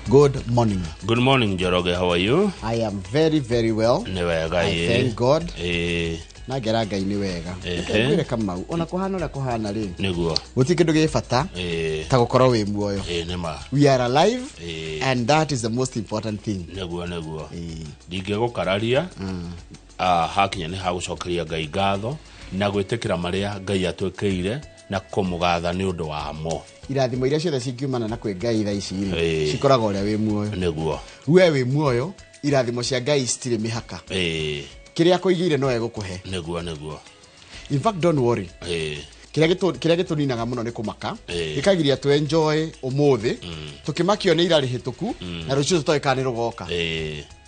Good morning. Good morning, Njoroge. How are you? I am very very well. Nĩ wega. I Ĩ. thank God. Na ngera Ngai nĩ wega. Ehe. Ngwĩre Kamau, ona kũhana ũrĩa kũhana rĩ, Nĩguo. Gũtirĩ kĩndũ gĩ bata ta gũkorwo wĩ muoyo. Ĩ, nĩ ma. We are alive and that is the most important thing. Nĩguo. Ndingĩgũkararia. Ah, hakinya nĩ hagũcokeria Ngai ngatho na gwĩtĩkĩra marĩa Ngai atwĩkĩire na kũmũgatha nĩ ũndũ wamo. Irathimo iria ciothe cingiumana na kwĩ Ngai thaa ici rĩ, cikoragwo ũrĩa wĩ muoyo. We wĩ muoyo, irathimo cia Ngai citirĩ mĩhaka. Kĩrĩa akũigĩire no egũkũhe. Nĩguo. In fact, don't worry. Kĩrĩa gĩtũninaga mũno nĩ kũmaka, gĩkagiria tũ enjoy ũmũthĩ, tũkĩmakio nĩ ira rĩhĩtũku na rũciũ tũtoĩ kana nĩ rũgoka.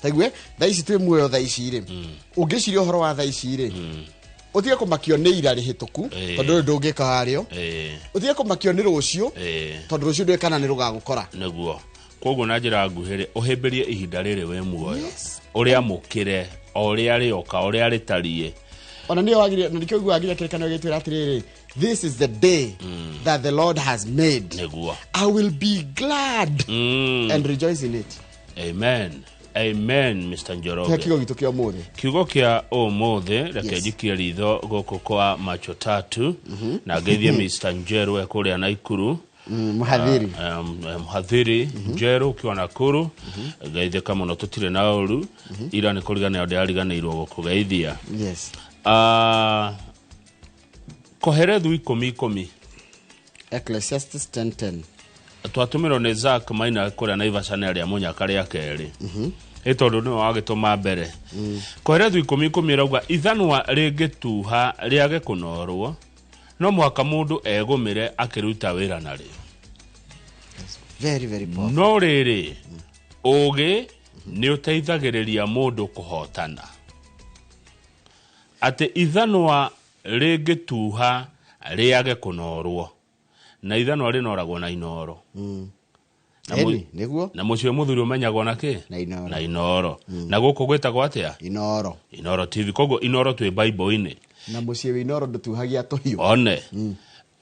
Taigue thaa ici twĩ muoyo thaa ici rĩ, ũngĩciria ũhoro wa thaa ici rĩ, ũtige kũmakio nĩ ira rĩhĩtũku, tondũ rĩu ndũngĩka harĩo. Ũtige kũmakio nĩ rũciũ, tondũ rũciũ ndũĩ kana nĩ rũgagũkora. Nĩguo. Koguo na njĩra nguhĩ rĩ, ũhĩmbĩrie ihinda rĩrĩ wĩ muoyo, ũrĩamũkĩre o ũrĩa rĩoka, ũrĩa rĩtariĩ. Ona nĩyo wagire, na nĩkĩo ũiguaga nginya kĩrĩkanĩro gĩtwĩra atĩrĩrĩ, "This is the day that the Lord has made. I will be glad and rejoice in it." Amen, amen, Mr. Kĩa Njoroge. Kiugo gitũ kĩa ũmũthĩ. Kiugo kĩa ũmũthĩ, reke njikie ritho gũkũ kwa macho tatu na ngeithie Mr. Njeru e kũrĩa Naikuru. Mhadhiri. Mhadhiri Njeru ukiwa Nakuru, geithĩka mũno, tũtirĩ na ũru. Ira nĩ kũriganĩrwo ndĩrariganĩirwo gũkũgeithia. Ah, Koherethu 10:10. Ecclesiastes 10:10. Twatũmĩrwo nĩ Zack Maina kũrĩa Naivasha, nĩ arĩa mũnyaka rĩa kerĩ ĩ tondũ nĩwe wagĩtũma mbere. Koherethu 10:10 ĩrauga ithanwa rĩngĩtuha rĩage kũnorwo, no mũhaka mũndũ egũmĩre akĩruta wĩra narĩo. Very very powerful. No rĩrĩ, ũũgĩ nĩ ũteithagĩrĩria mũndũ kũhotana. Atĩ ithanwa rĩngĩtuha rĩage kũnorwo, na ithanwa rĩnoragwo na inoro. Na Eni, nĩguo. Na mũciĩ mũthuri ũmenyagwo na kĩ? Na inoro. Na Inoro. Na gũkũ gwĩtagwo atĩa? Inoro. Inoro TV. Koguo Inoro twĩ Bible-inĩ. Na mũciĩ wĩ inoro ndũtuhagia tũhiũ. One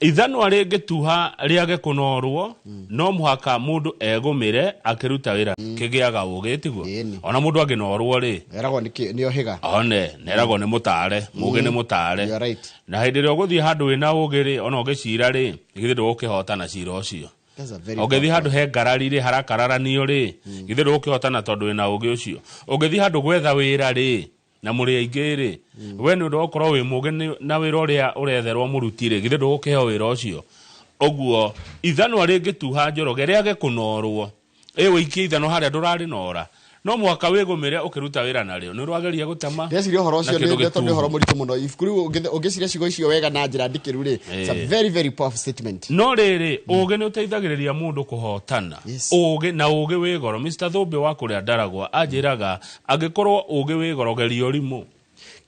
ithanwa rĩngĩtuha rĩage kũnorwo, no mũhaka mũndũ egũmĩre akĩruta wĩra. Kĩgĩaga ũgĩ, tiguo? Ĩni. Ona mũndũ angĩnorwo rĩ, Eragwo nĩ ũhĩga. One neragwo nĩ mũtare, mũgĩ nĩ mũtare. You are right. Na hĩndĩ ĩrĩa ũgũthiĩ handũ wĩna ũgĩ rĩ, ona ũgĩcira rĩ, githĩ ndũgũkĩhotana cira ũcio? That's a very Ũngĩthiĩ handũ he ngarari rĩ, harakararanio rĩ, githĩ ndũgũkĩhotana tondũ wĩna ũgĩ ũcio? Ũngĩthiĩ handũ gwetha wĩra rĩ, na mũrĩ aingĩ rĩ, we nĩ ũndũ wa gũkorwo wĩ mũgĩ na wĩra ũrĩa ũretherwo mũruti rĩ, githĩ ndũgũkĩheo wĩra ũcio? Ũguo ithanwa rĩngĩtuha, Njoroge, rĩage kũnorwo, ĩ wĩikie ithanwa harĩa ndũrarĩnora, no mũhaka wĩgũmĩre ũkĩruta wĩra narĩo, nĩ ũrageria gũtema Ndeciria ũhoro na ũcio kĩndũ nĩ tondũ nĩ ũhoro gĩtuhu. mũritũ mũno. Ibuku rĩu ũngĩciria ciugo icio wega na njĩra ndikĩru rĩ, it's a very very powerful statement. No rĩrĩ, ũgĩ nĩ ũteithagĩrĩria mũndũ kũhotana. Ũgĩ, na ũgĩ wĩ goro. Mr Thũmbĩ wa kũrĩa Ndaragwa anjĩraga angĩkorwo ũgĩ wĩ goro, geria ũrimũ.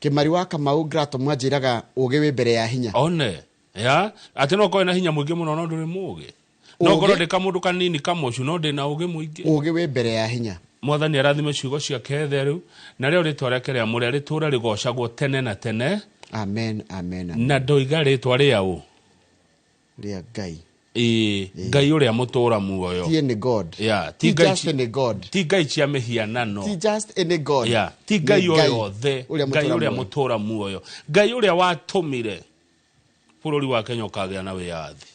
Kĩmari wa Kamau Grato mwanjĩraga ũgĩ wĩ mbere ya hinya. One ya atĩ no ũkorwo na hinya mũingĩ mũno no ndũrĩ mũgĩ, no Ũũgĩ- ngorwo ndĩ kamũndũ kanini kamocu no ndĩ na ũgĩ mũingĩ. Ũgĩ wĩ mbere ya hinya. Mwathani arathime ciugo ciake theru, na rĩo rĩtwa rĩake rĩamũre rĩtũre rĩgocagwo tene na tene. Amen, amen, amen. Na ndoiga rĩtwa rĩa ũ? Rĩa Ngai. Ĩĩ, Ngai ũrĩa mũtũra muoyo. Ti any god. Yeah, ti ti Ngai just any god. Ti ngai cia mĩhianano. Ti just any god. Yeah, ti Ngai Nĩ o yothe, ũrĩa Ngai mũtũũra ũrĩa muoyo. Mũtũra muoyo, Ngai ũrĩa watũmire bũrũri wa Kenya ũkagĩa na wĩyathi.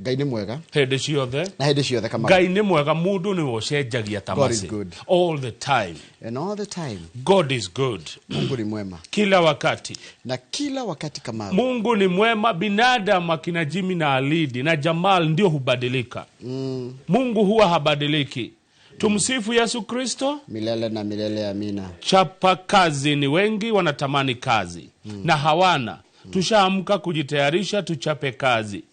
Ngai nĩ mwega. Hĩndĩ ciothe. Na hĩndĩ ciothe, Kamau. Ngai nĩ mwega, mũndũ nĩwe ũcenjagia ta God is macĩ. good. All the time. And all the time. God is good. Mungu ni mwema. Kila wakati. Na kila wakati, Kamau. Mungu ni mwema. Binadamu akina Jimmy na Alidi na Jamal ndio hubadilika. Mungu huwa habadiliki. Tumsifu Yesu Kristo. Milele na milele, amina. Chapa kazi, ni wengi wanatamani kazi na hawana. Tushaamka kujitayarisha tuchape kazi.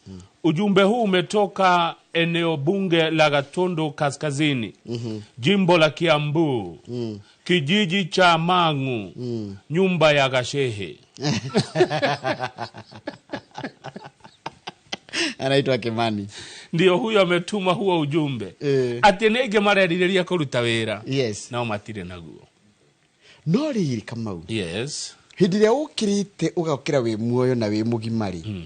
Ujumbe huu umetoka eneo bunge la Gatundu Kaskazini, jimbo la Kiambu, kijiji cha Mang'u, nyumba ya Gashehe. Anaitwa Kimani. Ndio huyo ametuma huo ujumbe, atĩ nĩ aingĩ marerirĩria kũruta wĩra no matirĩ naguo. No rĩrĩ, Kamau, Yes. Hĩndĩ ĩrĩa ũkĩrĩte ũgokĩra wĩ muoyo na wĩ mũgima rĩ.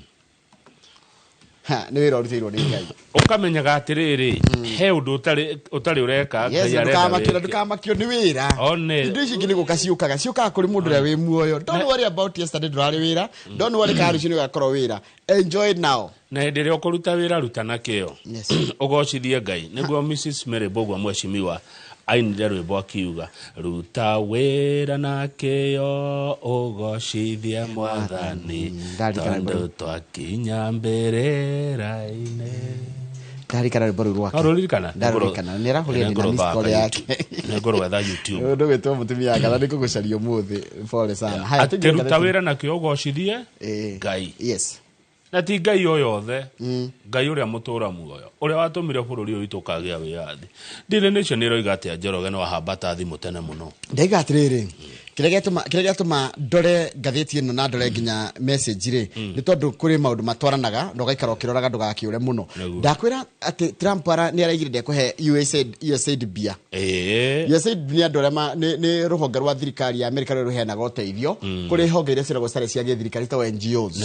Ha, nĩ wĩra ũrutĩirwo nĩ Ngai. Ũkamenyaga atĩrĩrĩ, he ũndũ ũtarĩ ũtarĩ ũreka. Yes, Ngai arenda ndũkamakio wĩke. Ndũkamakio nĩ wĩra. One. Indo ici ingĩ nĩ gũka ciũkaga, ciũkaga kũrĩ mũndũ ũrĩa wĩ muoyo. Don't worry about yesterday, ndũrarĩ wĩra. Don't worry kana rũciũ nĩ ũgakorwo wĩra. Enjoy it now. Na hĩndĩ ĩrĩa ũkũruta wĩra, ruta na kĩo, ũgocithie Ngai. Nĩguo Mrs Mary Mbũgua, mheshimiwa, ainire rwĩmbo akiuga, "Ruta wĩra na kĩo, ũgocithie Mwathani, Ndarikana rwĩmbo tondũ rũu. twakinya mbĩrĩra-inĩ." Ndarikana rwĩmbo rũu rwake. No rũririkana? Ndarũririkana. Nĩ arahũrire ndina miss call yake. Nĩngũrwetha YouTube. Ũndũ gwĩtwo mũtumia kana nĩ kũgũcaria ũmũthĩ, pole sana. Haya, Atĩ tũthiĩ ruta ngathĩti. wĩra na kĩo, ũgocithie Ngai. Na ti Ngai o yothe, Ngai ũrĩa mũtũra muoyo, ũrĩa watũmire bũrũri ũyũ witũ ũkagĩa wĩyathi. Daily Nation ĩroiga atĩa, Njoroge? No ahambata thimũ tene mũno. Ndaiga atĩrĩrĩ, kĩrĩa gĩatũma ndore ngathĩti ĩno na ndore nginya message rĩ, nĩ tondũ kũrĩ maũndũ matwaranaga na ũgaikara ũkĩroraga ndũgakĩũre mũno. Ndakwĩra atĩ Trump nĩ araigire ndekũhe USAID, USAID mbia. USAID nĩ andũ arĩa nĩ rũhonge rwa thirikari ya Amerika rũrĩa rũheanaga ũteithio kũrĩ honge iria ciĩragwo citarĩ cia gĩthirikari, ciĩtagwo NGOs.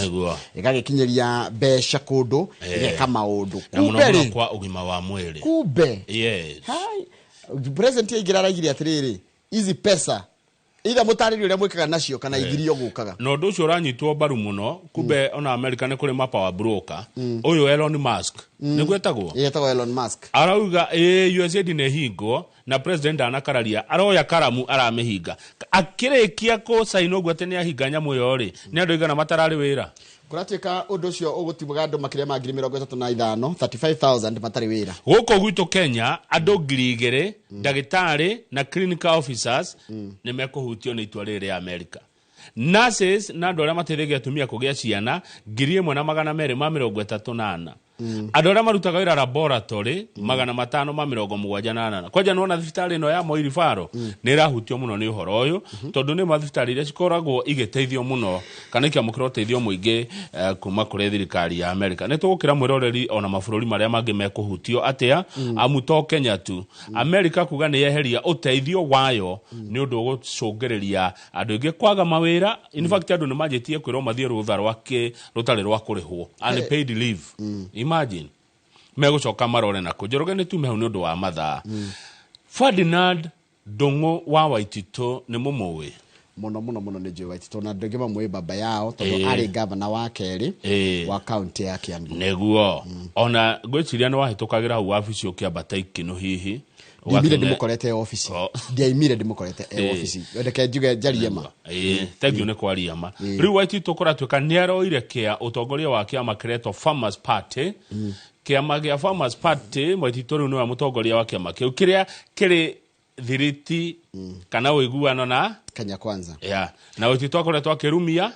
Ĩgagĩkinyĩria mbeca kũndũ, ĩgeka maũndũ. Na mũno Kumbe mũno rĩ, kwa ũgima wa mwĩrĩ. Kumbe hai, president aingĩra araigire atĩrĩrĩ, izi pesa either mũtarĩrie ũrĩa mwĩkaga nacio kana ithirio gũkaga. Na ũndũ ũcio ũranyitwo mbaru mũno. Kumbe ona America nĩ kũrĩ ma power broker. Ũyũ Elon Musk nĩguo etagwo. Yetagwo Elon Musk. Arauga ĩ USAID nĩ hingwo, na president ndanakararia, aroya karamu aramĩhinga. Akĩrĩkia kũcaina ũguo atĩ nĩ ahinga nyamũ ĩyo rĩ, nĩ andũ aigana matararĩ wĩra? Kũratuĩka ũndũ ũcio ũgũtigaga andũ makĩria ma 35,000, 35,000 matarĩ wĩra. Gũkũ gwitũ Kenya, andũ 2,000, ndagĩtarĩ na clinical officers, nĩ mekũhutio nĩ itua rĩrĩ rĩa America. Nurses na andũ arĩa mateithagia atumia kũgĩa ciana 1,234, andũ arĩa marutaga wĩra laboratory 578. Kwanja nĩwona thibitarĩ ĩno ya Moi Referral nĩ ĩrahutio mũno nĩ ũhoro ũyũ, tondũ nĩ mathibitarĩ iria cikoragwo igĩteithio mũno kana ikĩamũkĩra ũteithio mũingĩ kuma kũrĩ thirikari ya America. Nĩ tũgũkĩra mwĩroreri ona mabũrũri marĩa mangĩ mekũhutio atĩa, amu to Kenya tu. America kuga nĩ yeheria ũteithio wayo nĩ ũndũ ũgũcũngĩrĩria andũ aingĩ kwaga mawĩra. In fact, andũ nĩ manjĩtie kwĩrwo mathiĩ rũtha rwa rũtarĩ rwa kũrĩhwo, unpaid leave. Imagine megũcoka marore na kũ. Njoroge, nĩ tume hau nĩ ũndũ wa mathaa. Ferdinand Ndũng'ũ wa Waititũ nĩ mũmũĩ? Mũno mũno mũno, nĩ njũĩ Waititũ, na andũ aingĩ mamũĩ baba yao tondũ arĩ gavana wa kerĩ wa kaunti ya Kiambu. Nĩguo ona ngwĩciria nĩ wahĩtũkagĩra hau wabici ũkĩambata ikinu hihi. Ndiaimire Ũgakĩne- ndĩmũkorete obici. Oh. Ndiaimire ndĩmũkorete e obici, reke njuge njarie ma. Ĩĩ, thank you nĩ kwaria ma. Rĩu Waititũ kũratuĩka nĩ aroire kĩa ũtongoria wa kĩama kĩretwo Farmers Party. Kĩama gĩa Farmers Party, Waititũ rĩu nĩwe mũtongoria wa kĩama kĩu kĩrĩa kĩrĩ thiriti kana ũiguano na Kenya Kwanza. Ya, na Waititũ akoretwo akĩrumia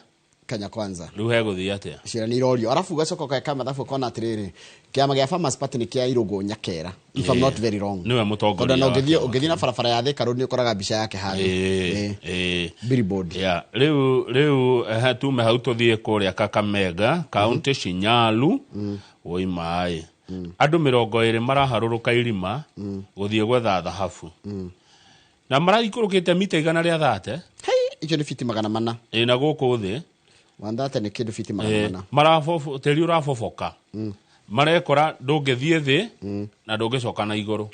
Kenya Kwanza. Rĩu hegũthiĩ atĩa? Ciĩra nĩ irorio, arabu ũgacoka ũgeka mathabu ũkona atĩrĩrĩ, kĩama gĩa Farmers Party nĩ kĩa Irũngũ Nyakera, if I'm not very wrong. Nĩwe mũtongoria Tondũ ona wa ũngĩthiĩ kĩama. Ũngĩthiĩ na barabara ya Thika Road nĩ ũkoraga mbica yake handũ. Billboard. Ya, rĩu tume hau tũthiĩ kũrĩa Kakamega kaunti, Shinyalu. Woi maĩ, andũ 20 maraharũrũka irima gũthiĩ gwetha thahabu na maraikũrũkĩte mita 130. Hei, icio nĩ fiti 400. Ĩ, na gũkũ thĩ. 130 nĩ kĩndũ fiti 400. Tĩri ũraboboka, marekora ndũngĩthiĩ thĩ na ndũngĩcoka na igũrũ,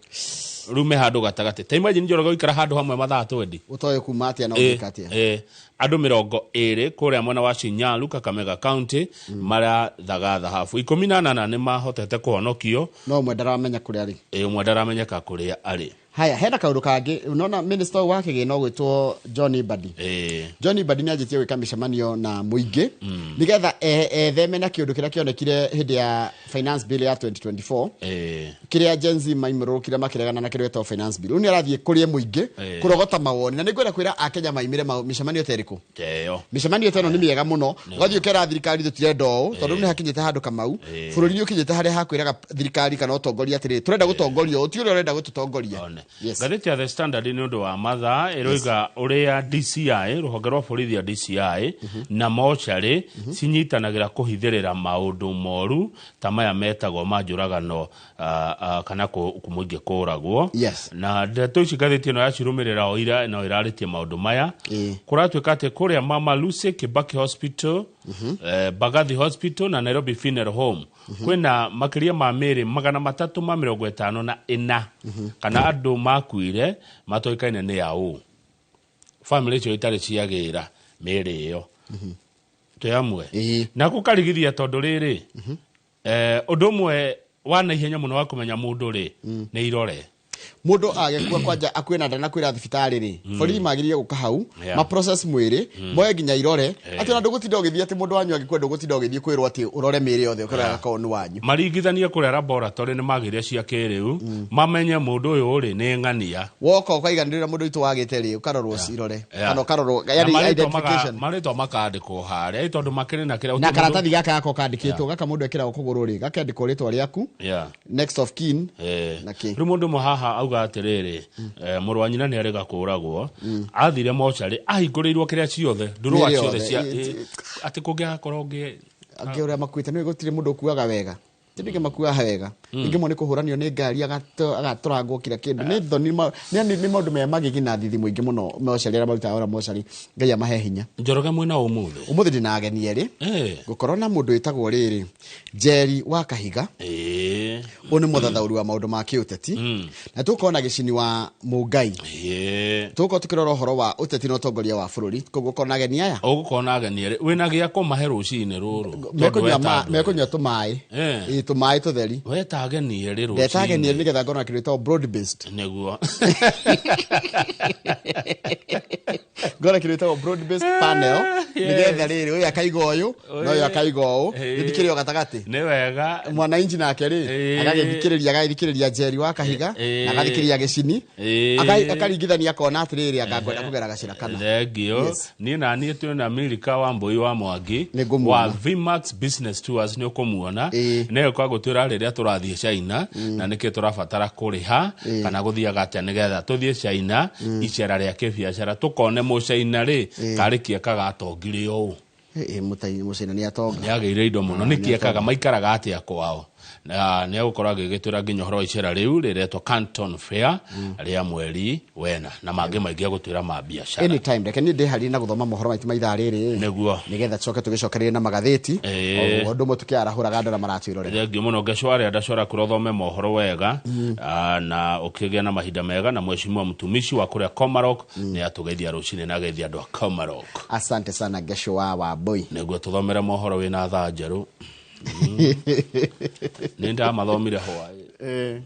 rĩu me handũ gatagatĩ. Ta imagine, Njoroge, gũikara handũ hamwe mathaa 20. Ũtoĩ kuma atĩa na ũngĩka atĩa. Andũ 20 kũrĩa mwena wa Shinyalu, Kakamega County, marathaga thahabu. 18 nĩ mahotete kũhonokio. No ũmwe ndaramenya kũrĩa arĩ. Ũmwe ndaramenyeka kũrĩa arĩ. Haya, hena kaũndũ kangĩ. Unaona minister wa kĩgĩna ũgwĩtwo John Mbadi. John Mbadi nĩ anjĩtie gwĩka mĩcemanio na mũingĩ nĩgetha etheme na kĩũndũ kĩrĩa kĩonekire hĩndĩ ya finance bill ya 2024, kĩrĩa Gen Z maimũrũkire makĩregana na kĩrĩa gĩtagwo finance bill. Rĩu nĩ arathiĩ kũrĩ mũingĩ kũrogota mawoni, na nĩ ngwenda kwĩra akenya maimĩre mĩcemanio ta ĩrĩkũ. Teyo. Mĩcemanio ta ĩno nĩ mĩega mũno, ũgathiĩ ũkera thirikari tũtirenda ũũ, tondũ rĩu nĩ hakinyĩte handũ kamau bũrũri nĩ ũkinyĩte harĩa hakwĩraga thirikari kana ũtongoria atĩrĩrĩ, tũrenda gũtongorio ũũ, ti ũrĩa ũrenda gũtũtongoria. One. Yes. Ngathĩti ya The Standard nĩ ũndũ wa mathaa ĩroiga ũrĩa DCI, rũhonge rwa borithi ya DCI na mocarĩ cinyitanagĩra kũhithĩrĩra maũndũ moru ta maya metagwo ma njũragano kana mũingĩ kũragwo. Yes. Na ndeto ici ngathĩti ĩno yacirũmĩrĩra o ira no ĩrarĩtie maũndũ maya. Kũratuĩka atĩ kũrĩa Mama Lucy Kibaki Hospital, Mbagathi Hospital na Nairobi Funeral Home kwĩna makĩria ma mĩĩrĩ 354 kana andũ makuire matoĩkaine nĩ aũ. Family icio itarĩ ciagĩra mĩĩrĩ ĩyo. Twĩ hamwe. Na gũkarigithia tondũ rĩrĩ, ũndũ ũmwe wa naihenya mũno wa kũmenya mũndũ rĩ, nĩ irore. Mũndũ agĩkua kwanja akue na ndanakwĩra thibitarĩ rĩ, borithi magĩrĩire gũka hau, ma process mwĩrĩ, moe nginya irore, atĩ ona ndũgũtinda ũgĩthiĩ atĩ mũndũ wanyu agĩkua ndũgũtinda ũgĩthiĩ kwĩrwo atĩ ũrore mĩĩrĩ yothe ũkĩrora gakorwo nĩ wanyu. Maringithanie kũrĩa laboratory nĩ magĩrĩire cia kĩrĩu, mamenye mũndũ ũyũ rĩ nĩ ng'ania. Woka ũkaiganĩrĩra mũndũ witũ wagĩte rĩ, ũkarorwo irore. Kana ũkarorwo, yani identification. Marĩtwa makandĩkwo harĩa, tondũ makĩrĩ na kĩrĩa Na karatathi gaka gako kandĩkĩtwo, gaka mũndũ ekĩragwo kũgũrũ rĩ, gakandĩkwo rĩtwa rĩaku. Next of kin. Na kĩ. Rĩu mũndũ ũmwe haha auga atĩrĩrĩ, mũrũ wa nyina nĩ arĩga kũragwo, athire mocarĩ, ahingũrĩirwo kĩrĩa ciothe, ndũrũa Mĩĩrĩ ciothe yothe, cia, atĩ kũngĩgakorwo ũngĩ Angĩ ũrĩa makuĩte, nĩ gũtirĩ mũndũ ũkuaga wega. Ti ndingĩ makuaga wega. Ingĩ mo nĩ kũhũranio nĩ ngari, agatũrangwo kila kĩndũ. Nĩ thoni nĩ maũndũ me magigi na thithi mũingĩ mũno mocarĩ arĩa marutaga wĩra mocarĩ. Ngai amahe hinya. Njoroge mwena ũmũthĩ. Ũmũthĩ ndĩna ageni erĩ. Ngũkorwo na mũndũ wĩtagwo rĩrĩ, Njeri wa Kahiga. Ũyũ nĩ mũthathaũri wa maũndũ ma kĩũteti. Na tũgũkorwo na Gĩcini wa Mũngai. Tũgũkorwo tũkĩrora ũhoro wa ũteti na ũtongoria wa bũrũri. Koguo ũkorwo na ageni aya? Ũgũkorwo na ageni erĩ. Wĩna gĩa kũmahe rũcinĩ rũrũ? Mekũnyua Tondũ weta andũ mekũnyua tũmaĩ. Ĩĩ, tũmaĩ tũtheri. Weta ageni erĩ rũcinĩ. Ndeta ageni erĩ nĩgetha ngorwo na kĩndũ gĩtagwo broad based. Nĩguo. Ngorwo na kĩndũ gĩtagwo broad based panel. Nĩgetha rĩrĩ, ũyũ akaiga ũyũ, na ũyũ akaiga ũũ. Gĩthikĩrĩrio gatagatĩ. Nĩ wega. Mwananchi nake rĩ, agagĩthikĩrĩria Njeri wa Kahiga, na agathikĩrĩria Gĩcini. Akaringithania akona atĩrĩrĩ, anga ngwenda kũgera gacĩra kana. Thengio. Yes. Niĩ na niĩ twĩ na Milika wa Mbũi wa Mwangi, Nĩ ngũmuona. wa Vmax Business Tours, nĩ ũkũmuona. Nĩ ũka gũtwĩra rĩrĩa tũrathiĩ China, na nĩkĩ tũrabatara kũrĩha, kana gũthiaga atĩa nĩgetha tũthiĩ China, icera rĩa kĩbiacara, tũkone mũcaina rĩ, karĩ kĩeka gatongire ũũ. Mũcaina nĩ atonga. Nĩ agĩire indo mũno. Nĩ kĩekaga, maikaraga atĩa kwao. Na nĩ egũkorwo agĩgĩtwĩra nginya ũhoro wa icera rĩu rĩretwo Canton Fair rĩa mweri wena, na mangĩ maingĩ egũtwĩra ma biacara. Anytime, reke niĩ ndĩharĩrie na gũthoma mohoro maitũ ma ithaa rĩrĩ. Nĩguo. Nĩgetha tũcoke tũgĩcokererie na magathĩti. O ũndũ ũmwe tũkĩarahũraga andũ arĩa maratwĩrorera. Thengiũ mũno Ngecwarĩ, ndacora kũrĩa ũthome mohoro wega, na ũkĩgĩa na mahinda mega, na mheshimiwa mtumishi wa kũrĩa Komarok nĩ atũgeithia rũcinĩ na ageithia andũ a Komarok. Asante sana Ngecwa wa Mbũi. Nĩguo tũthomere mohoro wĩna thaa njerũ. Nĩ ndamathomire hwaĩ.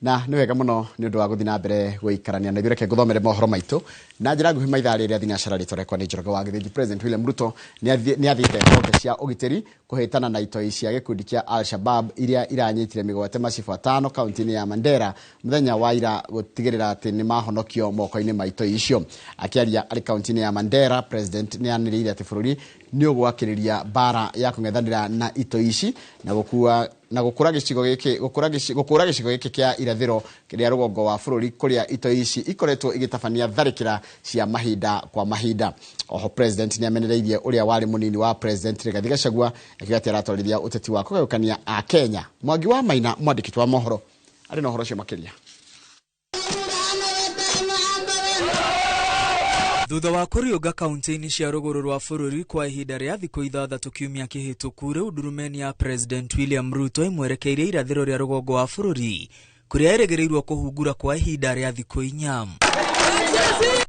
Na nĩ wega mũno nĩ ũndũ wa gũthiĩ na mbere gũikarania na ithuĩ, reke ngũthomere mohoro maitũ na njĩra nguhĩ maithaa rĩrĩa thinacara rĩtwa rĩakwa nĩ Njoroge wa Gĩthĩnji. President William Ruto nĩ athiĩte honge cia ũgitĩri kũhĩtana na itoi cia gĩkundi kĩa Al-Shabaab iria iranyitire mĩgwate macibũ atano kaunti-inĩ ya Mandera mũthenya wa ira gũtigĩrĩra atĩ nĩ mahonokio moko-inĩ ma itoi icio. Akĩaria arĩ kaunti-inĩ ya Mandera, President nĩ anĩrĩire atĩ bũrũri nĩ ũgwakĩrĩria mbara ya kũng'ethanĩra na itoi ici na gũkua na gũkũra gĩcigo gĩkĩ, gũkũra gĩci-, gũkũra gĩcigo gĩkĩ kĩa irathĩro kĩrĩa rũgongo wa bũrũri kũrĩa itoi ici ikoretwo igĩtabania tharĩkĩra cia mahinda kwa mahinda. Oho President nĩ amenereirie ũrĩa warĩ mũnini wa President Rigathi Gachagua akiuga atĩ aratwarithia ũteti wa kũgayũkania a Kenya. Mwangi wa Maina, mwandĩki wa mohoro, arĩ na ũhoro ũcio makĩria. Thutha wa kũriũnga kaunti-inĩ cia rũgũrũ rwa bũrũri kwa ihinda rĩa thikũ ithathatũ kiumia kĩhĩtũku, rĩu ndurumeni ya President William Ruto ĩmwerekeire irathĩro rĩa rũgongo wa bũrũri kũrĩa erĩgĩrĩirwo kũhungura kwa ihinda rĩa thikũ inya.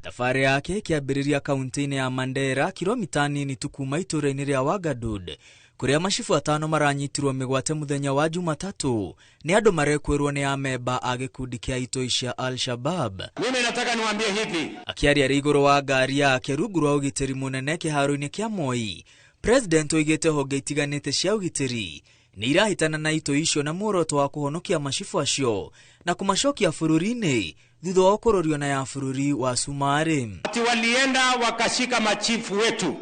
Thabarĩ yake ĩkĩambĩrĩria kaunti-inĩ ya Mandera, kilomita nini tu kuma itũũra-inĩ rĩa Wangadud, kũrĩa macibũ atano maranyitirwo mĩgwate mũthenya wa Jumatatũ nĩ andũ marekwĩrwo nĩ amemba a gĩkundi kĩa itoi cia Al-Shabaab. Mimi nataka niwaambie hivi. Akĩaria arĩ igũrũ wa ngari yake rungu rwa ũgitĩri mũnene kĩharo-inĩ kĩa Moi, President oigĩte honge itiganĩte cia ũgitĩri nĩ irahĩtana na itoi icio na muoroto wa kũhonokia macibũ acio na kũmacokia bũrũri-inĩ thutha wa kũrorio na ya bũrũri wa Sumarĩ. Ati walienda wakashika machifu wetu.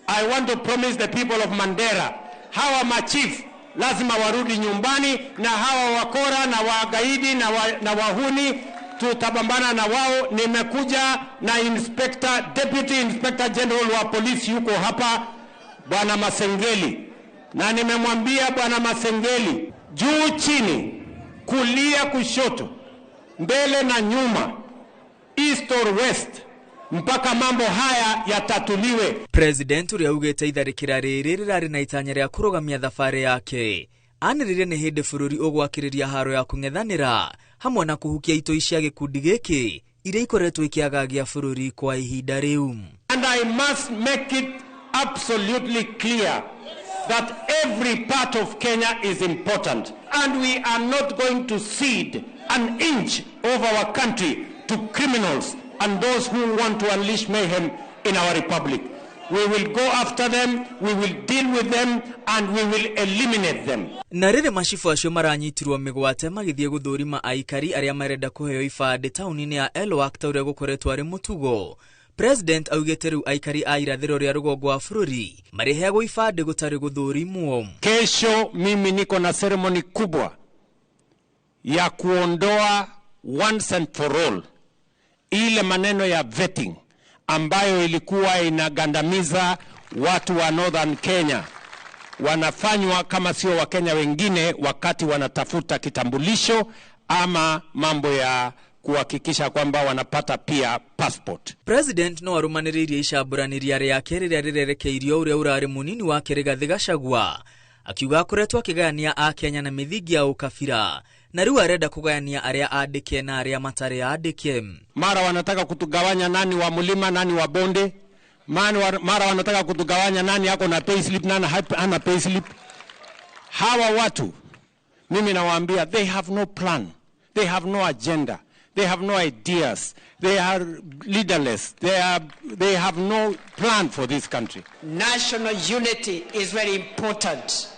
I want to promise the people of Mandera, hawa machifu lazima warudi nyumbani, na hawa wakora na wagaidi na wahuni tutapambana na wao. Nimekuja na Inspector, Deputy Inspector General wa polisi yuko hapa, Bwana Masengeli, na nimemwambia Bwana Masengeli, juu chini, kulia kushoto, mbele na nyuma, east or west, mpaka mambo haya yatatuliwe. President uria ugite itharikira riri rirari na itanya ria kurugamia thabarĩ yake anĩrĩire nĩ hĩndĩ bũrũri ũgwakĩrĩria haro ya kũng'ethanĩra hamwe na kũhukia itoi cia gĩkundi gĩkĩ iria ikoretwo ikĩagagia bũrũri kwa ihinda rĩu. And I must make it absolutely clear that every part of Kenya is important, and we are not going to cede an inch of our country to criminals and those who want to unleash mayhem in our republic. We will go after them, we will deal with them, and we will eliminate them. Na rĩrĩ macibu acio maranyitirwo mĩgwate magĩthiĩ gũthũrima aikari arĩa marenda kũheo ibandĩ taũni-inĩ ya Elwak ta ũrĩa gũkoretwo arĩ mũtugo. President augĩte rĩu aikari a irathĩro rĩa rũgongo wa bũrũri marĩheagwo ibandĩ gũtarĩ gũthũrimwo. Kesho mimi niko na ceremony kubwa ya kuondoa once and for all ile maneno ya vetting ambayo ilikuwa inagandamiza watu wa Northern Kenya. Wanafanywa kama sio Wakenya wengine wakati wanatafuta kitambulisho ama mambo ya kuhakikisha kwamba wanapata pia passport. President no arumanĩrĩirie icambũranĩria rĩake rĩrĩa rĩrerekeirio ũrĩa ũrarĩ mũnini wake Rigathĩ Gachagua, akiuga akoretwo akĩgayania Akenya na mĩthingi ya ũkabira na rĩu arenda kũgayania arĩa andĩke na arĩa matarĩ andĩke. Mara wanataka kutugawanya nani wa mlima nani wa bonde, mara wanataka kutugawanya nani ako na payslip nani hana payslip. Hawa watu mimi nawaambia, they have no plan, they have no agenda, they have no ideas, they are leaderless, they have no plan for this country. National unity is very important.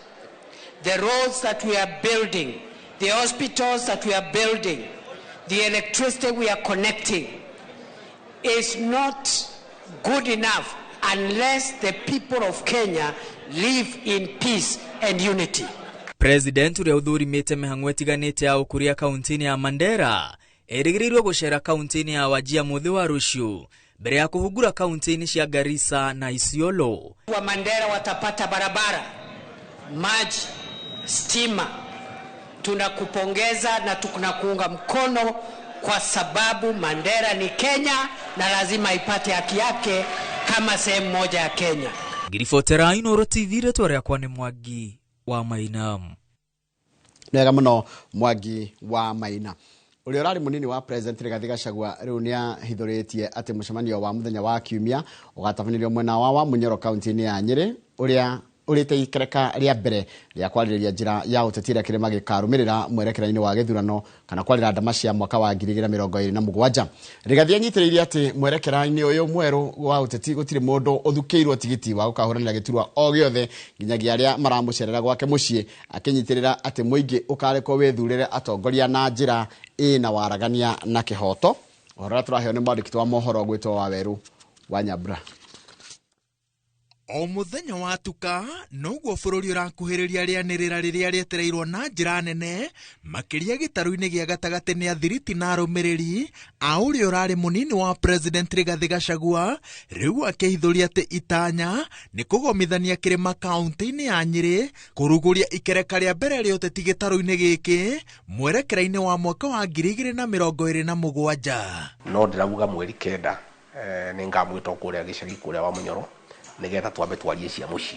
The roads that we are building, the hospitals that we are building, the electricity we are connecting is not good enough unless the people of Kenya live in peace and unity. President ũrĩa ũthũrimĩte mĩhang'o ĩtiganĩte ya ũkũria kaunti-inĩ ya Mandera erĩgĩrĩirwo gũcera kaunti-inĩ ya Wajir mũthĩ wa rũciũ mbere ya kũhungura kaunti-inĩ cia Garissa na Isiolo. Wa Mandera watapata barabara, maji, stima. Tunakupongeza na tunakuunga mkono kwa sababu Mandera ni Kenya na lazima ipate haki yake kama sehemu moja ya Kenya. Ngiribotera Inooro TV, rĩtwa rĩakwa nĩ Mwangi wa Maina. Nega mũno Mwangi wa Maina. Ũrĩa ũrarĩ mũnini wa President Rigathĩ Gachagua rĩu nĩahithũrĩtie atĩ mũcemanio wa mũthenya wa kiumia ũgatabanĩrio mwena wa Wamunyoro kaunti-inĩ ya Nyĩrĩ ũrĩa ũrĩte ikereka rĩa mbere rĩa kwarĩrĩria njĩra ya ũteti ĩrĩa kĩrĩma gĩkarũmĩrĩra mwerekera-inĩ wa gĩthurano kana kwarĩra ndama cia mwaka wa 2027. Rigathĩ anyitĩrĩirie atĩ mwerekera-inĩ ũyũ mwerũ wa ũteti gũtirĩ mũndũ ũthukĩirwo tigiti wa gũkahũranĩra gĩturwa o gĩothe nginyagia arĩa maramũcerera gwake mũciĩ, akĩnyitĩrĩra atĩ mũingĩ ũkarekwo wĩthurĩre atongoria na njĩra ĩna waragania na kĩhoto. Ũhoro ũrĩa tũraheo nĩ mwandĩki wa mohoro gwĩtwo Wawerũ wa Nyambura. O mũthenya watuka noguo bũrũri ũrakuhĩrĩria rĩanĩrĩra rĩrĩa rĩetereirwo na njĩra nene makĩria gĩtarũ-inĩ gĩa gatagatĩ nĩ athiriti na arũmĩrĩri a ũrĩa ũrarĩ mũnini wa President Rigathĩ Gachagua rĩu akĩhithũria atĩ itanya nĩ kũgomithania kĩrĩma kaunti-inĩ ya Nyĩrĩ kũrugũria ikereka rĩa mbere rĩa ũteti gĩtarũ-inĩ gĩkĩ mwerekera-inĩ wa mwaka wa 2027. No ndĩrauga mweri 9 nĩ ngamwĩta kũrĩa gĩcagi kũrĩa Wamunyoro nigetha twambe twarie cia muciĩ,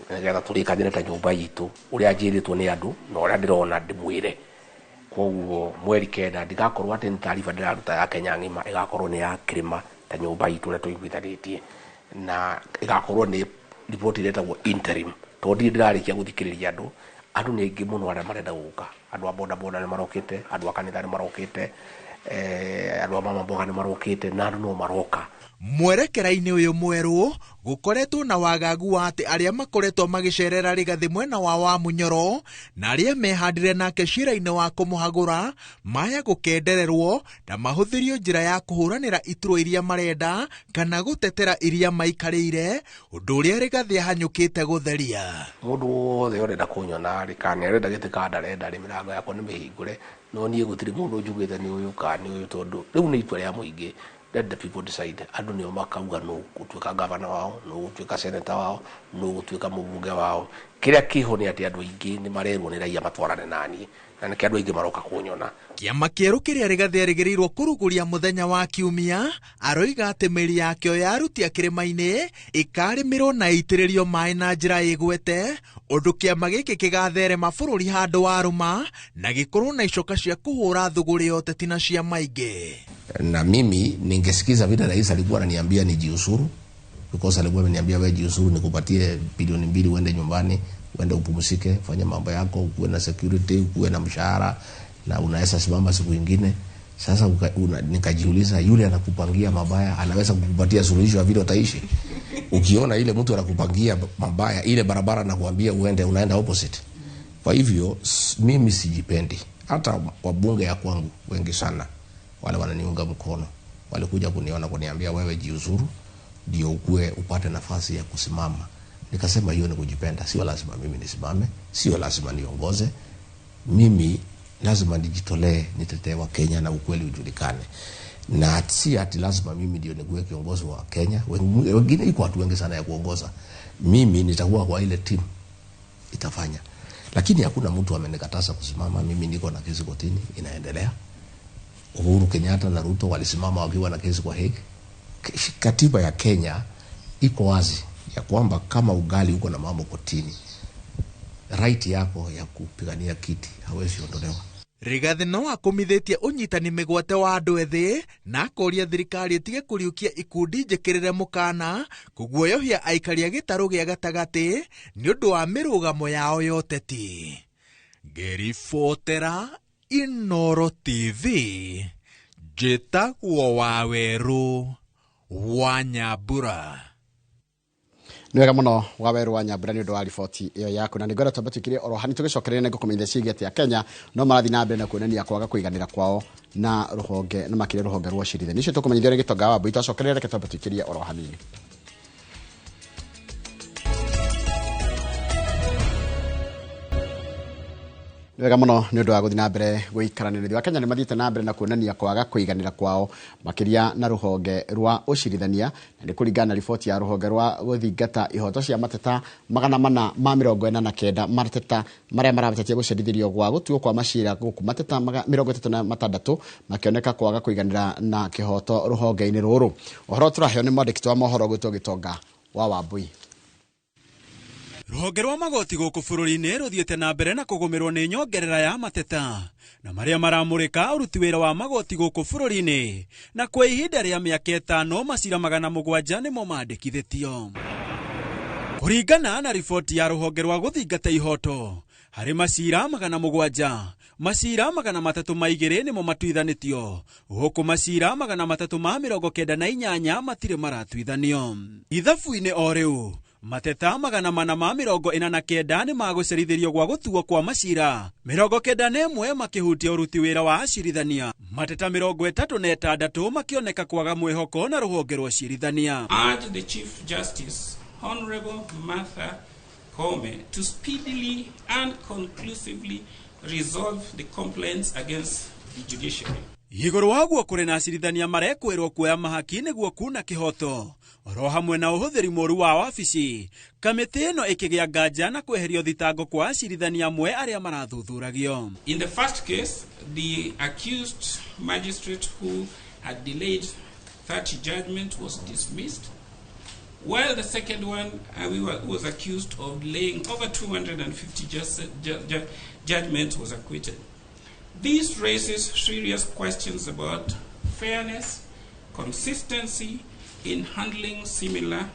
nigetha tũrĩkanĩre ta nyũmba itũ ũrĩa njĩrĩtwo nĩ andũ na ũrĩa ndĩrona ndĩmwĩre. Koguo mweri 9 ndigakorwo atĩ nĩ taariba ndĩraruta ya Kenya ng'ima, ĩgakorwo nĩ ya kĩrĩma ta nyũmba itũ ũrĩa tũiguithanĩtie, na ĩgakorwo nĩ riboti ĩrĩa ĩtagwo interim, tondũ ndirĩ ndĩrarĩkia gũthikĩrĩria andũ. Andũ nĩ aingĩ mũno arĩa marenda gũka, andũ a bodaboda nĩ marokĩte, andũ a kanitha nĩ marokĩte, andũ a mama mboga nĩ marokĩte, na andũ no maroka. Mwerekera-inĩ ũyũ mwerũ Gũkoretwo na wagagu wa atĩ arĩa makoretwo magĩcerera Rigathĩ mwena wa Wamunyoro na arĩa mehandire nake cira-inĩ wa kũmũhagũra maya gũkendererwo na mahũthĩrio njĩra ya kũhũranĩra iturwa iria marenda kana gũtetera iria maikarĩire, ũndũ ũrĩa Rigathĩ ahanyũkĩte gũtheria. Mũndũ wothe ũrenda kũnyona rĩ, kana nĩ arenda gĩtĩ kana ndarenda rĩ, mĩrango yakwa nĩ mĩhingũre, no niĩ gũtirĩ mũndũ njugĩte nĩ ũyũ kana nĩ ũyũ, tondũ rĩu nĩ itua rĩa mũingĩ. Let the people decide. Andũ nĩo makauga nũ gũtuĩka gavana wao, nũ gũtuĩka senator wao, nũ gũtuĩka mũmbunge wao. Kĩrĩa kĩho nĩ atĩ andũ aingĩ nĩ marerwo nĩ raia matwarane naniĩ, na nĩkĩo andũ aingĩ maroka kũnyona. Kĩama kĩerũ kĩrĩa Rigathĩ erĩgĩrĩirwo kũrugũria mũthenya wa Kiumia, aroiga atĩ mĩri yakĩo ya aruti a kĩrĩma-inĩ ĩkarĩmĩrwo na ĩitĩrĩrio maĩ na njĩra ĩgwete, ũndũ kĩama gĩkĩ kĩgatherema bũrũri handũ warũma na gĩkorwo na icoka cia kũhũra thũgũrĩ ya ũteti na cia maingĩ. Na mimi ningesikiza vile rais alikuwa ananiambia nijiuzuru, because alikuwa ameniambia wewe jiuzuru nikupatie bilioni 2 uende nyumbani, uende upumzike, fanya mambo yako, ukuwe na security, ukuwe na mshahara na unaweza simama siku nyingine. Sasa nikajiuliza, yule anakupangia mabaya anaweza kukupatia suluhisho ya vile utaishi? Ukiona ile mtu anakupangia mabaya, ile barabara anakuambia uende, unaenda opposite. Kwa hivyo mimi sijipendi. Hata wabunge ya kwangu wengi sana wale wananiunga mkono walikuja kuniona kuniambia wewe jiuzuru ndio ukue upate nafasi ya kusimama. Nikasema hiyo ni kujipenda, sio lazima mimi nisimame, sio lazima niongoze. Mimi lazima nijitolee, nitetee wa Kenya na ukweli ujulikane. Na si ati lazima mimi ndio nikuwe kiongozi wa Kenya. Wengine iko watu wengi sana ya kuongoza. Mimi nitakuwa kwa ile timu itafanya. Lakini hakuna mtu amenikataza kusimama. Mimi niko na kesi kotini inaendelea. Uhuru Kenyatta na Ruto walisimama wakiwa na kesi kwa Hague. Katiba ya Kenya iko wazi ya kwamba kama ugali uko na mambo kotini, right yako ya kupigania kiti hawezi ondolewa. Rigathĩ no akomithĩtie ũnyitani mĩgwate wa andũ ethĩ na akoria thirikari ĩtige kũriũkia ikundi njĩkĩrĩre mũkana kũguoyohia aikari a gĩtarũ gĩa gatagatĩ nĩ ũndũ wa mĩrũgamo yao ya ũteti. Ngĩribotera Inooro TV, njĩtagwo Wawerũ wa Nyambura. Nĩ wega mũno Wawerũ wa Nyambura nĩ ũndũ wa riboti ĩyo yaku, na nĩngwenda twambe tũikĩrie oro hani tũgĩcokereria nĩ ngũkũmenyithia ciĩgiĩ atĩ Kenya no marathiĩ na mbere na kuonania kwaga kũiganĩra kwao na rũhonge na makĩria rũhonge rwa ũcirithania. Nĩcio tũkũmenyithio nĩ Gĩtonga wa Mbui. Twacokereria, reke twambe tũikĩrie oro hanini. Wega mũno nĩ ũndũ wa gũthiĩ na mbere gũikaranĩria. Wakenya nĩ mathiĩte na mbere na kuonania kwaga kũiganĩra kwao makĩria na rũhonge rwa ũcirithania, na nĩ kũringana na riboti ya rũhonge rwa gũthingata ihoto cia mateta 449 mateta marĩa marabatia gũcerithĩrio gwa gũtuo kwa macira gũkũ mateta 36 makĩoneka kwaga kũiganĩra na kĩhoto rũhonge-inĩ rũrũ. Ũhoro tũraheo nĩ mwandĩki wa mohoro gwĩtwo Gĩtonga wa Wambui. Rũhonge rwa magoti gũkũ bũrũri-inĩ rũthiĩte na mbere na kũgũmĩrwo nĩ nyongerera ya mateta na marĩa maramũrĩka ũruti wĩra wa magoti gũkũ bũrũri-inĩ, na kwa ihinda rĩa mĩaka 5 macira 700 nĩmo mandĩkithĩtio. Kũringana na riboti ya rũhonge rwa gũthingata ihoto, harĩ macira 700, macira 302 nĩmo matuithanĩtio, gũkũ macira 398 matirĩ maratuithanio. Ithabu-inĩ o rĩu mateta 449 nĩ magũcerithĩrio gwa gũtuo kwa macira 91 makĩhutia ũruti wĩra wa acirithania, mateta 36 makĩoneka kwaga mwĩhoko na rũhonge rwa ũcirithania. Urge the Chief Justice Honorable Martha Koome to speedily and conclusively resolve the complaints against the judiciary. Igũrũ wa guo kũrĩ na acirithania marekwĩrwo kuoya mahaki nĩguo kuna kĩhoto oro hamwe na ũhũthĩri mũru wa wabici. Kamĩtĩ ĩno ĩkĩgĩa nganja na kweherio thitango kwa acirithania amwe arĩa marathuthuragio. In the first case, the accused magistrate who had delayed 30 judgment was dismissed, while the second one was accused of delaying over 250 judgments was acquitted. This raises serious questions about fairness, consistency in handling similar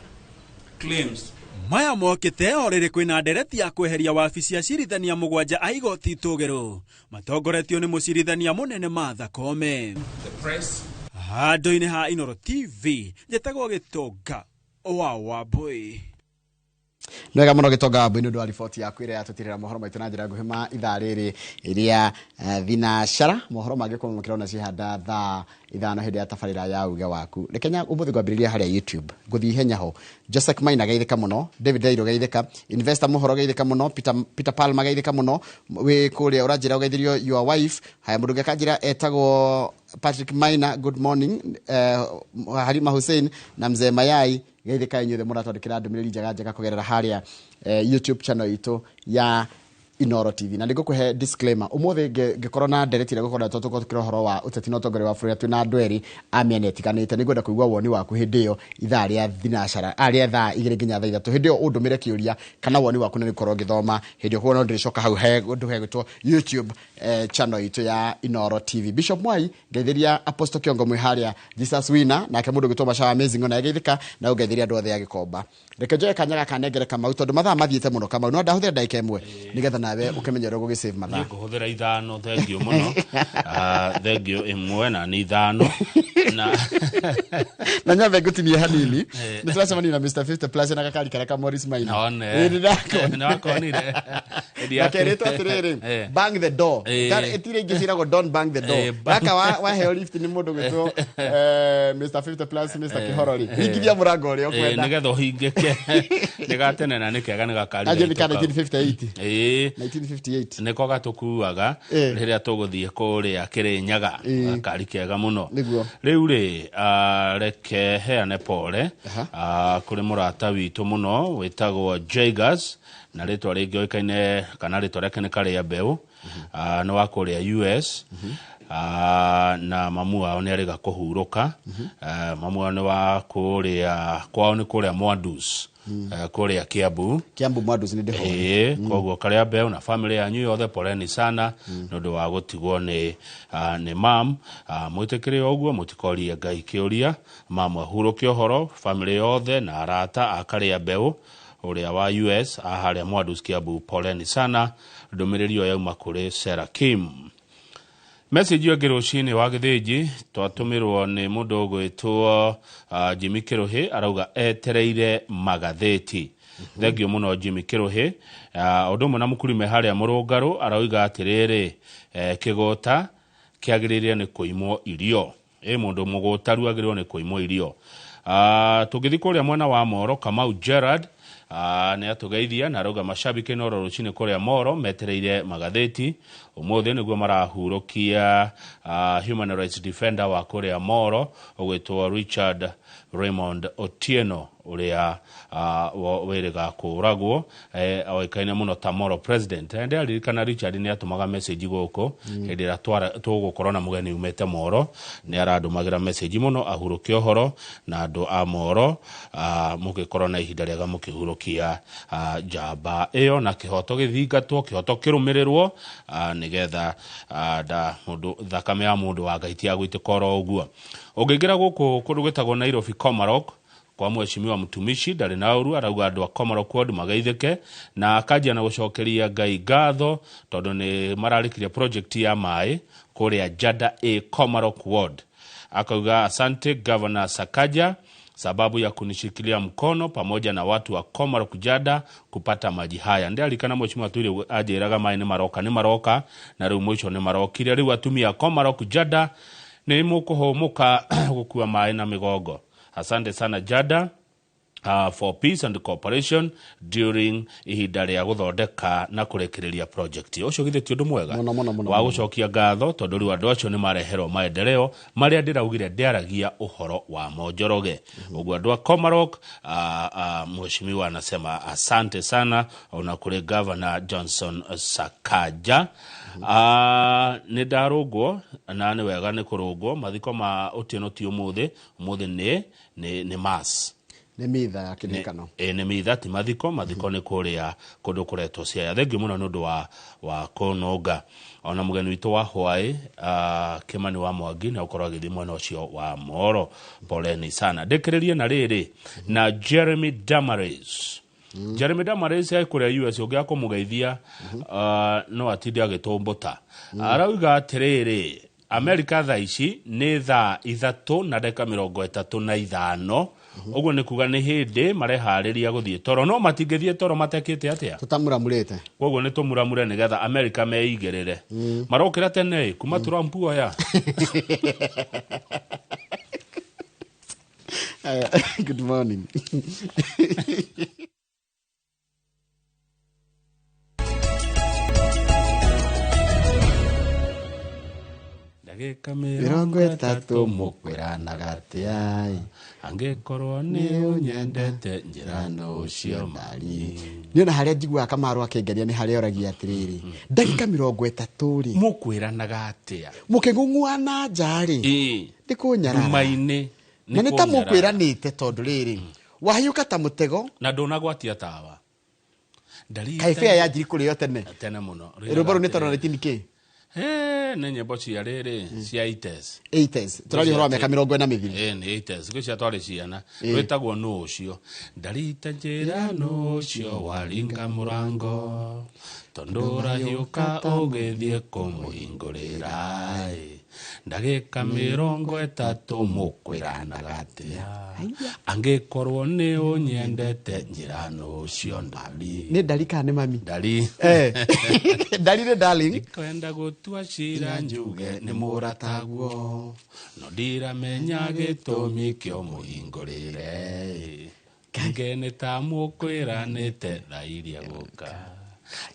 claims. Maya mokĩte o rĩrĩ kwĩna ndereti ya kweheria wabici acirithania 7 a igoti itũgĩrũ matongoretio nĩ mũcirithania mũnene Martha Koome. The press. Handũ-inĩ ha Inooro TV njĩtagwo Gĩtonga wa Wambui. Nĩ wega mũno Gĩtonga Wambui nĩ ũndũ wa riboti yaku ĩrĩa yatũtirĩra mohoro maitũ na njĩra nguhĩ ma ithaa rĩrĩ rĩa thinacara. Mohoro mangĩ kuma makĩrona cihanda thaa 5 hĩndĩ ya tabarĩra ya uge waku. Reke ũmũthĩ ngwambĩrĩria harĩa YouTube ngũthiĩ ihenya ho. Joseph Maina geithĩka mũno, David Dairo geithĩka, Investor Mũhoro geithĩka mũno, Peter Palmer geithĩka mũno, wĩ kũrĩa ũranjĩra ũgeithĩrio your wife. Haya, mũndũ ũngĩ akanjĩra etagwo Patrick Maina, good morning. Halima Hussein na Mzee Mayai geithĩka inyuothe mũratwandĩkĩra ndũmĩrĩri njega njega kũgerera harĩa YouTube channel itũ ya Inooro TV. Na nĩngũkũhe disclaimer, ũmũthĩ ngĩkorwo na ndereti ĩrĩa ngũkorwo tũkorwo tũkĩra ũhoro wa ũteti na ũtongoria wa bũrũri, twĩna andũ erĩ a mĩena ĩtiganĩte. Nĩngwenda kũigua woni waku hĩndĩ ĩyo ithaa rĩa thinacara, rĩa thaa 2 nginya thaa 3. Hĩndĩ ĩyo ũndũmĩre kĩũria kana woni waku na nĩngũkorwo ngĩthoma hĩndĩ ĩyo. Koguo no ndĩrĩcoka hau he ũndũ hegwĩtwo YouTube channel itũ ya Inooro TV. Bishop Mwai ngeithĩria Apostle Kiongo mwĩ harĩa Jesus Winner, nake mũndũ ũgwĩtwo Macawa Amazing ona geithĩka, na ũngeithĩria andũ othe a Gĩkomba. Reke njoe kanya gaka nengere Kamau tondũ mathaa mathiĩte mũno. Kamau, no ndahũthĩra ndagĩka 1 nĩgetha nawe ũkĩmenye ũrĩa ũgũgĩ save mathaa. Niĩ ngũhũthĩra 5, thengiũ mũno. Thengiũ 1 na nĩ 5. Na nyambe ngũtinie hanini. Nĩ tũracemania na Mr 50 Plus na gakari karĩa ka Morris Maina. One. Ĩĩ, nĩ ndakona. Nĩ wakonire. Na kerĩtwo atĩrĩrĩ, bang the door. Ĩtirĩ ingĩ ciĩragwo don't bang the door. Gaka waheo lift nĩ mũndũ ũgwĩtwo Mr 50 Plus, Mr Kĩhoro rĩ. Hingithia mũrango ũrĩa ũkwenda. Nĩgetha ũhingĩke. Nĩ gatene na nĩ kega nĩ gakari. Anjĩ nĩ ka 1958. 1958. Nĩko gatũkuaga rĩrĩa tũgũthiĩ kũrĩa Kĩrĩnyaga. Gakari kega mũno. Nĩguo. Rĩu rĩ, reke heane pole kũrĩ mũrata witũ mũno wĩtagwo Jagas, na rĩtwa rĩngĩ oĩkaine kana rĩtwa rĩake nĩ Karĩa Mbeũ. Nĩ wa kũrĩa US. Na mamu wao nĩ arĩga kũhurũka. Mamu wao nĩ wa kũrĩa kwao nĩ kũrĩa Mwandus. Kũrĩa Kiambu. Kiambu Mwandus nĩ ndĩhoe. Koguo Karĩa Mbeũ na family yanyu yothe poleni sana nĩ ũndũ wa gũtigwo nĩ mam. Mwĩtĩkĩre ũguo, mũtikorie Ngai kĩũria. Mam ahurũke ũhoro, family yothe na arata a Karĩa Mbeũ ũrĩa wa US harĩa Mwandus Kiambu, poleni sana. Ndũmĩrĩri ĩyo yauma kũrĩ Sarah Kim. Message ĩyo ĩngĩ rũcinĩ wa Gĩthĩnji twatũmĩrwo nĩ mũndũ ũgwĩtwo Jimmy Kĩrũhĩ, arauga etereire magathĩti. Thengiũ mũno Jimmy Kĩrũhĩ. Ũndũ ũmwe na mũkurime harĩa Mũrũngarũ arauga atĩrĩrĩ, kĩgũta kĩagĩrĩire nĩ kũimwo irio. Mũndũ mũgũtaru agĩrĩirwo nĩ kũimwo irio. Tũngĩthiĩ kũrĩa mwena wa Moro, Kamau Gerard nĩ atũgeithia na arauga mashabiki Inooro rũcinĩ kũrĩa Moro metereire magathĩti. Ũmũthĩ nĩguo marahurũkia human rights defender wa kũrĩa Moro ũgwĩtwo Richard Raymond Otieno ũrĩa wĩrĩga kũragwo, oĩkaine mũno ta Moro president. Ndĩraririkana Richard nĩ atũmaga message gũkũ hĩndĩ ĩrĩa tũgũkorwo na mũgeni umĩte Moro, nĩ arandũmagĩra message mũno ahurũke ũhoro na andũ a Moro, mũgĩkorwo na ihinda rĩega mũkĩhurũkia njamba ĩyo, na kĩhoto gĩthingatwo, kĩhoto kĩrũmĩrĩrwo, nĩgetha thakame ya mũndũ wa Ngai ti ya gũitĩka oro ũguo. Ũngĩingĩra gũkũ kũndũ gwĩtagwo Nairobi Komarok kwa mheshimiwa Mtumishi ndarĩ na ũru, arauga andũ a Komarok ward mageithĩke na akanjia na gũcokeria Ngai ngatho tondũ nĩ mararĩkirie project ya maĩ kũrĩa Jada A Komarok ward. Akauga asante Governor Sakaja sababu ya kunishikilia mkono pamoja na watu wa Komarok Jada kupata maji haya. Ndirikana mheshimiwa Tuire anjĩraga maĩ nĩ maroka, nĩ maroka, na rĩu mũico nĩ marokire. Rĩu atumia a Komarok Jada nĩ mũkũhũmũka gũkua maĩ na mĩgongo. Asante sana Jada for peace and cooperation during ihinda rĩa gũthondeka na kũrĩkĩrĩria project. Ũcio githĩ ti ũndũ mwega Mũno, mũno, mũno, wa mũno. gũcokia ngatho tondũ rĩu andũ acio nĩ mareherwo maendeleo marĩa ndĩraugire ndĩaragia ũhoro wa Monjoroge. Ũguo andũ a Komarok, mheshimiwa anasema asante sana ona kũrĩ Governor Johnson Sakaja. Nĩ ndarũngwo na nĩ wega nĩ kũrũngwo. Mathiko ma Otieno ti ũmũthĩ, ũmũthĩ nĩ mass. Nĩ mitha ya kĩririkano. Nĩ mitha ti mathiko, mathiko nĩ kũrĩa kũndũ kũretwo Siaya. Thengiũ mũno nĩ ũndũ wa kũnũnga. Ona mũgeni witũ wa Hwaĩ, Kĩmani wa Mwangi, nĩ agũkorwo agĩthiĩ mwena ũcio wa Moro. Poleni sana. Ndĩkĩrĩrie na rĩrĩ na Jeremy Damaris. Jeremy Damaris arĩ kũrĩa US, ũngĩaga kũmũgeithia, no atinde agĩtũmbũta. Arauga atĩrĩrĩ, Amerika thaa ici nĩ thaa 3:35. Ũguo nĩ kuga nĩ hĩndĩ mareharĩria gũthiĩ toro, no matingĩthiĩ toro matekĩte atĩa? Tũtamuramurĩte. Koguo nĩ tũmuramure nĩgetha America meigĩrĩre. Marokĩra tene kuma Trump oya. Good morning. Ndagĩka 30 mũkwĩranaga atĩa? Angĩkorwo nĩ ũnyendete njĩra no ũcio mari. Niĩ ona harĩa njiguaga Kamaru akĩngeria nĩ harĩa oragia atĩrĩrĩ, ndagĩka 30 rĩ, mũkwĩranaga atĩa? Mũkĩng'ung'uana nja rĩ, nĩ kũnyarara. Nduma-inĩ. Na nĩ ta mũkwĩranĩte tondũ rĩrĩ, wahiũka ta mũtego na ndũnagwatia tawa. Kaĩ bĩa yanjiri kũrĩo tene? Tene mũno. Rwĩmbo rũu nĩ ta 19 kĩ? Nĩ nyĩmbo cia rĩrĩ cia 80s. 80s. Tũraria ũhoro wa mĩaka 40 mĩthiru. Nĩ 80s. Gwĩcia twarĩ ciana. Rwĩtagwo nũ ũcio. Ndarita njĩra nũ ũcio waringa mũrango, tondũ ũrahiũka ũgĩthiĩ kũmũhingũrĩra. Ndagĩka 30 mũkwĩranaga atĩa? Angĩkorwo nĩ ũnyendete njĩra nũ ũcio ndari. Nĩ ndari kana nĩ mami? Ndari. Ndari nĩ darling. Ndikwenda gũtua cira njuge nĩ mũrataguo, no ndiramenya gĩtũmi kĩo mũhingũrĩre. Nge nĩ ta mũkwĩranĩte thaa iria gũka,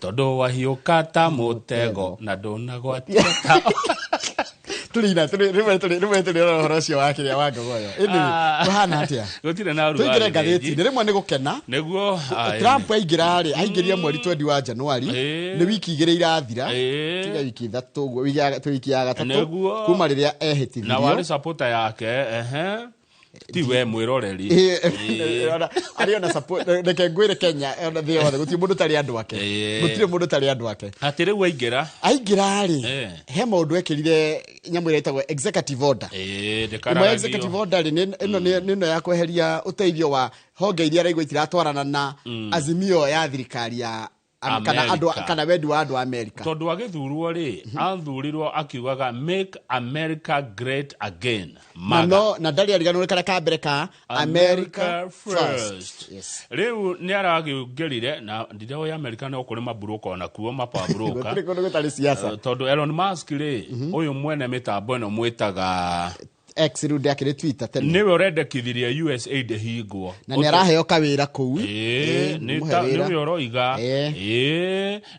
tondũ wahiũka ta mũtego na ndũnagwatia tawa. Tũrĩ rĩmwe tũrĩ ũhoro ũcio wa kĩrĩa wa ngogoyo. Ĩndĩ kũhana atĩa? Gũtirĩ na Tũingĩre rugarĩ. ngathĩti-inĩ, rĩmwe nĩ gũkena. Nĩguo Trump aingĩra rĩ, aingĩria mweri 20 wa Januari, nĩ wiki 2 irathira, tiga wiki 3 ũguo, wiki ya gatatũ Nĩguo. kuma rĩrĩa ehĩtithirio. Na warĩ supporter yake, ehe. Ti we mwĩroreri. Arĩ ona support, reke ngwĩre Kenya, ona thĩ yothe, gũtirĩ mũndũ ũtarĩ andũ ake. Gũtirĩ mũndũ ũtarĩ andũ ake. Atĩ rĩu aingĩra. Aingĩra rĩ, he maũndũ ekĩrire nyamũ ĩrĩa ĩtagwo executive order. Ĩmwe executive order rĩ, ĩno nĩ ĩno ya kweheria ũteithio wa honge iria araigua itiratwarana na azimio ya thirikari ya kana andũ, kana wendi wa andũ a America. Tondũ agĩthurwo rĩ, athurirwo akiugaga make America great again. Na no na ndarĩ ariganĩrwo karĩa ka mbere ka America first. Yes. Rĩu nĩ aragĩũngĩrire na ndiroĩ America no kũrĩ maburoka ona kuo mapaburoka. Gũtirĩ kũndũ gũtarĩ siasa. Tondũ Elon Musk rĩ, ũyũ mwene mĩtambo ĩno mwĩtaga X rĩu ndĩakĩrĩ Twitter tene. Nĩwe ũrendekithirie USAID ĩhingwo. Na nĩ araheo kawĩra kũu. Nĩwe ũroiga.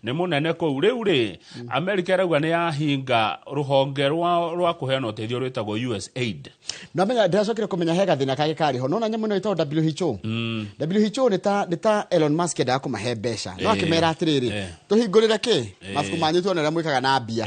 Nĩ mũnene kũu. Rĩu rĩ, America ĩrauga nĩ yahinga rũhonge rwa kũheana ũteithio rwĩtagwo USAID. No menya ndĩracokire kũmenya he gathĩna kangĩ karĩ ho. Nona nyamũ ĩno ĩtagwo WHO. WHO nĩ ta Elon Musk endaga kũmahe mbeca. No akĩmera atĩrĩrĩ, tũhingũrĩre kĩ? Mabuku manyu tuone ũrĩa mwĩkaga na mbia.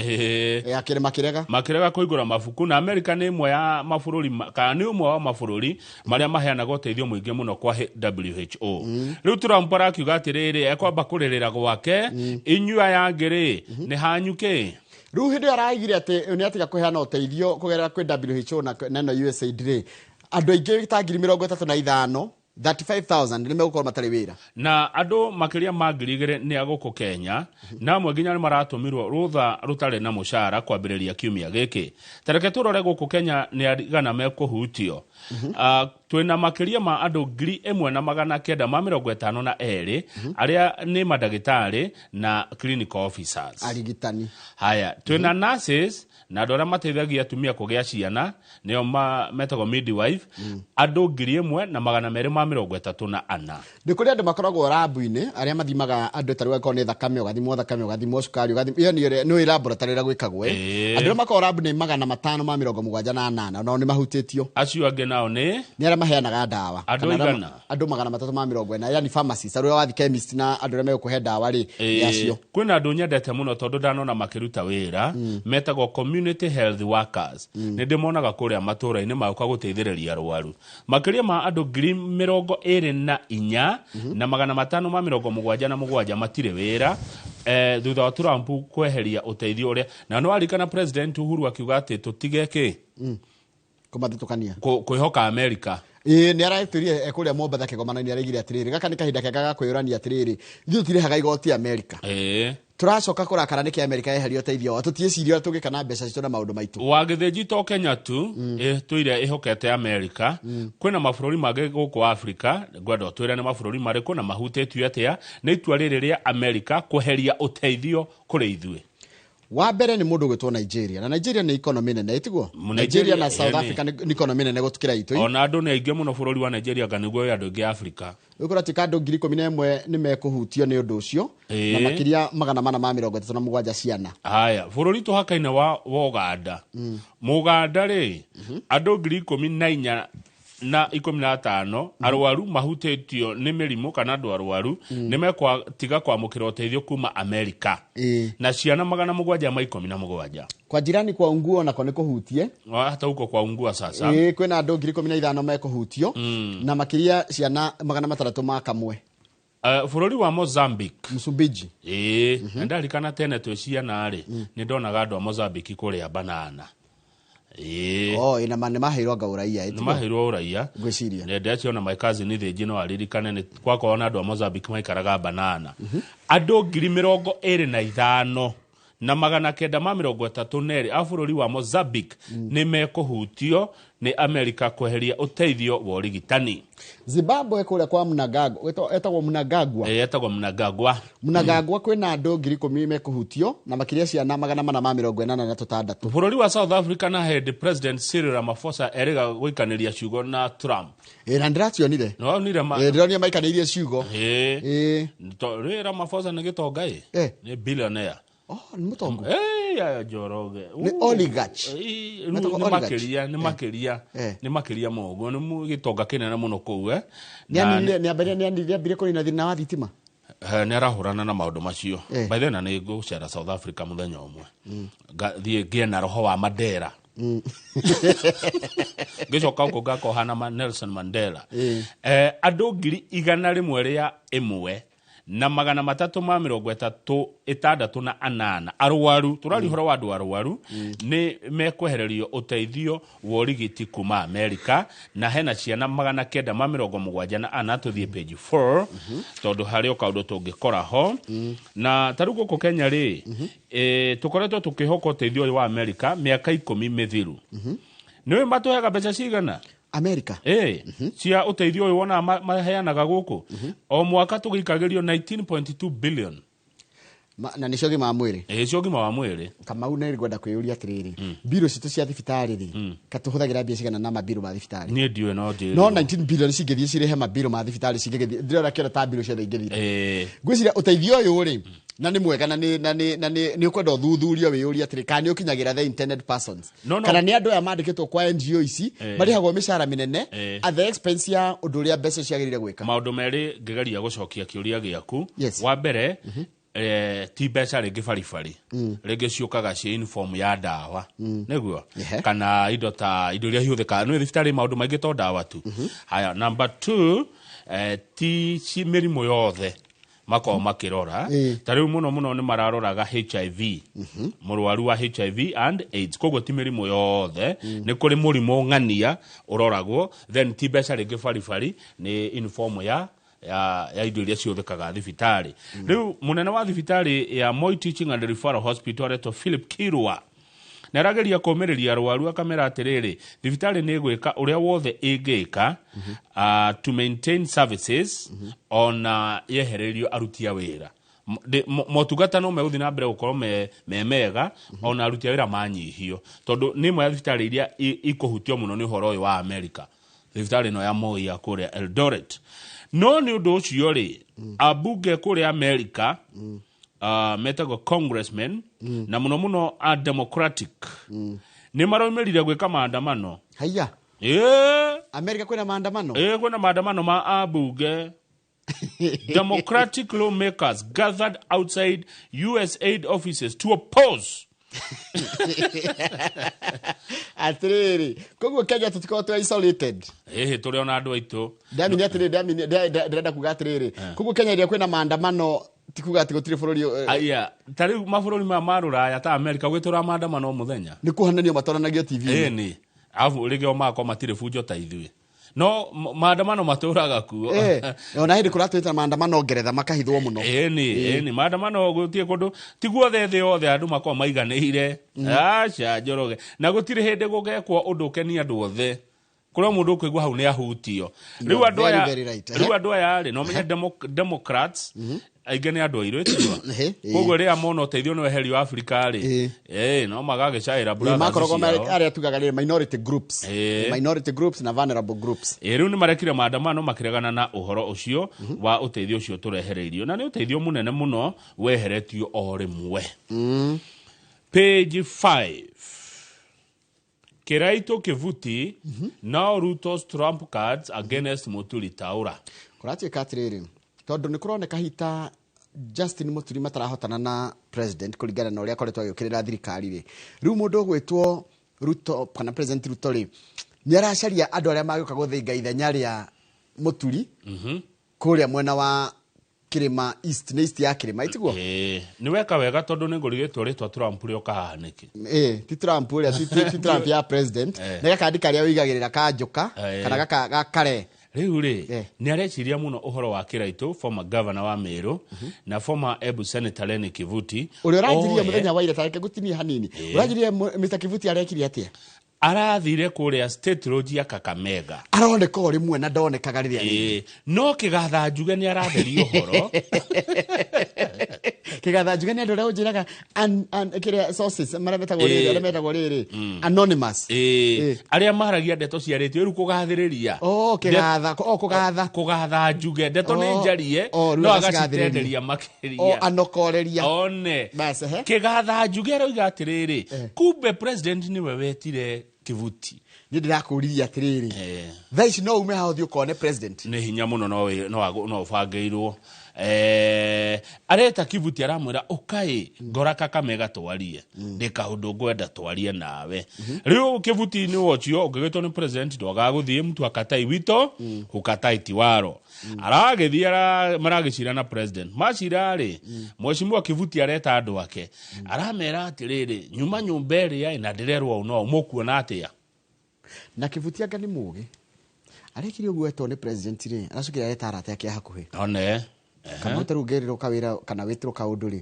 Akĩrĩ makĩrega. Makĩrega kũhingũra mabuku na America nĩ ĩmwe ya mabũrũri kana nĩ ũmwe wa mabũrũri marĩa maheanaga ũteithio mũingĩ mũno kwa WHO. Rĩu Trump arakiuga atĩrĩrĩ, ekwamba kũrĩrĩra gwake, inyuĩ aya angĩ rĩ, nĩ hanyu kĩ? Rĩu hĩndĩ ĩyo araigire atĩ nĩ atiga kũheana ũteithio kũgerera kwĩ WHO na ĩno USAID rĩ, andũ aingĩ ta 35,000, 35,000 nĩ megũkorwo matarĩ wĩra. Na andũ makĩria ma 2,000 nĩ a gũkũ Kenya, na amwe nginya nĩ maratũmirwo rũtha rũtarĩ na mũcara kwambĩrĩria kiumia gĩkĩ. Ta reke tũrore gũkũ Kenya nĩ aigana mekũhutio. Twĩna makĩria ma andũ 1,952 arĩa nĩ mandagĩtarĩ na clinical officers. Arigitani. Haya, twĩna nurses na andũ arĩa mateithagia atumia kũgĩa ciana nĩo metagwo midwife, andũ 1,234. Nĩ kũrĩ andũ makoragwo rabu-inĩ arĩa mathimaga andũ ta rĩu angĩkorwo nĩ thakame, ũgathimwo thakame, ũgathimwo cukari, ũgathimwo ĩyo nĩ laboratory ĩrĩa gwĩkagwo. Andũ arĩa makoragwo rabu nĩ 578, nao nĩ mahutĩtio. Acio angĩ nao nĩ arĩa maheanaga ndawa. Andũ igana? Andũ 340, yani pharmacist, arĩa wathiĩ chemist na andũ arĩa megũkũhe ndawa rĩ, nĩ acio. Kwĩna andũ nyendete mũno tondũ ndanona makĩruta wĩra, metagwo community health workers. Nĩ ndĩmonaga kũrĩa matũũra-inĩ magoka gũteithĩrĩria arwaru. Makĩria ma andũ 24,577 matirĩ wĩra. Thutha wa Trump kweheria ũteithio ũrĩa, na nĩ warikana President Uhuru akiuga atĩ tũtige kĩ? Kũmathutũkania. Kwĩhoka America. Nĩ aratwĩrire kũrĩa Mombatha kĩgomano-inĩ araigire atĩrĩrĩ, gaka nĩ kahinda kega ga kwĩyũrania atĩrĩrĩ, ithuĩ tũtirĩhaga igoti America. Tũracoka kũrakara nĩkĩ Amerika yeheria ũteithio wao, tũtiĩciria ũrĩa tũngĩka na mbeca citũ na maũndũ maitũ. Wagĩthĩnji to Kenya tu ĩtũire ĩhokete Amerika. Kwĩna mabũrũri mangĩ gũkũ Afrika. Ngwenda ũtwĩre nĩ mabũrũri marĩkũ na mahutĩtio atĩa nĩ itua rĩrĩ rĩa Amerika kweheria ũteithio kũrĩ ithuĩ. Wa mbere nĩ mũndũ ũgwĩtwo Nigeria, na Nigeria nĩ economy nene, ĩtiguo? Nigeria na South Africa nĩ economy nene gũtukĩra itũ. Ona andũ nĩ aingĩ mũno bũrũri wa Nigeria, anga nĩguo wĩ andũ aingĩ Afrika. Rĩu kũratuĩka andũ 11,000 nĩ mekũhutio nĩ ũndũ ũcio, na makĩria 437 ciana. Haya, bũrũri tũhakaine wa Uganda. Mũganda rĩ, andũ 14,015 arwaru mahutĩtio nĩ mĩrimũ kana andũ arwaru nĩ mekwatiga kwamũkĩra ũteithio kuma Amerika. Na ciana 717. Kwa jirani kwa Ungua nako nĩ kũhutie. Hata huko kwa Ungua sasa. Kwĩna andũ 15,000 mekũhutio, na makĩria ciana 601. Bũrũri wa Mozambique. Msumbiji. Ndarikana tene twĩ ciana rĩ, nĩ ndonaga andũ a Mozambique kũrĩa banana. Oh, ina nĩ maheirwo anga ũraiya, Nĩ maheirwo ũraiya. Ngwĩciria. Ndĩraciona my cousin Thĩnji no aririkane nĩ gwakorwo na andũ a Mozambique maikaraga banana. Andũ 25,932 a bũrũri wa Mozambique nĩ mekũhutio nĩ Amerika kweheria ũteithio wa ũrigitani. Zimbabwe kũrĩa kwa Mnangagwa, etagwo Mnangagwa. Etagwo Mnangagwa. Mnangagwa kwĩna andũ 10,000 mekũhutio na makĩria ciana 486. Bũrũri wa South Africa na head President Cyril Ramaphosa erĩga gũikanĩria ciugo na Trump. Na ndĩracionire. No onire ma. Ndĩronire maikanĩirie ciugo. Rĩ Ramaphosa nĩ gĩtonga ĩ? Nĩ billionaire. Oh, nĩ mũtongu. Ya Njoroge. Nĩ oligarch. Nĩ makĩria. Nĩ makĩria mũguo, nĩ gĩtonga kĩnene mũno kũu. Nĩ ambire kũnina thĩna wa thitima. Nĩ arahũrana na maũndũ macio. By then nĩ ngũcera South Africa mũthenya ũmwe. Ngathiĩ ngĩe na roho wa Mandela. Ngĩcoka gũkũ ngakohana na Nelson Mandela. Andũ 101,368 arwaru, tũraria ũhoro wa andũ arwaru, nĩ mekwehererio ũteithio wa ũrigiti kuma Amerika, na hena ciana 974. Tũthiĩ page 4 tondũ harĩ o kaũndũ tũngĩkora ho. Na ta rĩu gũkũ Kenya rĩ, tũkoretwo tũkĩhoka ũteithio ũyũ wa Amerika mĩaka 10 mĩthiru. Nĩũĩ matũheaga mbeca cigana? Amerika. Cia ũteithio ũyũ wonaga maheanaga gũkũ. O mwaka tũgĩikagĩrio 19.2 billion. Na nĩcio ũgima wa mwĩrĩ. Cio ũgima wa mwĩrĩ. Kamau nĩ ngwenda kwĩyũria atĩrĩrĩ, mbirũ citũ cia thibitarĩ rĩ, katũhũthagĩra mbia cigana na mabirũ ma thibitarĩ? Niĩ ndiũĩ, no njĩrĩrwo. No 19 billion cingĩthiĩ cirĩhe mabirũ ma thibitarĩ cingĩgĩthiĩ, ndĩrona kĩona ta mbirũ ciothe ingĩthira. Ngwĩciria ũteithio ũyũ rĩ, na nĩ mwega, na nĩ ũkwenda ũthuthurio wĩyũrie atĩrĩ, kana nĩ ũkinyagĩra the intended persons. Kana nĩ andũ aya mandĩkĩtwo kwa NGO ici, marĩhagwo mĩcara mĩnene at the expense ya ũndũ ũrĩa mbeca ciagĩrĩire gwĩka. Maũndũ merĩ ngĩgeria gũcokia kĩũria gĩaku. Wa mbere, ti mbeca rĩngĩ baribari, rĩngĩ ciũkaga ciĩ uniform ya ndawa, nĩguo, kana indo ta indo iria ihũthĩkaga nĩ thibitarĩ, maũndũ maingĩ to ndawa tu. Haya, number 2, ti mĩrimũ yothe makoragwo makĩrora. Ta rĩu mũno mũno nĩ mararoraga HIV, mũrwaru wa HIV and AIDS, koguo ti mĩrimũ yothe, nĩ kũrĩ mũrimũ ng'ania ũroragwo. Then ti mbeca rĩngĩ baribari, nĩ uniform ya indo iria ciũthĩkaga thibitarĩ. Rĩu mũnene wa thibitarĩ ya Moi Teaching and Referral Hospital aretwo Philip Kirwa nĩ arageria kũũmĩrĩria arwaru, akamera atĩrĩrĩ, thibitarĩ nĩ ĩgwĩka ũrĩa wothe ĩngĩka to maintain services ona yehererio aruti a wĩra. Motungata no megũthiĩ na mbere gũkorwo me mega ona aruti a wĩra manyihio, tondũ nĩ ĩmwe ya thibitarĩ iria ikũhutio mũno nĩ ũhoro ũyũ wa Amerika, thibitarĩ ĩno ya Moi ya kũrĩa Eldoret. No nĩ ũndũ ũcio rĩ, ambunge kũrĩa Amerika, metagwo congressmen, na mũno mũno a Democratic, nĩ maraumĩrire gwĩka maandamano. Haiya. Amerika kwĩna maandamano? Kwĩna maandamano ma ambunge. Democratic lawmakers gathered outside USAID offices to oppose. Atĩrĩrĩ, koguo Kenya tũtikoragwo tũ isolated. Tũrĩ ona andũ aitũ. Ndamini atĩrĩrĩ, ndĩrenda kuga atĩrĩrĩ, koguo Kenya ĩrĩa kwĩna maandamano ti kuga atĩ gũtirĩ bũrũri. Aya, ta rĩu mabũrũri maya ma rũraya ta Amerika gwĩtũra maandamano o mũthenya. Nĩ kuonanio matoranagio TV-inĩ. Ĩni. Arabu rĩngĩ o magakorwo matirĩ bunjo ta ithuĩ. No maandamano matũraga kuo. Ona hĩndĩ kũratwĩta maandamano Ngeretha makahithwo mũno. Ĩni, ĩni, maandamano gũtirĩ kũndũ, ti guothe thĩ yothe andũ makoragwo maiganĩire. Aca Njoroge, na gũtirĩ hĩndĩ gũgekwo ũndũ ũkenie andũ othe. Kũrĩ mũndũ ũkũigua hau nĩ ahutio. Rĩu andũ Very, aya, very right. rĩu andũ aya rĩ, no menye Democrats aingĩ nĩ andũ airũ ĩtigwa. Ehe. Koguo rĩrĩa mona ũteithio nĩ weherio Afrika rĩ, no magagĩcaĩra brothers Makoragwo ciao. arĩa tugaga rĩrĩ minority groups. Minority groups na vulnerable groups. Ĩ, rĩu nĩ marekire maandamano makĩregana na ũhoro ũcio wa ũteithio ũcio tũrehereirio, na nĩ ũteithio mũnene mũno weheretio o rĩmwe. Page 5, Kiraito Kivuti now Ruto's trump cards against Muturi Taura. Kũratuĩka atĩrĩrĩ, tondũ nĩ kũroneka hita Justin Muturi matarahotana na president kũringana na ũrĩa akoretwo agĩũkĩrĩra thirikari rĩ, rĩu mũndũ ũgwĩtwo Ruto kana President Ruto rĩ, nĩ aracaria andũ arĩa magĩũka gũthinga ithenya rĩa Muturi kũrĩa mwena wa Kĩrĩma East, nĩ East ya Kĩrĩma itiguo? Ĩ, nĩ weka wega tondũ nĩ ngũrigĩtwo rĩtwa Trump rĩoka haha nĩkĩ. Ĩ, ti Trump ũrĩa, ti Trump ya president. Nĩ gakandi karĩa wĩigagĩrĩra ka njoka kana gaka gakare. Rĩu rĩ, nĩ areciria mũno ũhoro wa Kiraito, former governor wa Meru na former Embu Senator Lenny Kivuti. Ũrĩa ũranjirie Oe, mũthenya wa ira, tareke ngũtinie hanini, ũranjirie Mr Kivuti arekire atĩa? Arathire kũrĩa State Lodge ya Kakamega. Aroneka o rĩmwe na ndonekaga rĩrĩa rĩngĩ. Ĩ, no kĩgatha njuge nĩ aratheria ũhoro. Kĩgatha njuge nĩ andũ arĩa ũnjĩraga kĩrĩa sources marĩa metagwo rĩrĩ, arĩa metagwo rĩrĩ anonymous. Ĩ, arĩa maragia ndeto ciarĩtio rĩu kũgathĩrĩria. Oh, kĩgatha, oh, kũgatha. Kũgatha njuge ndeto nĩ Oh, njarie, oh, rĩu no agacikathĩrĩria. agacitenderia O makĩria. anokoreria. One. Bas, ehe. Kĩgatha njuge aroiga atĩrĩrĩ, kumbe president nĩwe wetire Kivuti. Niĩ ndĩrakũririe atĩrĩrĩ, thaa ici no ume haha ũthiĩ ũkone president? Nĩ hinya mũno, no ũbangĩirwo. Areta Kivuti, aramwĩra ũkai ngora Kakamega twarie, ndĩ kaũndũ ngwenda twarie nawe. Rĩu Kivuti nĩ wocio ũngĩgĩtwo nĩ president ndwagaga gũthiĩ, mtu akatai wito hukatai tiwaro. Aragĩthiĩ maragĩcira na president, macira rĩ, mheshimiwa Kivuti areta andũ ake, aramera atĩrĩrĩ, nyuma nyũmba ĩrĩa ĩ, na ndĩrerwo ũũ no mũkuona atĩa? Na Kivuti anga nĩ mũgĩ, arekire ũguo etwo nĩ president rĩ, aracokire areta arata ake a hakuhĩ. One. Kana ta rĩu ũngĩrĩrwo kawĩra kana wĩtĩrwo kaũndũ rĩ,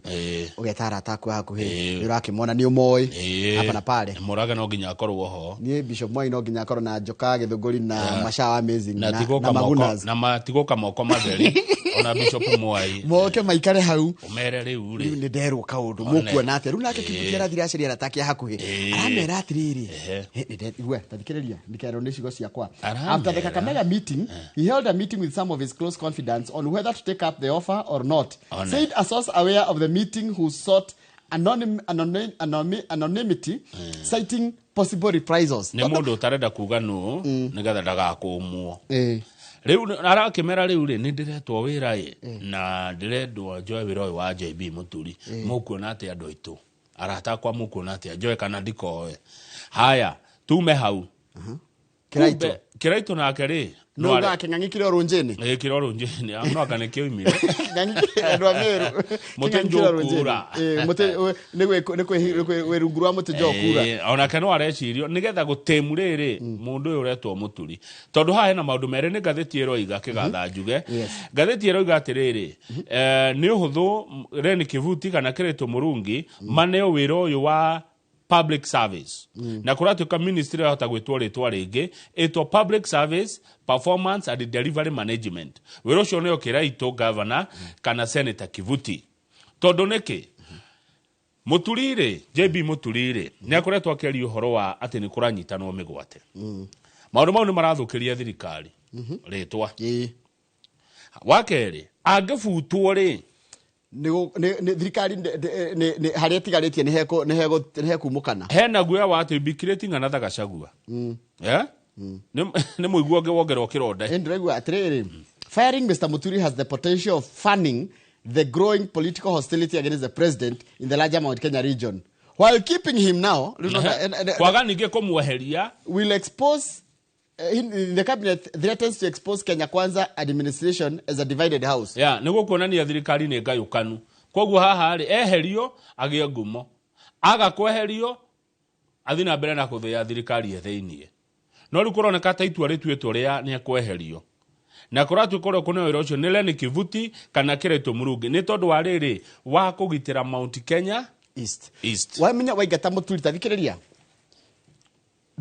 ũgeta arata aku a hakuhĩ, nĩ ũrakĩmona nĩ ũmoĩ hapa na pale. Mũrage no nginya akorwo ho. Niĩ Bishop Mwai no nginya akorwo na njoka gĩthũngũri na mashawa amazing na na, tigũka na moko magunas. Na matigũka moko matheri ona Bishop Mwai. Moke maikare hau. Ũmere rĩu Rĩu rĩ, nĩ nderwo kaũndũ, One. mũkuona atĩa? Rĩu nake Kivuti arathire acaria arata ake a hakuhĩ, aramera atĩrĩrĩ, igua, tathikĩrĩria ndikerwo nĩ ciugo ciakwa. Aramera. After the Kakamega meeting, he held a meeting with some of his close confidants on whether to take up the offer or not, One. said a source aware of the meeting who sought anonymity, citing possible reprisals. Nĩ mũndũ ũtarenda kuga nũ nĩgetha ndagakũmwo. Rĩu arakĩmera rĩu rĩ, nĩ ndĩretwo wĩra ĩ, na ndĩrendwo njoe wĩra ũyũ wa JB Mũturi, mũkuona atĩa andũ aitũ, arata akwa, mũkuona atĩa, njoe kana ndikoe? Haya, tume hau. Kiraito. Kumbe, Kiraito nake rĩ, no ugaga kĩng'ang'i kĩrĩ o rũnjĩnĩ. Ĩ, kĩrĩ o rũnjĩnĩ, no anga nĩ kĩoimire. Kĩng'ang'i andũ a Meru. Mũtĩ Kĩng'ang'i kĩrĩ o rũnjĩnĩ. njũkura. Ĩ, mũtĩ nĩ wĩ rungu rwa mũtĩ njokura. Onake no arecirio nigetha gũtĩmu rĩrĩ mũndũ ũyũ ũretwo Mũturi, tondũ haha hena maũndũ merĩ nĩ ngathĩti ĩroiga kĩgatha njuge. Ngathĩti ĩroiga atĩrĩrĩ, nĩ ũhũthũ Reni Kivuti kana Kĩrĩtũ Mũrungi maneo wĩra ũyũ wa public service, na kũratuĩka ministry yahota gwĩtwo rĩtwa rĩngĩ, ĩtwo Public Service Performance and Delivery Management. Wĩra ũcio nĩo Kĩraitũ governor kana Senator Kivuti, tondũ nĩkĩ Mũturi rĩ, JB Mũturi rĩ, nĩ akoretwo akĩaria ũhoro wa atĩ nĩ kũranyitanwo mĩgwate. Maũndũ mau nĩ marathũkĩria thirikari rĩtwa. Wa kerĩ, angĩbutwo rĩ, Nĩ thirikari harĩa ĩtigarĩtie nĩ hekumũkana. Hena guoya wa atĩ be creating another Gachagua. Eh? Nĩ mũiguo ũngĩ wongerwo kĩronda. Ĩ, ndĩraigua atĩrĩrĩ, firing Mr Muturi has the potential of fanning the growing political hostility against the president in the larger Mount Kenya region, while keeping him now Kwaga ningĩ kũmweheria will expose in the cabinet threatens to expose Kenya Kwanza administration as a divided house. Ya nĩ gũkuonania thirikari nĩ ngayũkanu, koguo haha rĩ, eherio agĩe ngumo, aga kweherio athiĩ na mbere na kũthĩa thirikari e thĩiniĩ. No rĩu kũroneka ta itua rĩtuĩtwo rĩa nĩ ekweherio na kũratuĩka ũrĩa ũkũneo wĩra ũcio nĩ Lenny Kivuti kana Kĩraitũ Mũrungi, nĩ tondũ wa rĩrĩ wa kũgitĩra Mount Kenya East. East. Wamenya waingata Mũturi, ta thikĩrĩria,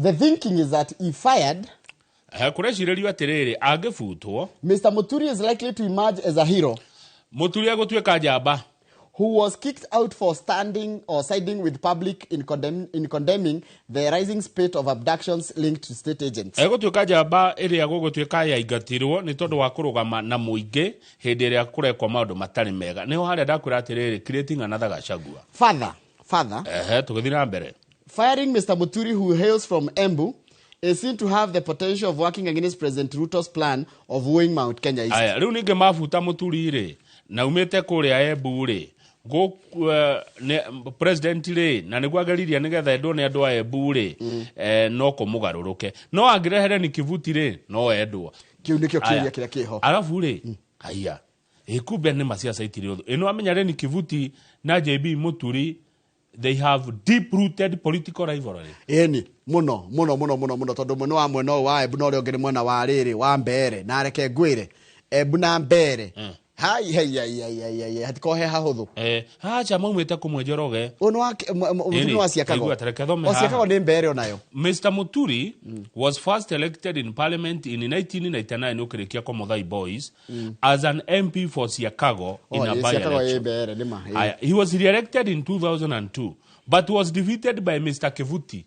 the thinking is that if fired, Kũrecirĩrio atĩrĩrĩ, angĩbutwo, Mr. Muturi is likely to emerge as a hero Mũturi egũtuĩka njamba who was kicked out for standing or siding with public in condemning the rising spate of abductions linked to state agents. Egũtuĩka njamba ĩrĩa gũgũtuĩka yaingatirwo nĩ tondũ wa kũrũgama na mũingĩ hĩndĩ ĩrĩa kũrekwo maũndũ matarĩ mega. Nĩho harĩa ndakwĩra atĩrĩrĩ, creating another Gachagua. Further, Ehe, tũgĩthiĩ na mbere. Firing Mr. Muturi, who hails from Embu, is seen to have the potential of working against President Ruto's plan of wooing Mount Kenya East. Aya, rĩu ningĩ mabuta Mũturi rĩ, na umĩte kũrĩa Embu rĩ, president rĩ, na nĩguo ageririe nĩgetha endwo nĩ andũ a Embu rĩ, no kũmũgarũrũke. No angĩrehere ni Kivuti rĩ, no endwo. Kĩu nĩkĩo Aya. kĩũria kĩrĩa kĩho. Arabu rĩ, aya, ĩ kumbe nĩ ma ciaca itirĩ ũthũ. Ĩno amenya Lenny Kivuti na JB Muturi, they have deep rooted political rivalry. Ĩni mũno mũno mũno mũno mũno, tondũ mwena wa mwena ũyũ wa Embu na ũrĩa ũngĩ nĩ mwena wa rĩrĩ wa Mbeere, na reke ngwĩre Embu na Mbeere, hai hai hai hai hai hai, hatikorwo he hahũthũ. Acha maumĩte kũmwe Njoroge. Ũyũ nĩ wa Mũturi nĩ wa Ciakago. Taigua, tareke thome O haha. Ciakago nĩ Mbeere onayo. Mr. Muturi was first elected in parliament in 1999 ũkĩrĩkia kwa Muthai Boys as an MP for Siakago in Oh, a ĩ, Ciakago ĩ by-election. Mbeere nĩ ma, ĩ. Aya, he was re-elected in 2002 but was defeated by Mr. Kivuti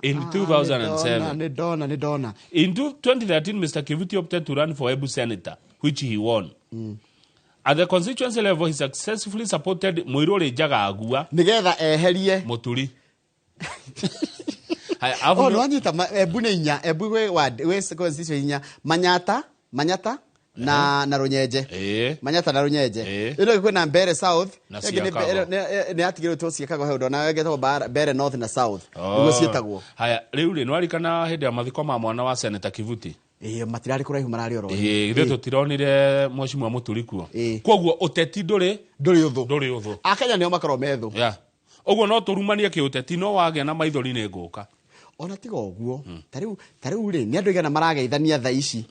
in 2007. Nĩ ndona, nĩ ndona. In 2013, Mr. Kivuti opted to run for Embu Senator, which he won. At the constituency level, he successfully supported Muiruri Njagagua Nĩgetha eherie Muturi. Haya, Oh, nĩwanyita Embu nĩ inya, Embu gwĩ ward, gwĩ constituency inya, Manyata na Rũnyenje. Manyata na Rũnyenje. Ĩno ĩngĩ kwĩna Mbeere South, Na ĩngĩ nĩ Siakago. Nĩ yatigĩrĩtwo Siakago he ũndũ, na ĩngĩ ĩtagwo Mbeere North na South. Nĩguo ciĩtagwo. Haya, rĩu rĩ, nĩwarikana hĩndĩ ya mathiko ma mwana wa Senator Kivuti? Ĩĩ, matirarĩ kũraihu, mararĩ oro. Ĩĩ, ithuĩ tũtironire mheshimiwa Muturi kuo. Koguo ũteti ndũrĩ ndũrĩ ũthũ. Ndũrĩ ũthũ. Akenya nĩo makoragwo me thũ. Yeah. Ũguo no tũrumanie kĩũteti, no wagĩa na maithori nĩ ngũka. Ona tiga ũguo, ta rĩu rĩ, nĩ andũ aigana marageithania thaa ici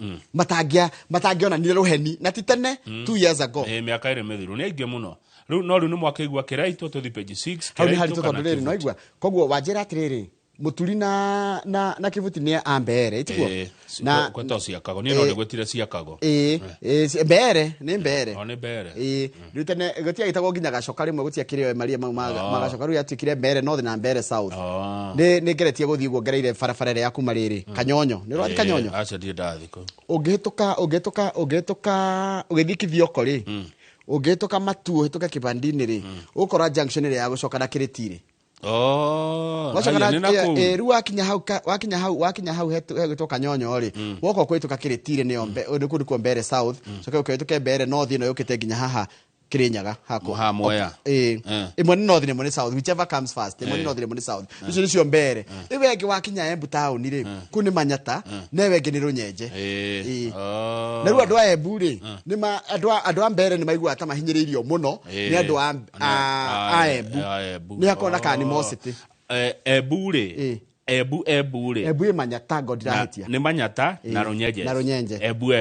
matangĩonanire rũheni na ti tene, 2 years ago. Ĩĩ, mĩaka ĩrĩ mĩthiru, nĩ aingĩ mũno. Rĩu no rĩu nĩ mwakĩigua Kĩraitũ, tũthi page 6. Hau nĩ Kĩraitũ haritũ kana tondũ rĩrĩ Kivuti? noigua koguo wanjĩra atĩrĩrĩ, Mũturi na Kivuti nĩ a Mbeere, itiguo? Ĩĩ, Na gwetwo Siakago. Niĩ no ndĩgwĩtire Siakago. Ĩĩ, ĩĩ, Mbeere nĩ Mbeere. O nĩ Mbeere. Ĩĩ, rĩu tene gũtiagĩtagwo nginya Gacoka, rĩmwe gũtiakĩrĩ maria mau ma Gacoka, rĩu yatuĩkire Mbeere North na Mbeere South. Nĩ ngeretie gũthiĩ ũguo ngereire barabara ĩrĩa ya kuma rĩrĩ Kanyonyo, nĩ ũrathiĩ Kanyonyo? Aca, ndirĩ ndathiĩ kũu. Ũngĩhĩtũka ũgĩthiĩ Kithioko rĩ, ũngĩhĩtũka Matu ũhĩtũke Kĩbandini rĩ, ũgũkora junction ĩrĩa ya gũcoka na Kĩrĩti rĩ. Oh, Wacoka haya, na nĩ na kũu. Rĩu wakinya hau hegwĩtwo Kanyonyo rĩ, woka ũkũhĩtũka Kĩrĩti rĩ, nĩyo nĩ kũu nĩkuo Mbeere South, coke ũkĩhĩtũke Mbeere North ĩno yũkĩte nginya haha Kĩrĩnyaga hakwa. Haha Mwea. Ĩĩ, ĩmwe nĩ North na ĩmwe nĩ South, whichever comes first, ĩmwe nĩ North na ĩmwe nĩ South, icio nĩcio Mbeere. Rĩu ĩngĩ wakinya Embu taũni rĩ, kũu nĩ Manyata, na ĩyo ĩngĩ nĩ Rũnyenje. Ĩĩ. Na rĩu andũ a Embu rĩ, andũ a Mbeere nĩ maiguaga ta mahinyĩrĩirio mũno nĩ andũ a Embu, Embu. nĩ hakona kana nĩ Mocity. Embu rĩ, Embu rĩ, Embu ĩ Manyata, ngo ndirahĩtia. Nĩ Manyata na Rũnyenje. Na Rũnyenje. Embu.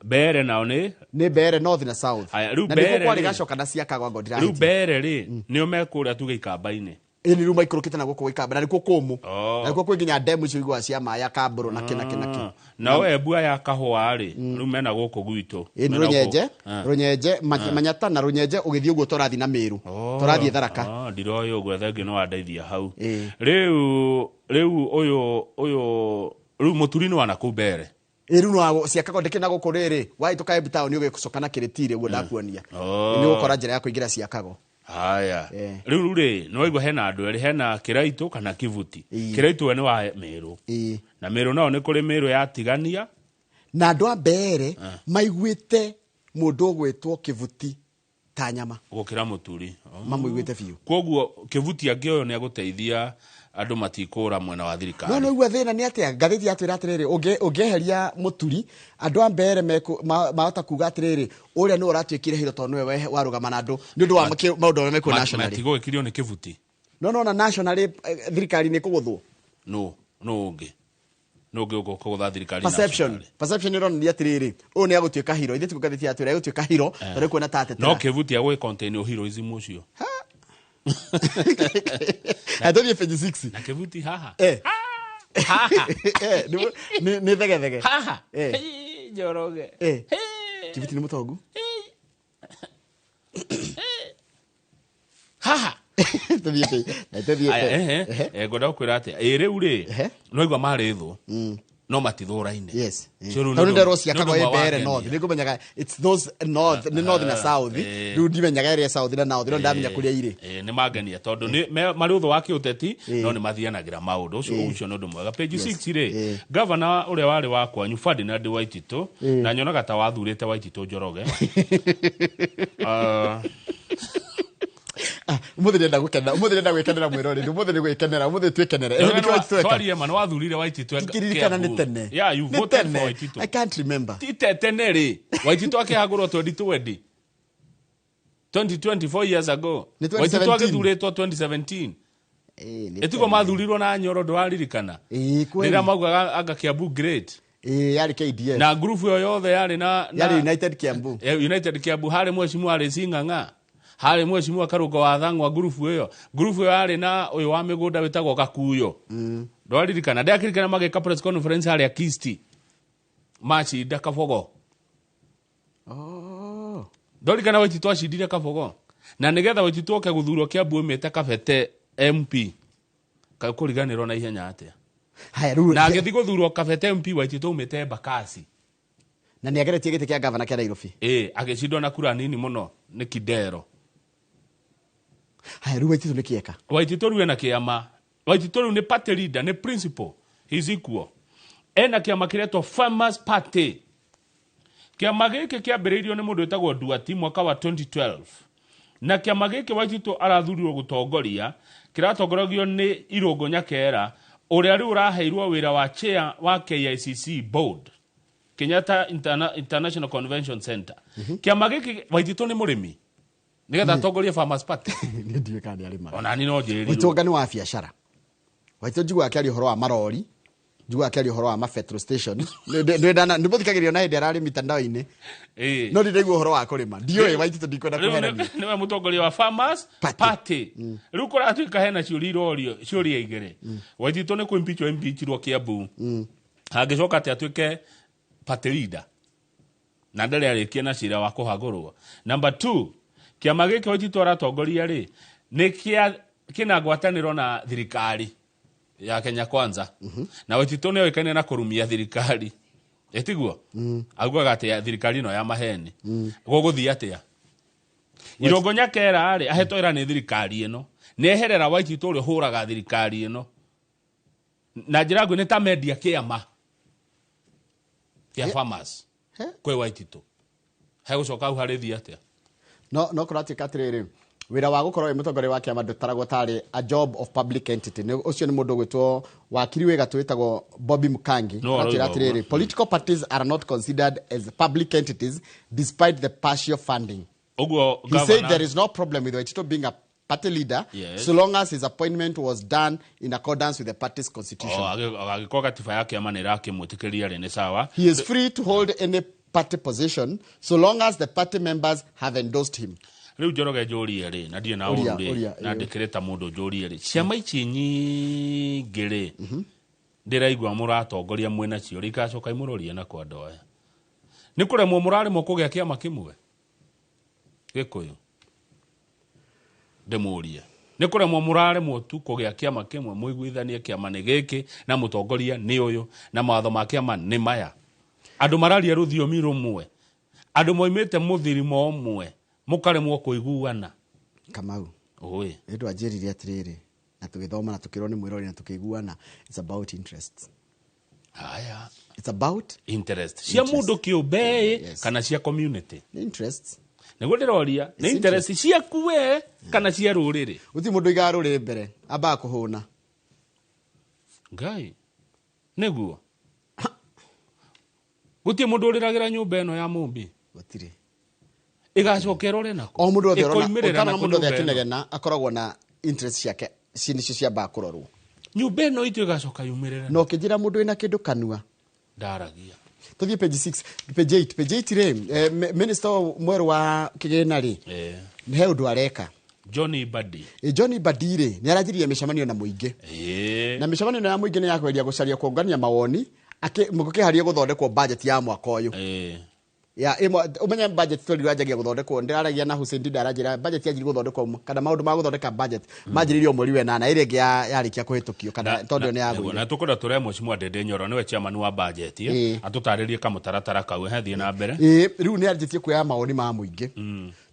Mbeere nao nĩ Nĩ Mbeere North na South. Haya, rĩu Na nĩkuo Mbeere kwarĩ rĩ, Gacoka na Siakago, ngo rĩu ndirahĩtia. Mbeere rĩ, nĩo me kũrĩa tuge Ikamba-inĩ. Ĩ, nĩ rĩu maikũrũkĩte na gũkũ Gĩkamba, na nĩkuo kũmũ, Oh. na nĩkuo kwĩ nginya ndemu icio iguaga cia maĩ ya Kambũrũ na kĩ na kĩ na kĩ. Nao Embu aya kahũa rĩ, rĩu mena gũkũ gwitũ. Ĩ, nĩ Mena gũkũ. Rũnyenje, Rũnyenje, Manyata na Rũnyenje, ũgĩthiĩ ũguo tũrathiĩ na Mĩrũ, tũrathiĩ Tharaka. Oh, ndiroĩ ũguo, thengiũ nĩ wandeithia hau. Rĩu ũyũ rĩu Mũturi nĩ wa nakũu Mbeere. Ĩ, rĩu no Ciakago ndĩkĩ na gũkũ rĩrĩ wahĩtũka Embu taũni ũgĩcoka na Kĩrĩti rĩ, ũguo ndakuonia, nĩ ũgũkora njĩra ya kũingĩra Ciakago. Haya, rĩu rĩ, nĩ waigua hena andũ erĩ, hena Kĩraitũ kana Kivuti. Kĩraitũ we nĩ wa Mĩrũ, na Mĩrũ nao nĩ kũrĩ Mĩrũ yatigania. Na andũ a Mbeere maiguĩte mũndũ ũgwĩtwo Kĩvuti ta nyama gũkĩra Mũturi. Oh. Mamũiguĩte biũ. Koguo Kĩvuti angĩ ũyũ nĩ agũteithia andũ matikũra mwena wa thirikari. No nĩguo thĩna nĩ atĩa, ngathĩti yatwĩra atĩrĩrĩ, ũngĩeheria Mũturi, andũ a Mbeere mahota kuga atĩrĩrĩ, ũrĩa nĩwe ũratuĩkire hero tondũ nĩwe warũgama na andũ nĩ ũndũ wa maũndũ marĩa mekwo nationally. Matigũgĩkirio nĩ Kĩvuti. No nona nationally, thirikari nĩ kũgũthwo. No ũngĩ Nũ ũngĩ ũgũka kũgũtha thirikari na Perception, perception ĩronania atĩrĩrĩ, ũyũ nĩ agũtuĩka hero. Ithuĩ tikugathĩti ya twĩra agũtuĩka hero tondũ kuona ta atetera. No kĩbuti agwĩ contain heroism ũcio. Na tũthiĩ page 6. Na kĩbuti haha. Haha. Nĩ thegethege. Haha. Njoroge. Kĩbuti nĩ mũtongu. Haha. Tũthiĩ tũthiĩ. Ngwenda gũkwĩra atĩa, ĩ rĩu rĩ no igua marĩ thũ no matithũraine. Yes. Tondũ nderwo ciakagwo ĩ mbere north, nĩ ngũmenyaga it's those north, nĩ north na south. Rĩu ndimenyaga ĩrĩa south na north, no ndamenya kũrĩa irĩ. Nĩ mangenia tondũ nĩ marĩ ũthũ wa kĩũteti no nĩ mathianagĩra maũndũ ũcio. Ũcio nĩ ũndũ mwega. Page 6 rĩ, gavana ũrĩa warĩ wa kwanyu Ferdinand Waititũ, na nyonaga ta wathurĩte Waititũ Njoroge. Umuthi ndenda gukena, umuthi ndenda gwikenera mwiroreri, umuthi ni gwikenera, umuthi twikenere. Twarie ma, nĩ wathurire Waititũ. Ngĩririkana nĩ tene. Yeah, you voted for Waititũ. I can't remember. Ti tene rĩ, Waititũ akĩhagũrwo 2020. 2024 years ago. Waititũ agĩthurĩtwo 2017. Ĩtigo mathurirwo na Nyoro, ndũraririkana? Rĩrĩa maugaga anga Kiambu great. Yarĩ KDF. Na ngurubu ĩyo yothe yarĩ na yarĩ United Kiambu. United Kiambu harĩ mheshimiwa arĩ Sing'ang'a. Harĩ mheshimiwa Karũngo wa Thang'wa ngurubu ĩyo. Ngurubu ĩyo yarĩ na ũyũ wa mĩgũnda wĩtagwo Gakuyo. Ndwaririkana? Ndakĩririkana magĩka press conference harĩa Kisti. Macinda Kabogo. Ndwaririkana Waititũ acindire Kabogo. Na nĩgetha Waititũ oke gũthurwo Kiambu oimĩte Kabete MP. Kũriganĩrwo na ihenya atĩa? Na agĩthiĩ gũthurwo Kabete MP Waititũ aumĩte Embakasi. Na nĩ ageretie gĩtĩ kĩa gavana kĩa Nairobi. Agĩcindwo na kura nini mũno nĩ Kidero. Haya, rĩu Waititũ nĩ kĩeka? Waititũ rĩu ena kĩama. Waititũ rĩu nĩ party leader, nĩ principal. He's equal. Ena kĩama kĩretwo Farmers Party. Kĩama gĩkĩ kĩambĩrĩirio nĩ mũndũ wĩtagwo Duati mwaka wa 2012. Na kĩama gĩkĩ Waititũ arathurirwo gũtongoria, kĩratongoragio nĩ Irũngũ Nyakera, ũrĩa rĩu ũraheirwo wĩra wa chair wa KICC board. Kenyatta International Convention Center. Kĩama gĩkĩ Waititũ nĩ mũrĩmi. Nĩgetha atongorie Farmers Party. Nĩ ndiũĩ kana nĩ arĩmaga. Ona niĩ no njĩrirwo. Waitũ nĩ wa biacara. Waitũ njiguaga akĩaria ũhoro wa marori, njiguaga akĩaria ũhoro wa ma petrol station. Nĩ mũthikagĩrĩria na hĩndĩ ararĩ mitandao-inĩ. No ndiraigua ũhoro wa kũrĩma. Ndiũĩ Waititũ, ndikwenda kũherania. Nĩwe mũtongoria wa Farmers Party. Rĩu kũratuĩka hena ciũria irorio, ciũria igĩrĩ. Waititũ nĩ kũ-impeachwo impeachirwo Kiambu. Angĩcoka atĩ atuĩke party leader. Na ndarĩ arĩkia na cira wa kũhagũrwo. Number 2, kĩama gĩkĩ Waititũ aratongoria rĩ, nĩ kĩa kĩna ngwatanĩro na thirikari ya Kenya Kwanza. Na Waititũ nĩ oĩkaine na kũrumia thirikari. Ĩtiguo? Augaga atĩ thirikari ĩno ya maheni. Gũgũthiĩ atĩa? Irũngũ Nyakera rĩ, ahetwo wĩra nĩ thirikari ĩno. Nĩ eherera Waititũ ũrĩa ũhũraga thirikari ĩno. Na njĩra nguhĩ nĩ ta mendia kĩama kĩa Farmers kwĩ Waititũ. Hegũcoka hau harĩthiĩ atĩa? No kũratuĩka atĩrĩrĩ, wĩra wa gũkorwo wĩ mũtongoria wa kĩama ndũtaragwo tarĩ a job of public entity. Ũcio nĩ mũndũ ũgwĩtwo wakiri wĩ gatũ wĩtagwo Bobby Mkangi. Aratwĩra atĩrĩrĩ, political parties are not considered as public entities despite the partial funding. He said there is no problem with Waititũ being a party leader, so long as his appointment was done in accordance with the party's constitution. Angĩkorwo gatiba ya kĩama nĩ ĩrakĩmwĩtĩkĩria rĩ, nĩ sawa. He is free to hold any party position so long as the party members have endorsed him. Rĩu Njoroge njũrie rĩ, na ndirĩ na ũru rĩ, na ndĩkĩrĩ ta mũndũ njũrie rĩ, ciama ici nyingĩ rĩ, ndĩraigua mũratongoria mwĩna cio rĩ, ikacoka imũrorie na kwa andũ aya. Nĩ kũremwo mũraremwo kũgĩa kĩama kĩmwe Gĩkũyũ? Ndĩmũrie. Nĩ kũremwo mũraremwo tu kũgĩa kĩama kĩmwe, mũiguithanie kĩama nĩ gĩkĩ na mũtongoria nĩ ũyũ na mawatho ma kĩama nĩ maya. Andũ mararia rũthiomi rũmwe, andũ moimĩte mũthirimo ũmwe, mũkaremwo kũiguana. Kamau. Ũĩ. Nĩ ndwanjĩrire atĩrĩrĩ, na tũgĩthoma na tũkĩrwo nĩ mwĩrori na tũkĩiguana, it's about interests. Haya. It's about interest. Cia mũndũ kĩũmbe kana cia community. Interests. Nĩguo ndĩroria, nĩ interest ciaku we kana cia rũrĩrĩ. Gũtirĩ mũndũ ũigaga rũrĩrĩ mbere, ambaga kũhũna. Ngai. Nĩguo. Gũtirĩ mũndũ ũrĩragĩra nyũmba ĩno ya Mũmbi. Gũtirĩ. Ĩgacoka ĩrore nakũ. O mũndũ othe ũrona, ũtana mũndũ othe akĩnegena akoragwo na interest ciake, ci nĩcio ciambaga kũrorwo. Nyũmba ĩno itũ ĩgacoka yumĩrĩre. Na ũkĩnjĩra mũndũ wĩna kĩndũ kanua ndaragia. Tũthiĩ page 6, page 8, page 8 rĩ, minister mwerũ wa kĩgĩna rĩ, he ũndũ areka. Johnny Mbadi. John Mbadi rĩ, nĩ aranjirie mĩcemanio na mũingĩ. Na mĩcemanio ĩno ya mũingĩ nĩ ya kweria gũcaria kũngania mawoni gũkĩharia gũthondekwo budget ya mwaka ũyũ. Ya ĩmwe ũmenye budget twerirwo yanjagia gũthondekwo, ndĩraragia na Hussein Dinda, aranjĩra budget yanjirie gũthondekwo kana maũndũ ma gũthondeka budget manjĩrĩirio mweri wa ĩnana, ĩrĩa ĩngĩ yarĩkia kũhĩtũkio kana tondũ nĩ yagũire. Na tũkwenda tũrehe Mheshimiwa Ndindi Nyoro, nĩwe chairman wa budget, atũtarĩrie kamũtaratara kau. Hethiĩ na mbere. Rĩu nĩ anjĩtie kuoya mawoni ma mũingĩ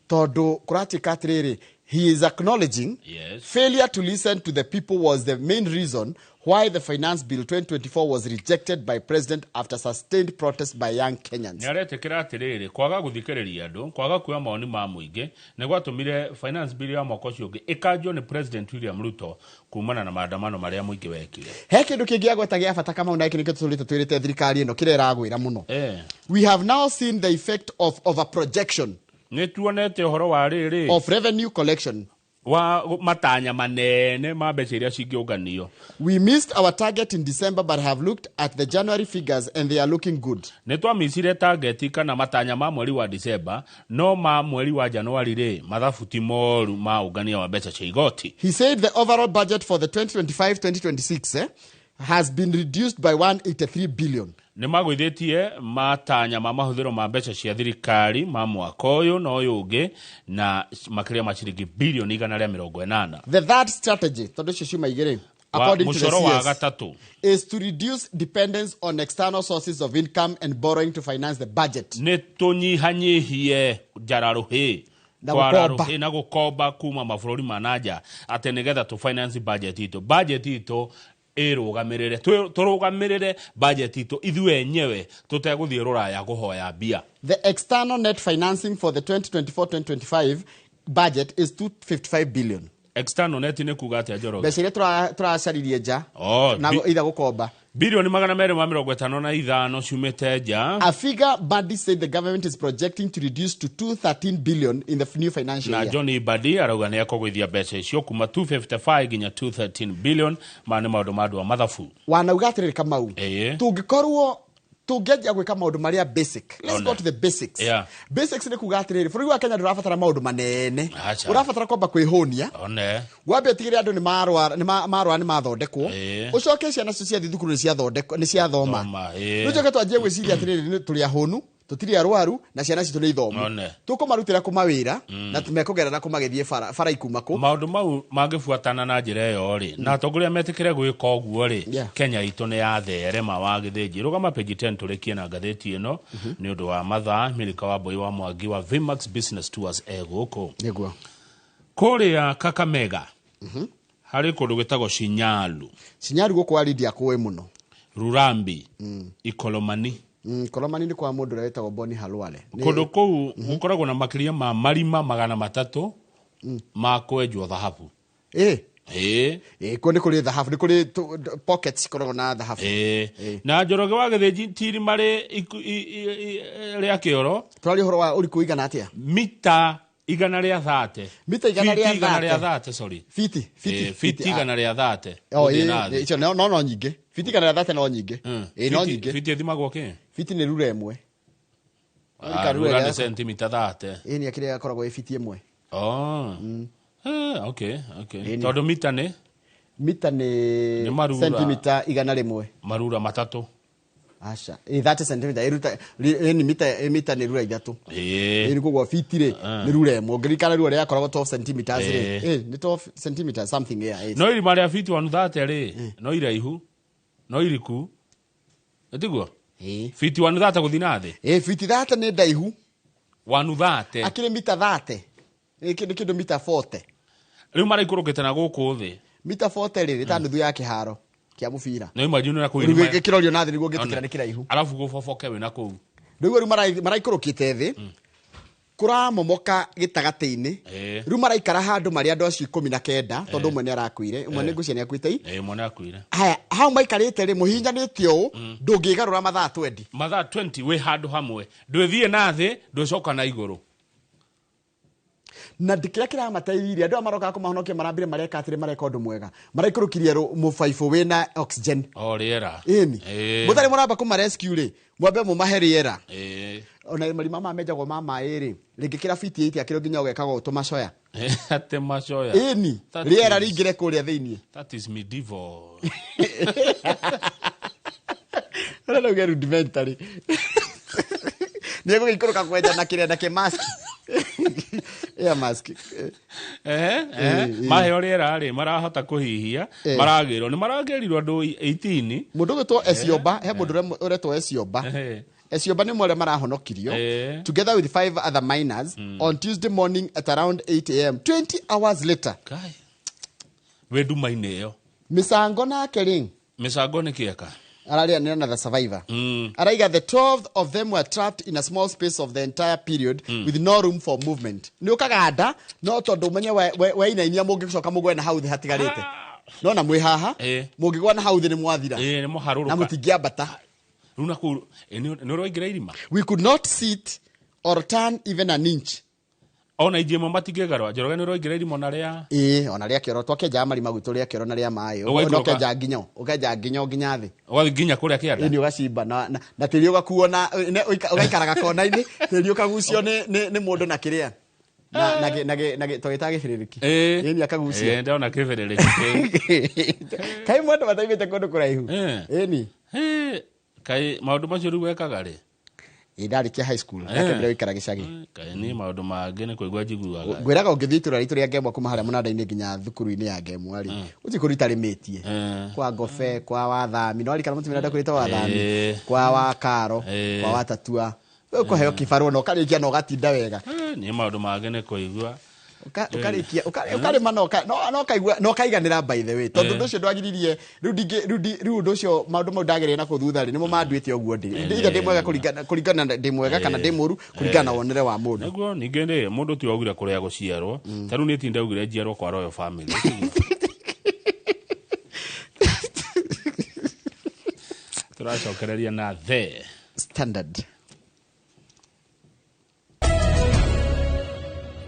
tondũ kũratuĩka atĩrĩrĩ, he is acknowledging failure to listen to the people was the main reason why the Finance Bill 2024 was rejected by president after sustained protest by young Kenyans. Nĩ aretĩkĩra atĩrĩrĩ, kwaga gũthikĩrĩria andũ, kwaga kuoya mawoni ma mũingĩ nĩ gwatũmire finance bill ya mwaka ũcio ũngĩ ĩkanjwo nĩ President William Ruto kumana na maandamano marĩa mũingĩ wekire. He kĩndũ kĩngĩ agweta gĩa bata, Kamau, na gĩkĩ nĩkĩo tũtũrĩte twĩrĩte thirikari ĩno kĩrĩa ĩragwĩra mũno. We have now seen the effect of overprojection Nĩ tuonete ũhoro wa rĩrĩ of revenue collection wa matanya manene ma mbeca iria cingĩũnganio. We missed our target in December but have looked at the January figures and they are looking good. Nĩ twamicire target kana matanya ma mweri wa December, no ma mweri wa Januari rĩ, mathabu ti moru ma ũngania wa mbeca cia igoti. He said the overall budget for the 2025-2026 has been reduced by 183 billion. Nĩ magũithĩtie matanya ma mahũthĩro ma mbeca cia thirikari ma mwaka ũyũ na ũyũ ũngĩ na makĩria ma ciringi bilioni 180. The third strategy, tondũ icio ciuma igĩrĩ, according to the Mũcoro wa CS, gatatũ is to reduce dependence on external sources of income and borrowing to finance the budget. Nĩ tũnyihanyihie njararũhĩ Na kwara gũkomba. rũhĩ na gũkomba kuma mabũrũri ma nanja, atĩ nĩgetha tũ finance budget itũ, budget itũ ĩrũgamĩrĩre, tũrũgamĩrĩre budget itũ ithuĩ enyewe tũtegũthiĩ rũraya kũhoya mbia. The external net financing for the 2024-2025 budget is 255 billion. External net nĩ kuga atĩa, Njoroge? Mbeca iria tũracaririe nja Oh, na either gũkomba. Bilioni 255 ciumĩte nja. A figure Mbadi said the government is projecting to reduce to 213 billion in the new financial Na year. John Mbadi arauga nĩ ekũgũithia mbeca icio kuma 255 nginya 213 billion. Maya nĩ maũndũ ma andũ a mathabu. Wanauga atĩrĩrĩ, Kamau, tũngĩkorwo tũngĩanjia gwĩka maũndũ marĩa basic, let's Ona. go to the basics. Basics nĩ kuga atĩrĩrĩ, bũrũri wa Kenya ndũrabatara maũndũ manene. Acha. Ũrabatara kwamba kwĩhũnia, One. wambe ũtigĩrĩre andũ nĩ marwara, nĩ marwara nĩ mathondekwo, ũcoke ciana cio ciathiĩ thukuru nĩ ciathondekwo, nĩ ciathoma. Thoma, ĩĩ. Rĩu njoke twanjie gwĩciria atĩrĩrĩ, nĩ tũrĩ ahũnu, tũtirĩ arwaru, na ciana citũ nĩ ithomu, One. tũkũmarutĩra kũ mawĩra na mekũgerera kũ magĩthiĩ bara, bara ikuma kũ? Maũndũ mau mangĩbuatana na njĩra ĩyo rĩ, na atongoria metĩkĩre gwĩka ũguo rĩ, Kenya itũ nĩ yatherema wa gĩthĩnji. Rũgama page 10 tũrĩkie na ngathĩti ĩno nĩ ũndũ wa mathaa. Milika wa Mbui wa Mwangi wa Vmax Business Tours e gũkũ. Nĩguo. Kũrĩa Kakamega harĩ kũndũ gwĩtagwo Shinyalu. Shinyalu gũkũ Waridi akũĩ mũno. Rurambi, Ikolomani. Kolomani nĩ kwa mũndũ ũrĩa wĩtagwo Boni Halwale. Kũndũ kũu gũkoragwo na makĩria ma marima 300 ma kwenjwo thahabu. Ĩĩ. Ĩĩ, kuo nĩ kũrĩ thahabu, nĩ kũrĩ pockets ikoragwo na thahabu. Ĩĩ. Na Njoroge wa Gĩthĩnji, ti irima rĩa kĩoro. Tũraria ũhoro wa ũriku ũigana atĩa? Mita 130. Mita igana Fiti rĩa igana rĩa thate. thate, sorry. Fiti, fiti, Ĩĩ, fiti 130. Oh, Gũthiĩ ĩĩ, na thĩ. icio no nyingĩ. Fiti 130 no nyingĩ. Ĩĩ, no nyingĩ. Fiti ĩthimagwo kĩ? Fiti nĩ rura ĩmwe. Ah, Rura rura ĩrĩa nĩ sentimita 30. Ĩĩ, nĩ kĩrĩa gakoragwo ĩ fiti ĩmwe. Oh. Okay. Ĩĩ, Tondũ mita nĩ mita nĩ Nĩ marura. sentimita 100. Marura matatũ. Aca. Ĩ, 30 centimeter ĩruta ĩ, nĩ mita, ĩ, mita nĩ rura ithatũ. Ĩ, nĩ koguo fiti rĩ nĩ rura ĩmwe. Ũngĩririkana rura rĩakoragwo 12 centimeters rĩ. Ĩ, nĩ 12 centimeters something, yeah. Ĩ. No irima rĩa fiti 130 rĩ, no iraihu, no iriku, ĩtiguo fiti 130 gũthiĩ na thĩ. Ĩ, fiti 30 nĩ ndaihu. 130. Akĩrĩ mita 30. Ĩ, kĩndũ mita 40. Rĩu maraikũrũkĩte na gũkũ thĩ. Mita 40 rĩ, nĩ ta nuthu ya kĩharo kĩa mũbira. No imagine na kũu Rĩu irima gĩkĩrorio na thĩ nĩguo ngĩtĩkĩra nĩ kĩraihu. Arabu gũboboke wĩna kũu. Rĩu rĩu maraikũrũkĩte thĩ, kũramomoka gĩtagatĩ-inĩ. Rĩu maraikara handũ marĩ andũ acio 19, tondũ ũmwe nĩ arakuire, ũmwe nĩ ngũcia nĩ akuĩte i. Ĩĩ, ũmwe nĩ akuire. Haya, hau maikarĩte rĩ, mũhinyanĩte ũũ, ndũngĩgarũra mathaa 20. Mathaa 20 wĩ handũ hamwe, ndwĩthiĩ na thĩ, ndwĩcoka na igũrũ. Na kĩrĩa kĩramateithirie andũ aya marokaga kũmahonokia marambire mareka atĩrĩ, mareka ũndũ mwega, maraikũrũkirie mũbaibũ wĩna oxygen. O rĩera. Ĩni. Ĩĩ. Mũtarĩ mũramba kũma rescue rĩ, mwambe mũmahe rĩera. Ĩĩ. Ona marima maya menjagwo ma maĩ rĩ, rĩngĩkĩra fiti 8 akĩrĩ nginya ũgekaga ũtũmacoya. Atĩ macoya. Ĩni. That Rĩera is- rĩingĩre kũrĩa thĩiniĩ. That is medieval. Ũrĩa nauge rudimentary. Nĩ egũgĩikũrũka kwenja na kĩrĩa na kĩmask. Air mask. Ehe, maheo rĩera rĩ, marahota kũhihia. Eh. Maragĩrwo nĩ maragĩrirwo andũ 18. Mũndũ ũgwĩtwo Esioba, he mũndũ ũretwo Esioba. Esioba nĩ ũmwe ũrĩa marahonokirio together with five other miners on Tuesday morning at around 8 a.m., 20 hours later. Kai. Wĩ nduma-inĩ ĩyo. Misango nake rĩ, Mĩcango nĩ kĩeka. Ararĩanĩra na the survivor. Araiga the 12 of them were trapped in a small space of the entire period with no room for movement. Nĩ ũkaganda no tondũ ũmenye weinainia mũngĩcoka mũgwe na hau thĩ hatigarĩte. No na mwĩ haha mũngĩgwa na hau thĩ nĩ mwathira. Ĩĩ, nĩ mũharũrũka. Na mũtingĩambata. Rĩu na kũu ĩ, nĩ ũraingĩra irima. We could not sit or turn even an inch. Ona inji ĩmwe matingĩgarwa. Njoroge, nĩ ũraingĩra irima ona rĩa Ĩĩ, ona rĩa kĩoro twakĩenjaga marima gwitũ rĩa kĩoro na rĩa maĩ. Ũgaikũrũka. Na ũkenja nginyo, ũkenja nginyo nginya thĩ. Ũgathiĩ nginya kũrĩa kĩanda. Ĩni, ũgacimba na tĩri ũgakuo na ũgaikaraga kona-inĩ, tĩri ũkagucio nĩ mũndũ na kĩrĩa na tũgĩtaga gĩbĩrĩrĩki. Ĩni, akagucio. Ĩĩ, ndona kĩbĩrĩrĩki kĩu. Kaĩ mũndũ mataimĩte kũndũ kũraihu. Ĩni. Ĩ, kaĩ maũndũ macio rĩu wekaga rĩ? Ĩ, ndarĩkia high school ndakĩambĩrĩria gũikara gĩcagi. Kaĩ niĩ maũndũ mangĩ nĩ kũigua njiguaga. Ngwĩraga ũngĩthiĩ itũra ritũ rĩa Ngemwa kuma harĩa mũnanda-inĩ nginya thukuru-inĩ ya Ngemwa rĩ, gũtirĩ kũndũ itarĩmĩtie. Kwa Ngobe, kwa Wathami, no warikana mũtumia ũrĩa ndakũrĩte Wathami, kwa Wakaro, kwa Watatua, ũkũheo kĩbarũa na ũkarĩkia na ũgatinda wega. Niĩ maũndũ mangĩ nĩ kũigua. Ũkarĩkia ũkarĩma na ũkaigua na ũkaiganĩra, by the way, tondũ ũndũ ũcio ndwagiririe rĩu ndingĩ rĩu ũndũ ũcio, maũndũ mau ndagereire na kũu thutha rĩ, nĩmo manduĩte ũguo ndĩ. Either ndĩ mwega kũringana na ndĩ mwega kana ndĩ mũru kũringana na wonere wa mũndũ. Nĩguo ningĩ rĩ, mũndũ ti waugire kũrĩa gũciarwo. Ta rĩu niĩ ti ndaugire njiarwo kwa royal family. Tũracokereria na The Standard.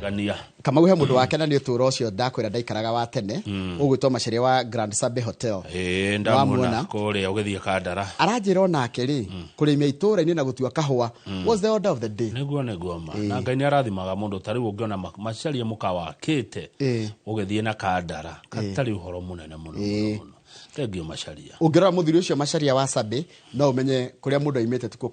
Gania. Kamau, he mũndũ wakena nĩ ũtũũro ũcio ndakwĩra ndaikaraga wa tene, ũgwĩtwo Macharia wa Grand Sabe Hotel. Ĩĩ, ndamuona. Wamuona? Kũrĩa ũgĩthiĩ Kandara. Aranjĩra onake rĩ, kũrĩmia itũũra-inĩ na gũtua kahũa was the order of the day. Nĩguo ma na Ngai nĩ arathimaga mũndũ. Ta rĩu ũngĩona Macharia mũkawakĩte ũgĩthiĩ na Kandara, gatarĩ ũhoro mũnene mũno mũno mũno. Thengiũ, Macharia. Ũngĩrora mũthuri ũcio Macharia wa Sabe, no ũmenye kũrĩa mũndũ aimĩte tuko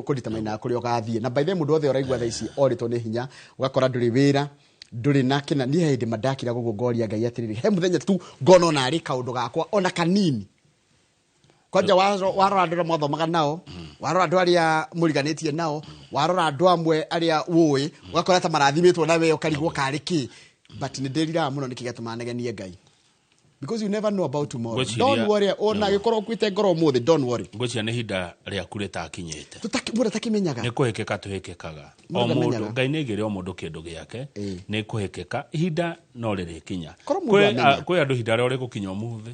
kũritamaina kũrĩa ũgathiĩ. Na by the way, mũndũ wothe ũraigua thaa ici orĩtwo nĩ hinya, ũgakora ndũrĩ wĩra, ndũrĩ na kĩna, niĩ he hĩndĩ mandakira gũguo ngoria Ngai atĩrĩrĩ, he mũthenya tu ngona ona arĩ kaũndũ gakwa ona kanini. Kwanja warora andũ arĩa mwathomaga nao, warora andũ arĩa mũriganĩtie nao, warora andũ amwe arĩa wũĩ, ũgakora ta marathimĩtwo na we ũkarigwo karĩ kĩ. But nĩ ndĩriraga mũno nĩkĩ gĩatũmaga negenie Ngai, because you never know about tomorrow. Don't worry, ona gĩkorwo ũkuĩte ngoro ũmũthĩ, don't worry. Ngwĩciria nĩ ihinda rĩaku rĩtakinyĩte. Mũndũ atakĩmenyaga. Nĩ kũhĩkĩka tũhĩkĩkaga. O Mũndũ mũndũ ndamenyaga. Ngai nĩ aigĩre o mũndũ kĩndũ gĩake. Nĩ kũhĩkĩka, ihinda no rĩrĩkinya. Korwo mũndũ Kwĩ amenya. Kwĩ andũ ihinda rĩao rĩgũkinya ũmũthĩ,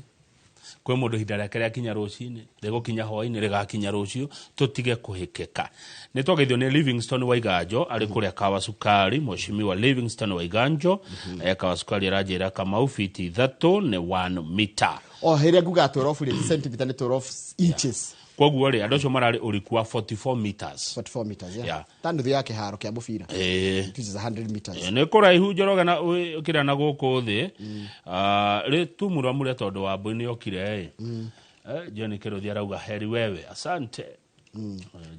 kwĩ mũndũ ihinda rĩake rĩakinya rũcinĩ, rĩgũkinya hwainĩ, rĩgakinya rũciũ. Tũtige kũhĩkĩka. Nĩ twageithio nĩ Livingstone Waiganjo arĩ kũrĩa Kawa Sukari. Mheshimiwa Livingstone Waiganjo, Kawa Sukari, aranjĩra, Kamau, fiti 3 nĩ 1 mita. O hĩrĩa ngugaga 12 rĩ, centimeter nĩ 12 inches. Koguo rĩ, andũ acio mararĩ ũriku wa 44 meters. 44 meters, yeah. Yeah. Ta nuthu ya kĩharo kĩa mũbira, which is 100 meters. Nĩ kũraihu, Njoroge, na kĩrĩa na gũkũ thĩ. Ah, rĩ tumuramure tondũ wa mbũi nĩ okire ĩ. John Kĩrũthi arauga heri wewe, asante.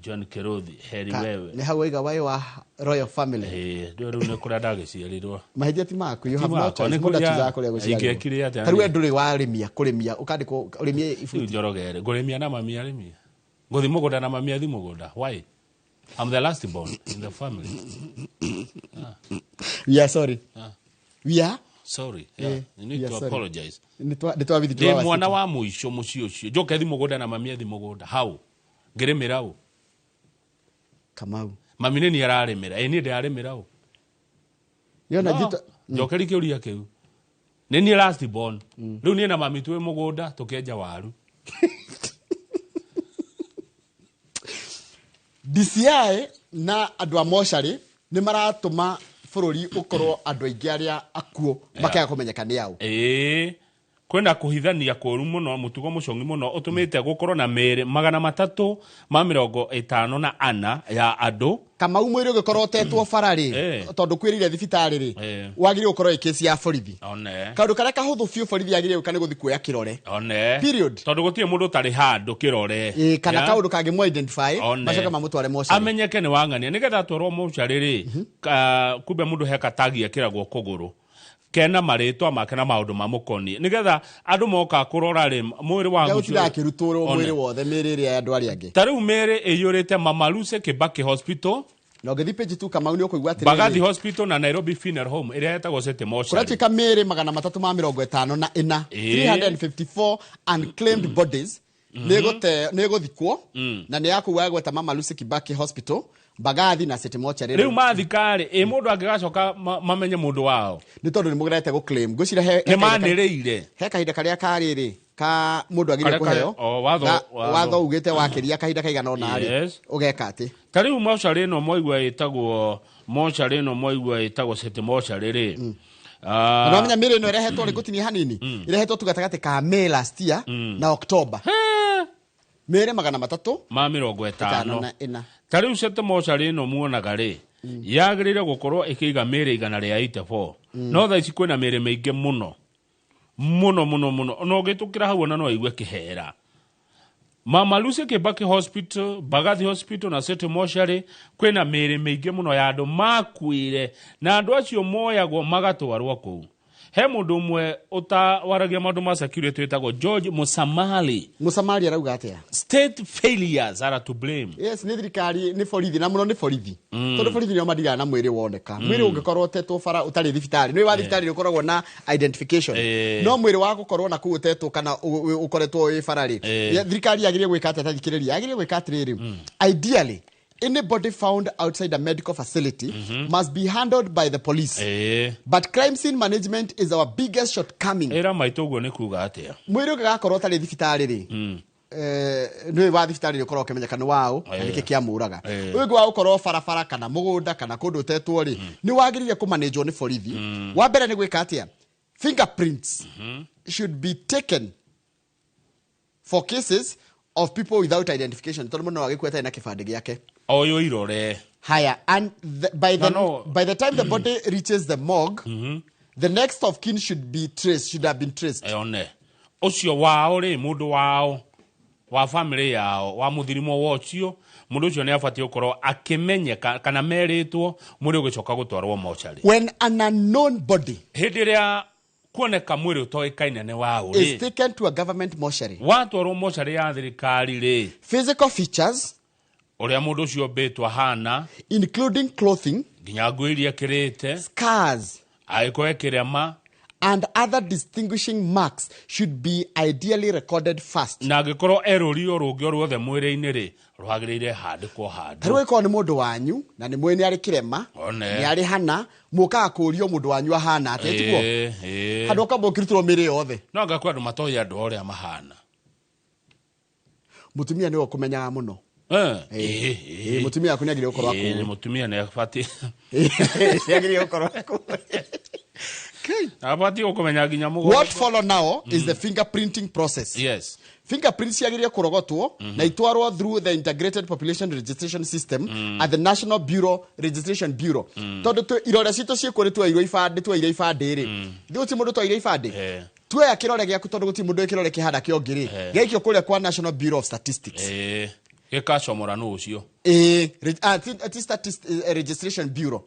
John Kĩrũthi, heri wewe. Nĩ hau waiga waĩ wa royal family. Ĩ, ndũĩ rĩu nĩ kũrĩa ndagĩciarirwo. Mahĩtia ti maku, you Ti have no makwa, choice. nĩ Mũndũ kũrĩa achuzaga kũrĩa gũciarirwo. ingĩekire atĩa Ta rĩu we niĩ? ndũrĩ warĩmia kũrĩmia ũkandĩkwo ũrĩmie Rĩu ibuti. Njoroge rĩ, ngũrĩmia na mami arĩmia, ngũthi mũgũnda na mami athi mũgũnda? Why? I'm the last born in the family. We are sorry. Ah. We are Sorry, yeah. You need we are to sorry. apologize. Nĩ twabithi. Ndĩ mwana wa mũico mũciĩ ũcio, njoke thi mũgũnda na mami athi mũgũnda? Hau ngĩrĩmĩra ũ? Kamau. Mami nĩ niĩ ararĩmĩra, ĩ niĩ ndĩrarĩmĩra ũ? Yona No, njito. njokeri kĩũria kĩu, nĩ niĩ last born. Rĩu niĩ na mami twĩ mũgũnda tũkĩenja waru. DCI na andũ a mocarĩ nĩ maratũma. Bũrũri ũkorwo andũ aingĩ arĩa akuũ makaga kũmenyeka nĩ aũ. Ĩĩ, kwĩna kũhithania kũru mũno, mũtugo mũcong'i mũno ũtũmĩte gũkorwo na mĩĩrĩ 354 ya andũ. Kamau, mwĩrĩ ũgĩkorwo ũtetwo bara rĩ, tondũ kwĩrĩire thibitarĩ rĩ, wagĩrĩire gũkorwo ĩ kesi ya borithi. One. Kaũndũ karĩa kahũthũ biũ borithi yagĩrĩire gwĩka nĩ gũthiĩ kuoya kĩrore. One. Period. Tondũ gũtirĩ mũndũ ũtarĩ handũ kĩrore. Ĩ, kana kaũndũ kangĩmũ identify, One. macoke mamũtware mocarĩ. Amenyeke nĩ wang'ania nĩgetha atwarwo mocarĩ rĩ, kumbe mũndũ he katagi ekĩragwo kũgũrũ kena marĩtwa make na maũndũ mamũkoniĩ, nĩgetha andũ moka kũrora rĩ, mwĩrĩ wa gũtinda akĩrutũrwo One. mwĩrĩ wothe, mĩĩrĩ ĩrĩa ya andũ arĩa angĩ. Ta rĩu mĩĩrĩ ĩiyũrĩte Mama Lucy Kibaki Hospital, Na ũngĩthiĩ page 2, Kamau, nĩ ũkũigua atĩrĩrĩ, Mbagathi Hospital na Nairobi Funeral Home ĩrĩa ĩtagwo City Mortuary. Kũratuĩka mĩĩrĩ 354, 354 unclaimed bodies nĩ ĩgũthikwo na nĩ yakũu wagweta Mama Lucy Kibaki Hospital, Mbagathi na City Mortuary. Rĩu mathika-rĩ, ĩ mũndũ angĩgacoka mamenye mũndũ wao? Nĩ tondũ nĩ mũgerete gũ-claim, ngwĩciria he Nĩ manĩrĩire. He kahinda karĩa karĩrĩ ka mũndũ agĩrĩire Karĩa kũheo. O, watho- Watho ugĩte wakĩria kahinda kaigana ũna rĩ, ũgeka atĩ? Ta rĩu mocarĩ ĩno mwaigua ĩtagwo, mocarĩ ĩno mwaigua ĩtagwo City Mortuary rĩ. Na nĩwamenya mĩĩrĩ ĩno ĩrehetwo rĩ, ngũtinie hanini, ĩrehetwo tu gatagatĩ ka May last year na October, mĩĩrĩ 354. Ma 54. Ta rĩu City Mortuary ĩno muonaga rĩ, yagĩrĩire gũkorwo ĩkĩiga mĩĩrĩ 184, no thaa ici kwĩna mĩĩrĩ mĩingĩ mũno mũno mũno mũno, na ũngĩtũkĩra hau ona no aigue kĩhera. Mama Lucy Kibaki Hospital, Mbagathi Hospital na City Mortuary kwĩna mĩĩrĩ mĩingĩ mũno ya andũ makuire, na andũ acio moyagwo magatwarwo kũu. He mũndũ ũmwe ũtawaragia maũndũ ma security wĩtagwo George Musamali. Musamali arauga atĩa? State failures are to blame. Yes, nĩ thirikari, nĩ borithi, na mũno nĩ borithi, tondũ borithi nĩo mandigana na mwĩrĩ woneka. Mwĩrĩ ũngĩkorwo ũtetwo bara ũtarĩ thibitarĩ, nĩ wa thibitarĩ nĩ ũkoragwo na identification, no mwĩrĩ wa gũkorwo na kũu ũtetwo kana ũkoretwo wĩ bara rĩ, thirikari yagĩrĩire gwĩka atĩa? Ta thikĩrĩria, yagĩrĩire gwĩka atĩrĩrĩ: ideally, anybody found outside a medical facility must be handled by the police, but crime scene management is our biggest shortcoming. Ĩra maitũ, ũguo nĩ kuga atĩa? Mwĩrĩ ũngĩgakorwo ũtarĩ thibitarĩ rĩ, nĩ wa thibitarĩ nĩ ũkorwo ũkĩmenyeka nĩ waũ na nĩkĩ kĩamũraga. Ũyũ ũngĩ wa gũkorwo barabara kana mũgũnda kana kũndũ ũtetwo rĩ, nĩ wagĩrĩire kũmanĩnjwo nĩ borithi. Wa mbere nĩ gwĩka atĩa? Fingerprints should be taken for cases of people without identification, tondũ mũndũ no agĩkue atarĩ na kĩbandĩ gĩake. Oyũ irore. Haya, and the, by the No, no. by the time the body reaches the morgue, the next of kin should be traced, should have been traced. One ũcio wao rĩ, mũndũ wao wa family yao wa mũthirimo wa ũcio mũndũ ũcio nĩ abatiĩ gũkorwo akĩmenyeka kana merĩtwo mwĩrĩ ũgĩcoka gũtwarwo mocarĩ. When an unknown body Hĩndĩ ĩrĩa kuoneka mwĩrĩ ũtoĩkaine nĩ waũ is rĩ, taken to a government mortuary, watwarwo mocarĩ ya thirikari rĩ, physical features, ũrĩa mũndũ ũcio mbĩtwo ahana, including clothing, nginya nguo iria ekĩrĩte, scars, agĩkorwo ekĩrema, and other distinguishing marks should be ideally recorded first. Na angĩkorwo erũri o rũngĩ o ruothe mwĩrĩ-inĩ rĩ, rwagĩrĩire handĩkwo Ta rĩu handũ. ĩkorwo nĩ mũndũ wanyu na nĩ mwĩ nĩ arĩ kĩrema, One. nĩ arĩ hana, mũkaga kũũrio mũndũ wanyu ahana atĩa, tiguo? Ĩĩ. Handũ ũkamba ũkĩrutĩrwo mĩĩrĩ yothe. No anga kwĩ andũ matoĩ andũ ũrĩa mahana. Mũtumia nĩwe ũkũmenyaga mũno. Ĩĩ, Ĩĩ, mũtumia waku nĩ agĩrĩire gũkorwo Ĩĩ, akũĩ. Mũtumia nĩ abatiĩ Nĩ agĩrĩire gũkorwo akũĩ. Abatiĩ gũkũmenya nginya mũgongo. What follow now is the fingerprinting process. Fingerprints ciagĩrĩire kũrogotwo na itwarwo through the Integrated Population Registration System at the National Bureau Registration Bureau, tondũ irore citũ ciĩkuo nĩ tuoirwo ibandĩ, tuoire ibandĩ rĩ, thĩ gũtirĩ mũndũ twaire ibandĩ. Tuoya kĩrore gĩaku, tondũ gũtirĩ mũndũ wĩ kĩrore kĩhana kĩa ũngĩ rĩ, gĩaikio kũrĩa kwa National Bureau of Statistics. Ĩĩ, gĩkacomora nũ ũcio? Ĩĩ, ti Registration Bureau.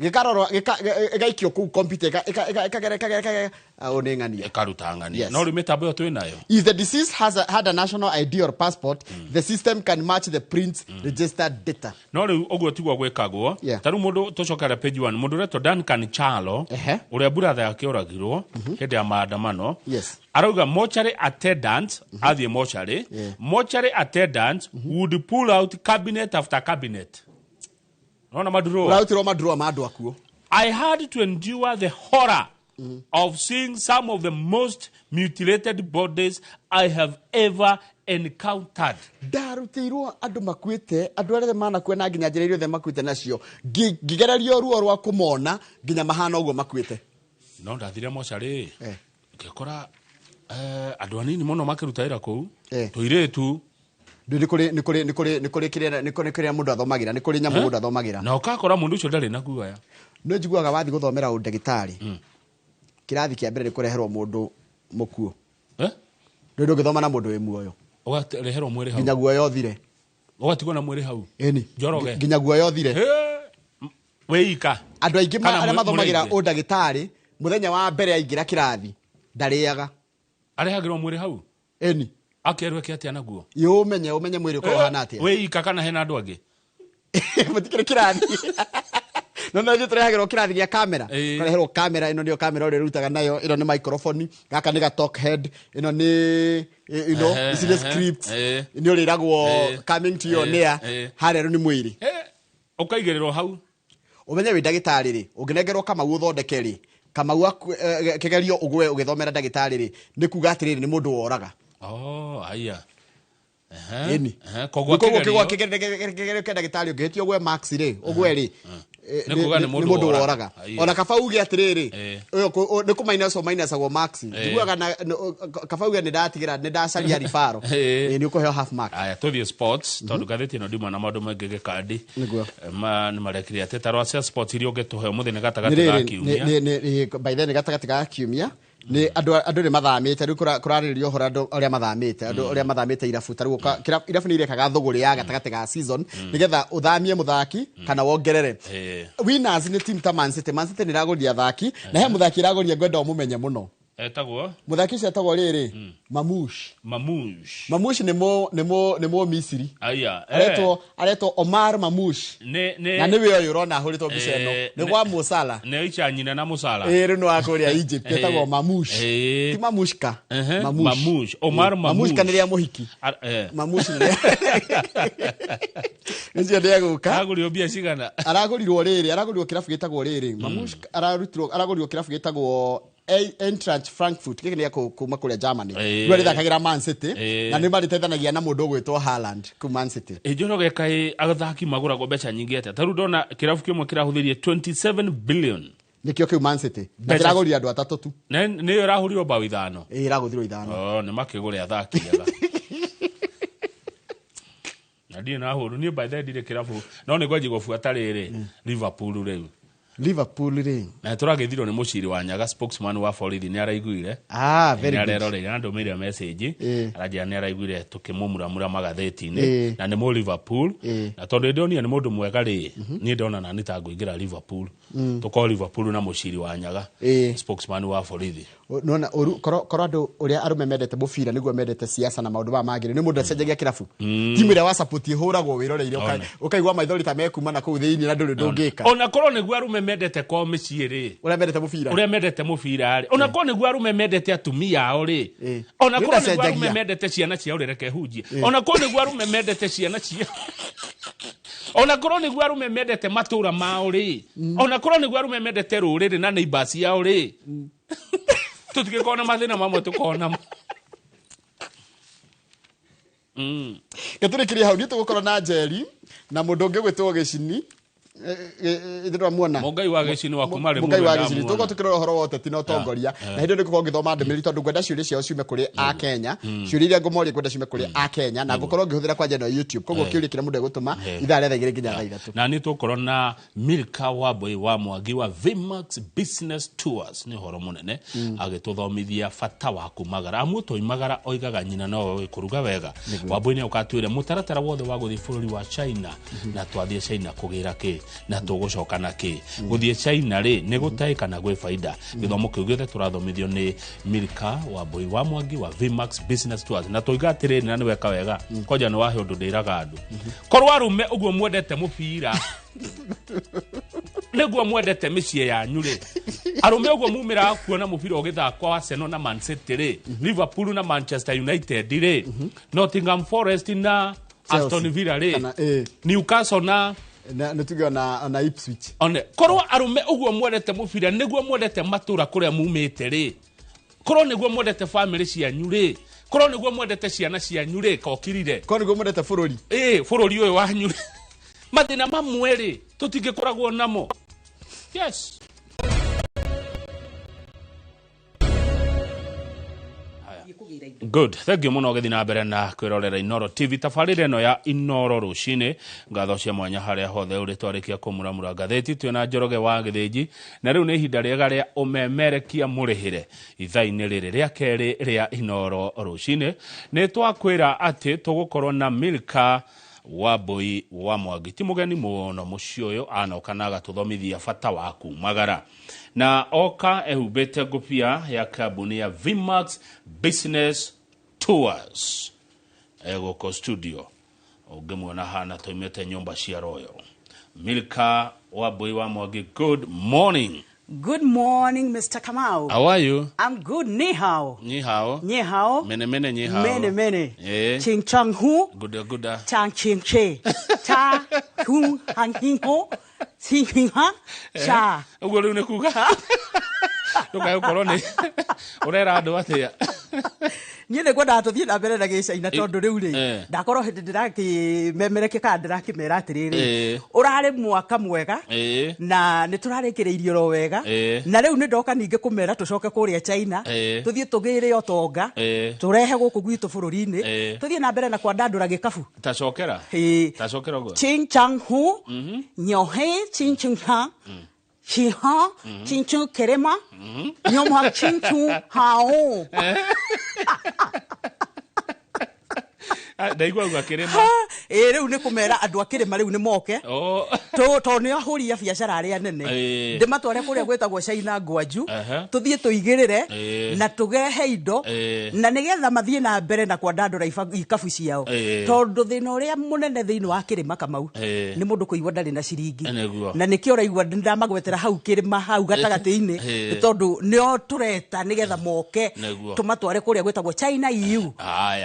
Gĩkarorwo, gĩgaikio kũu computer, ĩkagera ĩkagera ĩkagera, ũyũ nĩ ng'ania. Ĩkaruta ng'ania. Yes. No rĩu mĩtambo ĩyo twĩ nayo. If the deceased had a national ID or passport, the system can match the print registered data. No rĩu ũguo tiguo gwĩkagwo. Ta rĩu mũndũ, tũcokere page 1, mũndũ ũretwo Duncan Chalo, ũrĩa buratha yake oragirwo hĩndĩ ya maandamano, arauga mortuary attendant athiĩ mortuary, mortuary attendant would pull out cabinet after cabinet. Unaona maduro. Ũrarutirwo maduro ma andũ akuo. I had to endure the horror. Of seeing some of the most mutilated bodies I have ever encountered. Ndarutĩirwo andũ makuĩte, andũ arĩa manakua na nginya njĩra iria othe makuĩte nacio. Ngĩgererio ruo rwa kũmona nginya mahana ũguo makuĩte. No ndathire mocarĩ ngĩkora andũ anini mũno makĩruta wĩra kũu, tũirĩtu. Nĩ kũrĩ nĩ kũrĩ nĩ kũrĩ nĩ kũrĩ kĩrĩa nĩ kũrĩ kĩrĩa mũndũ athomagĩra, nĩ kũrĩ nyamũ mũndũ athomagĩra. Na ũgakora mũndũ ũcio ndarĩ na guoya. Nĩ njiguaga wathiĩ gũthomera ũndagĩtarĩ, kĩrathi kĩa mbere nĩ kũreherwo mũndũ mũkuũ. Nĩ ndũngĩthoma na mũndũ wĩ muoyo. Ũgareherwo mwĩrĩ hau. Nginya guoya ũthire. Ũgatigwo na mwĩrĩ hau. Ĩni. Njoroge. Nginya guoya ũthire. Wĩika. Andũ aingĩ Kana arĩa mathomagĩra mũrĩithi. ũndagĩtarĩ, mũthenya wa mbere aingĩra kĩrathi ndarĩaga. Arehagĩrwo mwĩrĩ hau. Ĩni. Akerwo eke atĩa naguo? Ĩ ũmenye mwĩrĩ ũkorwo ũhana atĩa. Wĩika kana hena andũ angĩ? Mũtikĩrĩ kĩrathi. No no ithuĩ tũrehagĩrwo kĩrathi gĩa kamera. Tũreherwo kamera, ĩno nĩyo kamera ũrĩa ĩrutaga nayo, ĩno nĩ microphone, gaka nĩ ga talk head, ĩno nĩ you know, ici nĩ scripts. Nĩ ũrĩragwo coming to your near, harĩa rĩu nĩ mwĩrĩ. Ũkaigĩrĩrwo hau. Ũmenye wĩ ndagĩtarĩ rĩ, ũngĩnengerwo Kamau ũthondeke rĩ, Kamau kĩgerio ũgwe ũgĩthomera ndagĩtarĩ rĩ, nĩ kuga atĩrĩrĩ nĩ mũndũ woraga. Oh, haya. Ĩni. Koguo Koguo kĩgerio kĩgerio kĩa ndagĩtarĩ ũngĩhĩtia ũgwe marks rĩ, ũgwe rĩ, Nĩ kuga nĩ nĩ mũndũ mũndũ woraga. woraga. Aya. Ona kaba uge atĩrĩrĩ, ũyũ nĩ kũ minus o minusagwo marks. Njiguaga na kaba uge nĩ ndatigĩra, nĩ ndacaria ribaro. Nĩ ũkũheo half mark. Aya, tũthiĩ sports, tondũ ngathĩti ĩno ndima na maũndũ maingĩ gĩkandi. Nĩguo. Ma nĩ marekire atĩ ta rwa cia sports iria ũngĩtũhe ũmũthĩ nĩ gatagatĩ Nĩ ga rĩrĩ, kiumia. by then nĩ gatagatĩ ga kiumia. Nĩ andũ nĩ mathamĩte, rĩu kũrarĩrĩrio ũhoro andũ arĩa mathamĩte, andũ arĩa mathamĩte irabu, ta rĩu irabu nĩ irekaga thũgũrĩ ya gatagatĩ ga season, nĩgetha ũthamie mũthaki kana wongerere. Winners nĩ team ta Man City. Man City nĩ ĩragũria athaki, na he mũthaki ĩragũria ngwenda ũmũmenye mũno. Etagwo? Mũthaki ũcio etagwo rĩrĩ, Mamouche. Mamouche. Mamouche nĩ mũ Misiri. Aya, Aretwo Omar Mamouche. Na nĩwe ũyũ ũrona ahũrĩtwo mbica ĩno. Nĩ gwa Mo Salah. Nĩ icha nyina na Mo Salah. Rĩu nĩ wa kũrĩa Egypt, etagwo Mamouche. Ti Mamushka. Mamouche. Mamouche. Omar Mamouche Mamouche. nĩ rĩa mũhiki. Mamouche nĩ rĩa Ũcio nĩ egũka. Aragũrirwo mbia cigana? Aragũrirwo rĩrĩ, aragũrirwo kĩrabu gĩtagwo rĩrĩ. Mamouche aragũrirwo kĩrabu gĩtagwo Eintracht Frankfurt, gĩkĩ nĩ gĩa kuma kũrĩa Germany. Rĩu arĩthakagĩra Man City, na nĩ marĩteithanagia na mũndũ ũgwĩtwo Haaland kũu Man City. Njoroge kaĩ athaki magũragwo mbeca nyingĩ atĩa? Ta rĩu ndona kĩrabu kĩmwe kĩrahũthĩrie 27 billion. Nĩkĩo kĩu Man City. Na Mbeca kĩragũrire andũ atatũ tu. Na nĩyo ĩrahũrirwo mbaũ ithano. Ĩĩ, ĩragũthirwo ithano. Oh, nĩ makĩgũre athaki ega. Na ndirĩ na hũru, niĩ by the way ndirĩ kĩrabu, no nĩ ngwanjia gũbuata rĩrĩ, Liverpool rĩu. Liverpool rĩ. Na tũragĩthirwo nĩ mũciri wa Nyaga, spokesman wa borithi, nĩ araiguire. Very Nĩ good. areroreire, andũmĩire message. Aranjĩra nĩ araiguire tũkĩmũmuramura magathĩti-inĩ. Na nĩ mũ Liverpool. Na tondũ ndonire nĩ mũndũ mwega rĩ, niĩ ndona nani ta ngũingĩra Liverpool. Tũkorwo Liverpool na mũciri wa Nyaga, spokesman wa borithi. Nona ũru, korwo andũ ũrĩa arũme mendete mũbira nĩguo mendete siasa na maũndũ maya mangĩ, nĩ mũndũ acenjagia kĩrabu. Timu ĩrĩa wa support ĩhũragwo wĩroreire, ũkaigua maithori ta mekuma na kũu thĩinĩ na ndũrĩ ũndũ ũngĩka. Ona korwo nĩguo arũme mendete kwao mĩciĩ rĩ. Ũrĩa mendete mũbira. Ũrĩa mendete mũbira rĩ. Ona korwo nĩguo arũme mendete atumia ao rĩ. Ona Nĩ korwo nĩguo arũme ndacenjagia. mendete ciana ciao rĩ, reke hunjie. Ona korwo nĩguo arũme mendete ciana ciao. Ona korwo nĩguo arũme mendete matũra mao rĩ. Ona korwo nĩguo arũme mendete rũrĩrĩ na neighbors ciao rĩ. Tũtingĩkorwo na mathĩna mamwe tũkorwo namo. Gĩtũrĩkĩrie hau, niĩ tũgũkorwo na Njeri na mũndũ ũngĩ ũgwĩtwo Gĩcini. Ithuĩ twamuona. Mũngai wa Gĩcini wa kuma rĩ Mũngai wa mũndũ Gĩcini. ndamuona. Tũgũkorwo tũkĩrora ũhoro wa ũteti na ũtongoria. Na hĩndĩ ĩyo nĩngũkorwo ngĩthoma ndũmĩrĩri tondũ ngwenda ciũria ciao ciume kũrĩ a Kenya. Ciũria iria ngũmoria ngwenda ciume kũrĩ a Kenya. Na ngũkorwo ngĩhũthĩra kwanja ĩno YouTube. Koguo kĩũria kĩrĩa mũndũ egũtũma, ithaa rĩa thaa igĩrĩ nginya thaa ithatũ. Na nĩ tũgũkorwo na Milka Wambui wa Mwangi wa Vmax Business Tours, nĩ ũhoro mũnene, agĩtũthomithia bata wa kumagara. Amu twoimagara oigaga nyina no oĩ kũruga wega. Wambui nĩ ũkatwĩra mũtaratara wothe wa gũthiĩ bũrũri wa China, na twathiĩ China kũgĩra kĩ, na tũgũcoka na kĩ. Gũthiĩ China rĩ, nĩ gũtaĩ kana gwĩ baida. Gĩthomo kĩu gĩothe tũrathomithio nĩ Milka Wambui wa Mwangi wa Vmax Business Tours. Na tũiga atĩrĩrĩ, na nĩ weka wega. Kwanja nĩ wahe ũndũ ndĩraga andũ. Korwo arũme ũguo mwendete mũbira, nĩguo mwendete mĩciĩ yanyu rĩ, arũme ũguo mumĩraga kuona mũbira ũgĩthakwa wa Arsenal na Man City rĩ, Liverpool na Manchester United rĩ, Nottingham Forest na Chelsea. Aston Villa rĩ, Kana, Newcastle na Na nĩ tuge ona Ipswich. One korwo arume ũguo mwendete mũbira nĩguo mwendete matũra kũrĩa mumĩte rĩ, korwo nĩguo mwendete famĩlĩ cianyu rĩ, korwo nĩguo mwendete ciana cianyu rĩ, kokirire. Korwo nĩguo mwendete bũrũri. Ĩ bũrũri ũyũ wanyu rĩ, mathĩna mamwe rĩ tũtingĩkoragwo namo. Yes. Good. Thank you muno gĩthiĩ na mbere na kwĩrorera Inooro TV tabarĩra ĩno ya Inooro rũcinĩ. Ngatho cia mwanya harĩa hothe ũrĩ twarĩkia kũmuramura ngathĩti twĩna Njoroge wa Gĩthĩnji, na rĩu nĩ ihinda rĩega rĩa ũmemerekia mũrĩhĩre ithaa-inĩ rĩrĩ rĩa kerĩ rĩa Inooro rũcinĩ. Nĩ twakwĩra atĩ tũgũkorwo na Milka Wambui wa Mwangi, ti mũgeni mũno mũciĩ ũyũ, anoka na agatũthomithia bata wa kumagara, na oka ehumbĩte ngũbia ya kambuni ya Vmax Business Tours egũkũ studio. Ũngĩmuona hana tũimĩte nyũmba cia Royal. Milka Wambui wa Mwangi, good morning. Good morning, Mr. Kamau. How are you? I'm good. Ni hao. Ni hao. Ni hao. Mene mene ni hao. Mene mene. Eh. Ching chang hu. Guda guda. Chang ching che. Cha hu hang hing ho. Ching hing ha. Cha. Ũguo rĩu nĩ kuga. Ndũkae gũkorwo nĩ ũrera andũ atĩa. Niĩ nĩ ngwendaga tũthiĩ na mbere na gĩcaina tondũ rĩu rĩ ndakorwo hĩndĩ ndĩrakĩmemerekia kana ndĩrakĩmera atĩrĩrĩ, ũrarĩ mwaka mwega na nĩ tũrarĩkĩrĩirie oro wega, na rĩu nĩ ndoka ningĩ kũmera tũcoke kũrĩa China, tũthiĩ tũgĩre ũtonga tũrehe gũkũ gwitũ bũrũri-inĩ, tũthiĩ na mbere na kwandandũra gĩkabu. Tacokera. Tacokera ũguo. Ching chang hu nyohe ching ching ha chi ha ching chung kerema nyom ha ching chung hao. Ndaigua uga kĩrĩma. Ĩ rĩu nĩ kũmera andũ a kĩrĩma rĩu nĩ moke tondũ nĩ ahũri a biacara arĩa nene, ndĩmatware kũrĩa gwĩtagwo China Ngwanju, tũthiĩ tũigĩrĩre na tũgehe indo na nĩgetha mathiĩ na mbere na kwandandũra ikabu ciao, tondũ thĩna ũrĩa mũnene thĩinĩ wa kĩrĩma Kamau nĩ mũndũ kũigua ndarĩ na ciringi, na nĩkĩo ũraigua ndamagwetera hau kĩrĩma hau gatagatĩ-inĩ, tondũ nĩo tũreta nĩgetha moke tũmatware kũrĩa gwĩtagwo China EU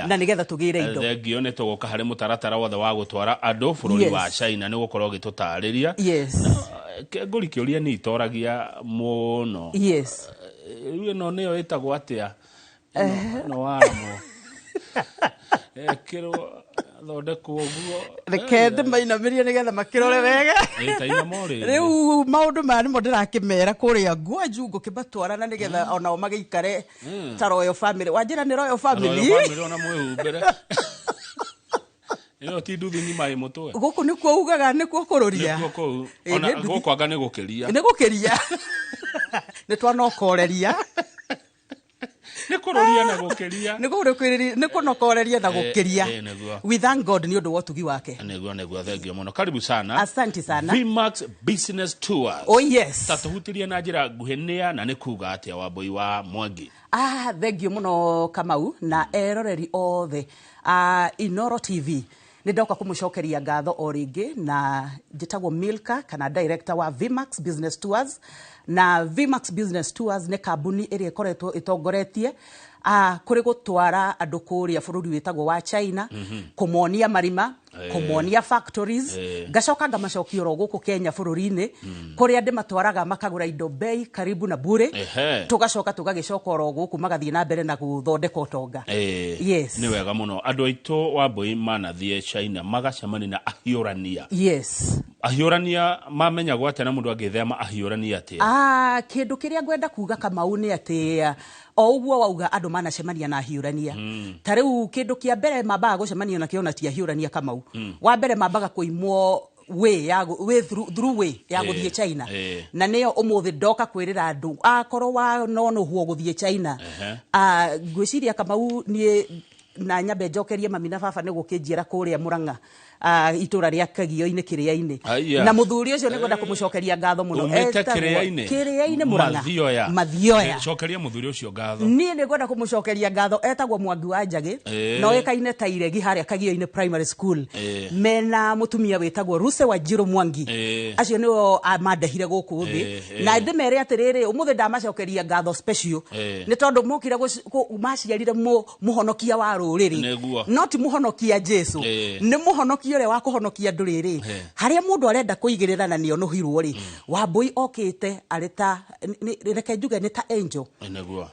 na nĩgetha tũgĩre indo. Thengio nĩ tũgũka harĩ mũtaratara wothe wa gũtwara andũ bũrũri wa China, nĩ gũkorwo ũgĩtũtarĩria. Yes. Ngũri kĩũria nĩ itoragia mũno. Yes. Rĩu ĩno nĩyo ĩtagwo atĩa? Ĩno waramo. Ĩkĩrwo thondekwo ũguo. Reke ndĩmainamĩrie nĩgetha makĩrore wega. Rĩu maũndũ maya nĩmo ndĩrakĩmera kũrĩa Ngwanju ngũkĩmatwara na nĩgetha onao magĩikare ta Royal Family. Wanjĩra nĩ Royal Family. Royal Family ona mwĩhumbĩre. Ĩno ti nduthi ng'ima ĩ mũtwe. Gũkũ nĩkuo ugaga nĩkuo kũrũria. Nĩkuo kũu. Ona gũkũ anga nĩ gũkĩria. Nĩ gũkĩria. Nĩ twanokoreria. Nĩ kũrũria na gũkĩria. Nĩ kũnokoreria na gũkĩria. We thank God nĩ ũndũ wa ũtugi wake. Nĩguo nĩguo, thengio mũno. Karibu sana. Asante sana. Vmax Business Tours. Oh yes. Ta tũhutirie na njĩra nguhĩ nĩa na nĩ kuga atĩa Wambui wa Mwangi. Thengio mũno Kamau na eroreri othe a Inooro TV. Nĩ ndoka kũmũcokeria ngatho o rĩngĩ, na njĩtagwo Milka kana director wa Vmax Business Tours. Na Vmax Business Tours nĩ kambuni ĩrĩa ĩkoretwo ĩtongoretie kũrĩ gũtwara andũ kũrĩa bũrũri wĩtagwo wa China, kũmonia marima, kũmonia factories, ngacoka ngamacokia oro gũkũ Kenya bũrũri-inĩ, kũrĩa ndĩmatwaraga makagũra indo bei karibu na bure, tũgacoka tũgagĩcoka oro gũkũ magathiĩ na mbere na gũthondeka ũtonga. Yes. Nĩ wega mũno. Andũ aitũ Wambui manathiĩ China magacemania na ahiũrania. Yes. Ahiũrania mamenyagwo atĩa na mũndũ angĩthema ahiũrania atĩa? Kĩndũ kĩrĩa ngwenda kuga Kamau nĩ atĩ o ũguo wauga andũ manacemania na ahiũrania. Ta rĩu kĩndũ kĩa mbere mambaga gũcemania nakĩo na ti ahiũrania Kamau. Wa mbere mambaga kũimwo way ya way through way ya gũthiĩ China. Na nĩyo ũmũthĩ ndoka kwĩrĩra andũ akorwo wa nonohwo gũthiĩ China. Ngwĩciria Kamau niĩ na nyambe njokerie mami na baba nĩ gũkĩnjiĩra kũrĩa Murang'a itũra rĩa Kagio-inĩ Kĩrĩa-inĩ, na mũthuri ũcio nĩ ngwenda kũmũcokeria ngatho mũno. Kĩrĩa-inĩ Murang'a Mathioya. Cokeria mũthuri ũcio ngatho. Niĩ nĩ ngwenda kũmũcokeria ngatho, etagwo Mwangi wa Njagĩ na oĩkaine ta Iregi harĩa Kagio-inĩ Primary School, mena mũtumia wĩtagwo Ruse wa Njirũ Mwangi. Acio nĩo mandehire gũkũ thĩ, na ndĩmere atĩrĩrĩ ũmũthĩ ndamacokeria ngatho special nĩ tondũ mokire maciarire mũhonokia wa rũrĩrĩ no ti mũhonokia Jesu nĩ mũhonokia ũrĩa wa kũhonokia ndũrĩrĩ harĩa mũndũ arenda kũigĩrĩra na nĩonũhirwo rĩ Wambui okĩte arĩ ta reke njuge nĩ ta angel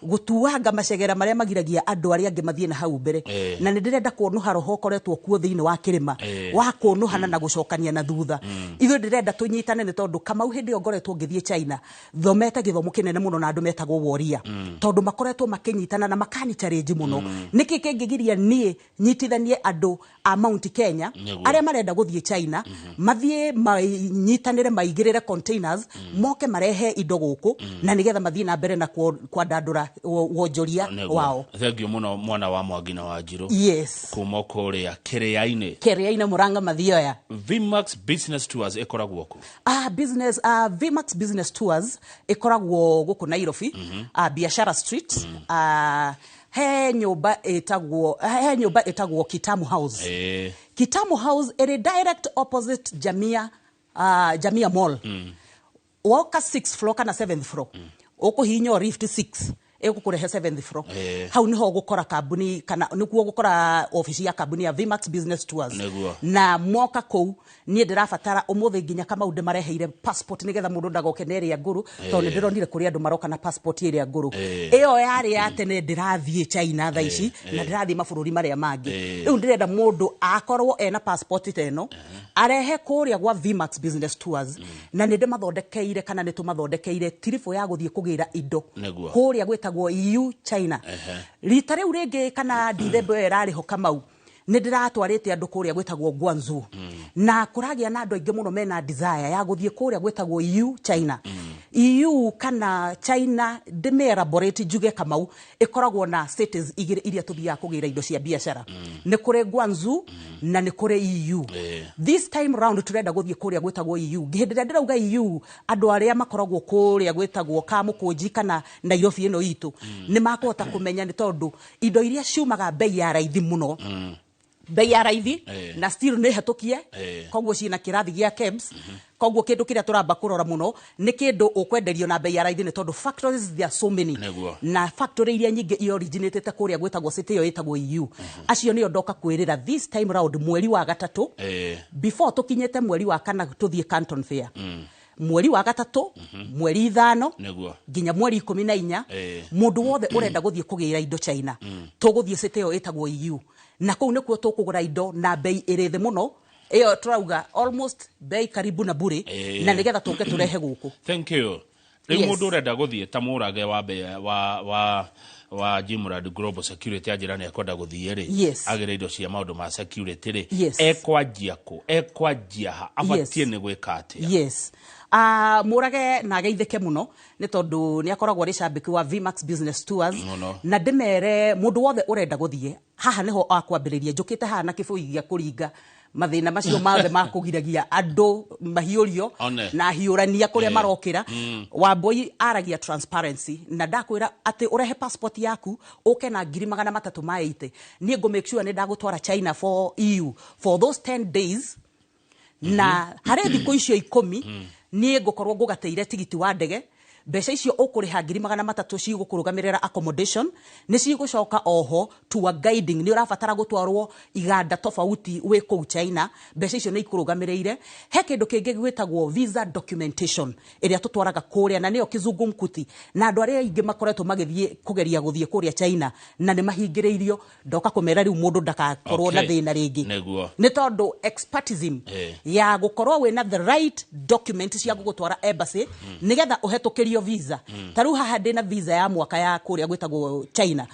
gũtuanga macegera marĩa magiragia andũ arĩa angĩ mathiĩ na hau mbere na nĩ ndĩrenda kuonuha roho ũkoretwo kuo thĩinĩ wa kĩrĩma wa kuonuhana na gũcokania na thutha ithuĩ ndĩrenda tũnyitane nĩ tondũ Kamau hĩndĩ ĩyo ngoretwo ngĩthiĩ China thomete gĩthomo kĩnene mũno na andũ metagwo woria tondũ makoretwo makĩnyitana na makani challenge mũno nĩkĩ kĩngĩgiria niĩ nyitithanie andũ a Mount Kenya arĩa marenda gũthiĩ China mathiĩ manyitanĩre maigĩrĩre containers moke marehe indo gũkũ na nĩgetha mathiĩ na mbere na kwandandũra wonjoria wao. Thank you mũno mwana wa Mwangi na Wanjirũ. Yes. Kuma kũrĩa Kĩrĩa-inĩ. Kĩrĩa-inĩ Murang'a Mathioya. Vmax Business Tours ĩkoragwo kũ? Vmax Business Tours ĩkoragwo gũkũ Nairobi, Biashara Street, he nyũmba ĩtagwo Kitamu House. Kitamu House ĩrĩ direct opposite Jamia, Jamia Mall. Woka 6th floor kana 7th floor. Ũkũhihinya lift 6 ĩgũkũrehe 7th floor. Hau niho ũgũkora kambuni kana nĩkuo ũgũkora ofici ya kambuni ya Vmax Business Tours. Na moka kũu niĩ ndĩrabatara ũmũthĩ nginya Kamau ndĩmareheire passport nĩgetha mũndũ ndagoke na ĩrĩa ngũrũ tondũ nĩndĩronire kũrĩ andũ maroka na passport ĩrĩa ngũrũ. Ĩyo yarĩ ya tene ndĩrathiĩ China thaa ici na ndĩrathiĩ mabũrũri marĩa mangĩ. Rĩu ndĩrenda mũndũ akorwo ena passport ta ĩno arehe kũrĩa gwa Vmax Business Tours na nĩndĩmathondekeire kana nĩtũmathondekeire tiribũ ya gũthiĩ kũgĩra indo kũrĩa gwĩtagwo EU China. Rita rĩu rĩngĩ kana Dithemba ĩyo ĩrarĩ ho Kamau nĩ ndĩratwarĩte andũ kũrĩa gwĩtagwo Guangzhou na kũragĩa na andũ aingĩ mũno mena desire ya gũthiĩ kũrĩa gwĩtagwo EU China. EU kana China ndĩmĩelaborate njuge Kamau ĩkoragwo na cities igĩrĩ iria tũthiaga kũgĩra indo cia biacara. Nĩ kũrĩ Guangzhou na nĩ kũrĩ EU. This time round tũrenda gũthiĩ kũrĩa gwĩtagwo EU. Hĩndĩ ĩrĩa ndĩrauga EU andũ arĩa makoragwo kũrĩa gwĩtagwo Kamũkũnji kana Nairobi ĩno itũ nĩ makũhota kũmenya nĩ tondũ indo iria ciumaga bei ya raithi mũno bei ya raithi na still nĩ hetũkie koguo ciĩna kĩrathi gĩa KEBS koguo kĩndũ kĩrĩa tũramba kũrora mũno nĩ kĩndũ ũkwenderio na bei ya raithi nĩ tondũ factories there are so many na factory iria nyingĩ i originatĩte kũrĩa gwĩtagwo city ĩyo ĩtagwo EU. Acio nĩo ndoka kwĩrĩra this time round mweri wa gatatũ before tũkinyĩte mweri wa kana tũthiĩ Canton Fair. Mweri wa gatatũ mweri 5 nginya mweri 14 mũndũ wothe ũrenda gũthiĩ kũgĩra indo China tũgũthiĩ city ĩyo ĩtagwo EU na kũu nĩkuo tũkũgũra indo na bei ĩrĩ thĩ mũno ĩyo tũrauga almost bei karibu na bure na nĩgetha tũke tũrehe gũkũ. Thank you. Rĩu mũndũ ũrenda gũthiĩ ta Mũrage wa wa Jimrad Global Security anjĩra nĩ ekwenda gũthiĩ rĩ agĩre indo cia maũndũ ma security rĩ ekwanjia kũ ekwanjia ha abatiĩ nĩ gwĩka atĩa? Yes. Mũrage na ageithĩke mũno nĩ tondũ nĩ akoragwo arĩ cambĩki wa Vmax Business Tours na ndĩmere mũndũ wothe ũrenda gũthiĩ haha nĩho akwambĩrĩria njũkĩte haha na kĩbũi gĩa kũringa mathĩna macio mothe makũgiragia andũ mahiũrio na hiũrania kũrĩa marokĩra. Wambui aragia transparency na ndakwĩra atĩ ũrehe passport yaku ũke na 380 niĩ ngũ make sure nĩ ndagũtwara China for EU for those 10 days na harĩ thikũ icio 10 niĩ ngũkorwo ngũgatĩire tigiti wa ndege mbeca icio ũkũrĩha 300 cigũkũrũgamĩrĩra accommodation nĩ cigũcoka oho tour guiding nĩ ũrabatara gũtwarwo iganda tofauti wĩ kũu China mbeca icio nĩ ikũrũgamĩrĩire. He kĩndũ kĩngĩ gwĩtagwo visa documentation ĩrĩa tũtwaraga kũrĩa na nĩyo kizungumkuti na andũ arĩa aingĩ makoretwo magĩthiĩ kũgeria gũthiĩ kũrĩa China na nĩ mahingĩrĩirio ndoka kũmera rĩu mũndũ ndagakorwo na thĩna rĩngĩ nĩ tondũ expertism ya gũkorwo wĩna the right document cia gũgũtwara embassy nĩgetha ũhetũkĩrio visa. Ta rĩu haha ndĩna visa ya mwaka ya kũrĩa gwĩtagwo China.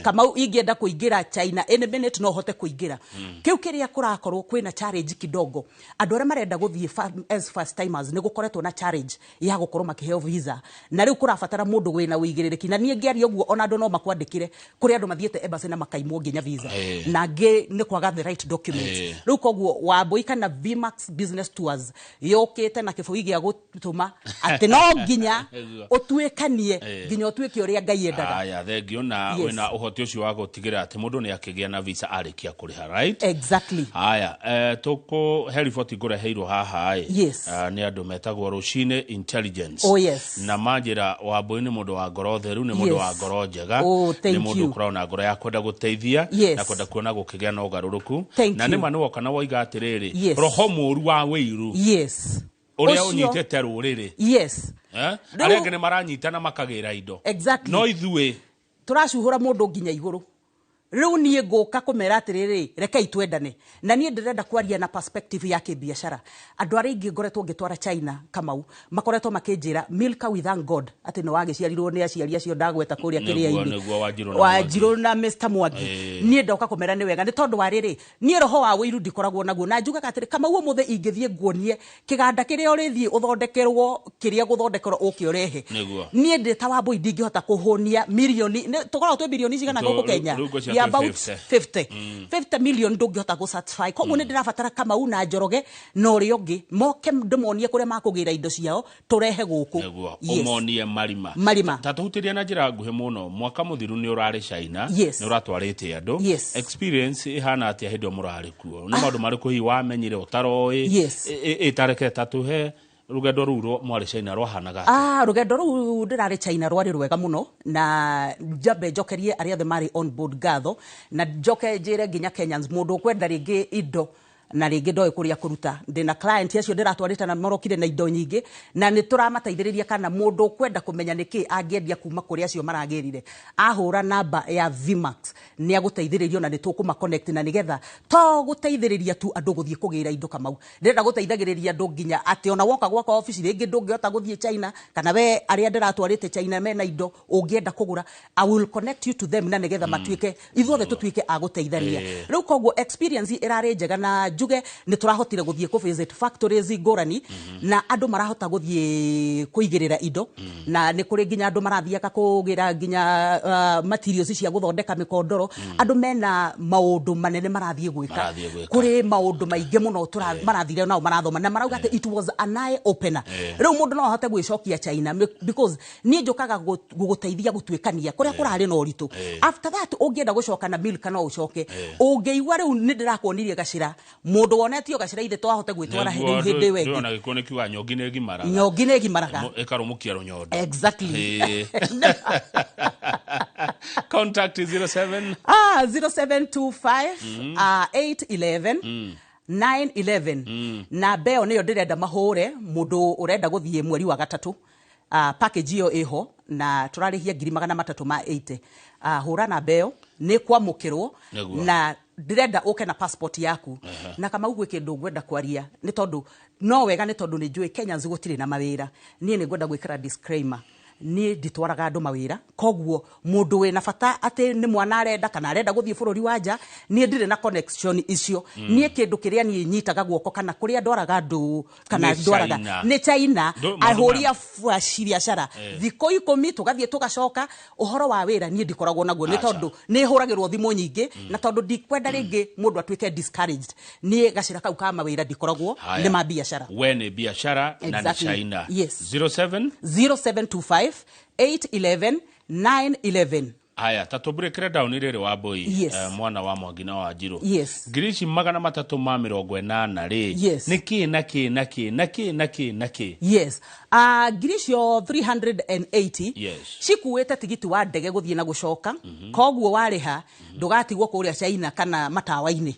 Kamau ingĩenda kũingĩra China any minute no hote kũingĩra. Kĩu kĩrĩa kũrakorwo kwĩna challenge kidogo andũ arĩa marenda gũthiĩ as first timers nĩ gũkoretwo na challenge ya gũkorwo makĩheo visa na rĩu kũrabatara mũndũ wĩna ũigĩrĩrĩki na niĩ ngĩaria ũguo ona andũ no makwandĩkĩre kũrĩ andũ mathiĩte embassy na makaimwo nginya visa na angĩ nĩ kwaga the right documents. Rĩu koguo Wambui kana Vmax Business Tours yũkĩte na kĩbũi gĩa gũtũma atĩ no nginya Ũtuĩkanie nginya ũtuĩke ũrĩa Ngai endaga. Aya, thengio na wĩna ũhoti ũcio wa gũtigĩrĩra atĩ mũndũ nĩ akĩgĩa na visa arĩkia kũrĩha, right? Exactly. Haya, tũkũ he riboti ngũreheirwo haha ĩ. Nĩ andũ metagwo Rũcinĩ Intelligence. Oh, yes. Na manjĩra Wambũi nĩ mũndũ wa ngoro theru, nĩ mũndũ wa ngoro njega, Oh, thank nĩ mũndũ you. ũkoragwo na ngoro ya kwenda gũteithia na kwenda kuona gũkĩgĩa na ũgarũrũku. Thank Na you. nĩma nĩwoka na woiga atĩrĩrĩ, roho mũru wa wĩiru ũrĩa ũnyitĩte rũrĩrĩ. Rĩu- Arĩa angĩ nĩ maranyitana makagĩra indo. No ithuĩ Tũracuhũra mũndũ nginya igũrũ. Rĩu niĩ ngũka kũmera atĩrĩrĩ, rekei twendane. Na niĩ ndĩrenda kwaria na perspective ya kĩbiacara. Andũ arĩa aingĩ ngoretwo ngĩtwara China, Kamau, makoretwo makĩnjĩra, Milka, we thank God atĩ nĩ wagĩciarirwo nĩ aciari acio ndagweta kũrĩa kĩrĩa-inĩ. Nĩguo Wanjirũ na Wanjirũ na Mr Mwangi. Niĩ ndoka kũmera nĩ wega nĩ tondũ wa rĩrĩ, niĩ roho wa wĩiru ndikoragwo naguo, na njugaga atĩrĩ, Kamau, ũmũthĩ ingĩthiĩ nguonie kĩganda kĩrĩa ũrĩthiĩ ũthondekerwo kĩrĩa gũthondekerwo ũke ũrehe. Niĩ ndĩ ta Wambũi ndingĩhota kũhũnia mirioni, tũkoragwo twĩ mirioni cigana gũkũ Kenya? Rĩu ngwĩciria We are twĩ about 50. 50. 50 million ndũngĩhota gũ satisfy. Koguo nĩ ndĩrabatara Kamau na Njoroge na ũrĩa ũngĩ moke ndĩmonie kũrĩa makũgĩra indo ciao tũrehe gũkũ. Nĩguo ũmonie marima. Marima. Ta tũhutĩrie na njĩra nguhĩ mũno, mwaka mũthiru nĩ ũrarĩ China, nĩ ũratwarĩte andũ. Experience ĩhana atĩa hĩndĩ ĩyo mũrarĩ kuo? Nĩ maũndũ marĩkũ hihi wamenyire ũtaroĩ? Ĩtareke ta tũhe rũgendo rũu mwarĩ China rwahanaga atĩa? Rũgendo rũu ndĩrarĩ China rwarĩ rwega mũno, na njambe njokerie arĩa othe marĩ on board ngatho, na njoke njĩre nginya Kenyans, mũndũ ũkwenda rĩngĩ indo na rĩngĩ ndoĩ kũrĩa kũruta, ndĩna client acio ndĩratwarĩte na marokire na indo nyingĩ, na nĩ tũramateithĩrĩria, kana mũndũ ũkwenda kũmenya nĩkĩ angĩendia kuma kũrĩa acio maragĩrire, ahũra namba ya Vmax nĩ agũteithĩrĩrio, na nĩ tũkũma connect, na nĩgetha to gũteithĩrĩria tu andũ gũthiĩ kũgĩra indo, Kamau, ndĩrenda gũteithagĩrĩria andũ nginya atĩ ona woka gwakwa obici rĩngĩ ndũngĩhota gũthiĩ China, kana we arĩa ndĩratwarĩte China mena indo ũngĩenda kũgũra, I will connect you to them, na nĩgetha matuĩke ithuothe tũtuĩke a gũteithania. Rĩu koguo experience ĩrarĩ njega, na njuge nĩ tũrahotire gũthiĩ kũ visit factories ngũrani, na andũ marahota gũthiĩ kũigĩrĩra indo, na nĩ kũrĩ nginya andũ marathiaga kũgĩra nginya materials cia gũthondeka mĩkondoro. Andũ mena maũndũ manene marathiĩ gwĩka. Marathiĩ gwĩka. Kũrĩ maũndũ maingĩ mũno marathire nao marathoma na marauga atĩ it was an eye opener. Rĩu mũndũ no ahote gwĩcokia China because niĩ njũkaga gũgũteithia gũtuĩkania kũrĩa kũrarĩ na ũritũ. After that ũngĩenda gũcoka na Milka no ũcoke. Ũngĩigua rĩu nĩ ndĩrakuonirie gacĩra, mũndũ wonetio gacĩra ithe twahote gwĩtwara Nĩguo rĩu hĩndĩ ĩyo ĩngĩ. Ona gĩkuũ nĩ kiuga nyongi nĩ ĩgimaraga. Nyongi nĩ ĩgimaraga. Ĩkarũmũkia rũnyondo. Exactly. Contact 07 0725 811 911. Namba ĩyo nĩyo ndĩrenda mahũre mũndũ ũrenda gũthiĩ mweri wa gatatũ. Package ĩyo ĩho na tũrarĩhia 380,000. Hũra namba ĩyo nĩ kwamũkĩrwo. Na ndĩrenda ũke na passport yaku. Na Kamau, gwĩ kĩndũ ngwenda kwaria, nĩ tondũ no wega, nĩ tondũ nĩ njũĩ Kenyans gũtirĩ na mawĩra. Niĩ nĩ ngwenda gwĩkĩra disclaimer, niĩ nditwaraga andũ mawĩra. Koguo mũndũ wĩna bata atĩ nĩ mwana arenda kana arenda gũthiĩ bũrũri wa nja, niĩ ndirĩ na connection icio. Niĩ kĩndũ kĩrĩa niĩ nyitaga guoko kana kũrĩa ndwaraga andũ kana Nĩ ndwaraga China. nĩ China. Maũndũ Ahũri a biacara thikũ 10 tũgathiĩ tũgacoka. Ũhoro wa wĩra niĩ ndikoragwo naguo, nĩ Aca. tondũ nĩ hũragĩrwo thimũ nyingĩ, na tondũ ndikwenda rĩngĩ mũndũ atuĩke discouraged, niĩ gacĩra kau ka mawĩra ndikoragwo. Haya. Nĩ ma biacara. We nĩ biacara na nĩ China. 07 0725 811 911. Haya, ta tũmbũrĩkĩre down rĩrĩ, Wambũi. Mwana wa Mwangi na Wanjirũ. 380,000 rĩ, nĩ kĩ na kĩ na kĩ na kĩ na kĩ na kĩ? Yes, ngiri icio 380 cikuĩte tigiti wa ndege gũthiĩ na gũcoka. Koguo warĩha ndũgatigwo kũrĩa China kana matawa-inĩ.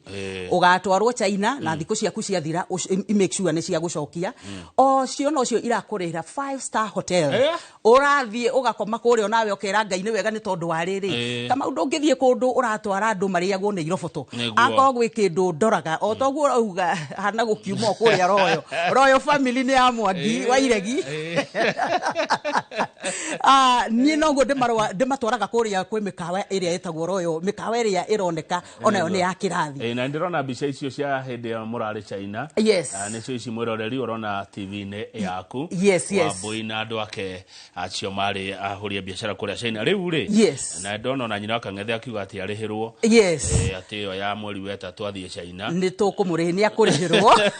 Ũgatwarwo China na thikũ ciaku ciathira make sure nĩ cia gũcokia. O cio nocio irakũrĩhĩra 5 star hotel. Ũrathiĩ ũgakoma kũrĩa onawe ũkera Ngai nĩ wega, nĩ tondũ wa rĩrĩ, kama ndũngĩthiĩ kũndũ ũratwara andũ marĩagwo nĩ iroboto. Akorwo gwĩ kĩndũ ndoraga o toguo ũrauga hana gũkiuma o kũrĩa Royal family nĩ ya Mwangi wa Iregi. Niĩ noguo ndĩmatwaraga kũrĩa kwĩ mĩkawa ĩrĩa ĩtagwo Royal, mĩkawa ĩrĩa ĩroneka onayo nĩ ya kĩrathi. Na ndĩrona mbica icio cia hĩndĩ ĩyo mũrarĩ China. Nĩcio ici, mwĩroreri, ũrona TV-inĩ yaku. Wambũi na andũ ake acio marĩ ahũri a biacara kũrĩa China. Rĩu rĩ, Na ndona ona nyina wa Kang'ethe akiuga atĩ arĩhĩrwo. Atĩ ĩyo ya mweri wa ĩtatũ athiĩ China. Nĩ tũkũmũrĩhi, nĩ akũrĩhĩrwo.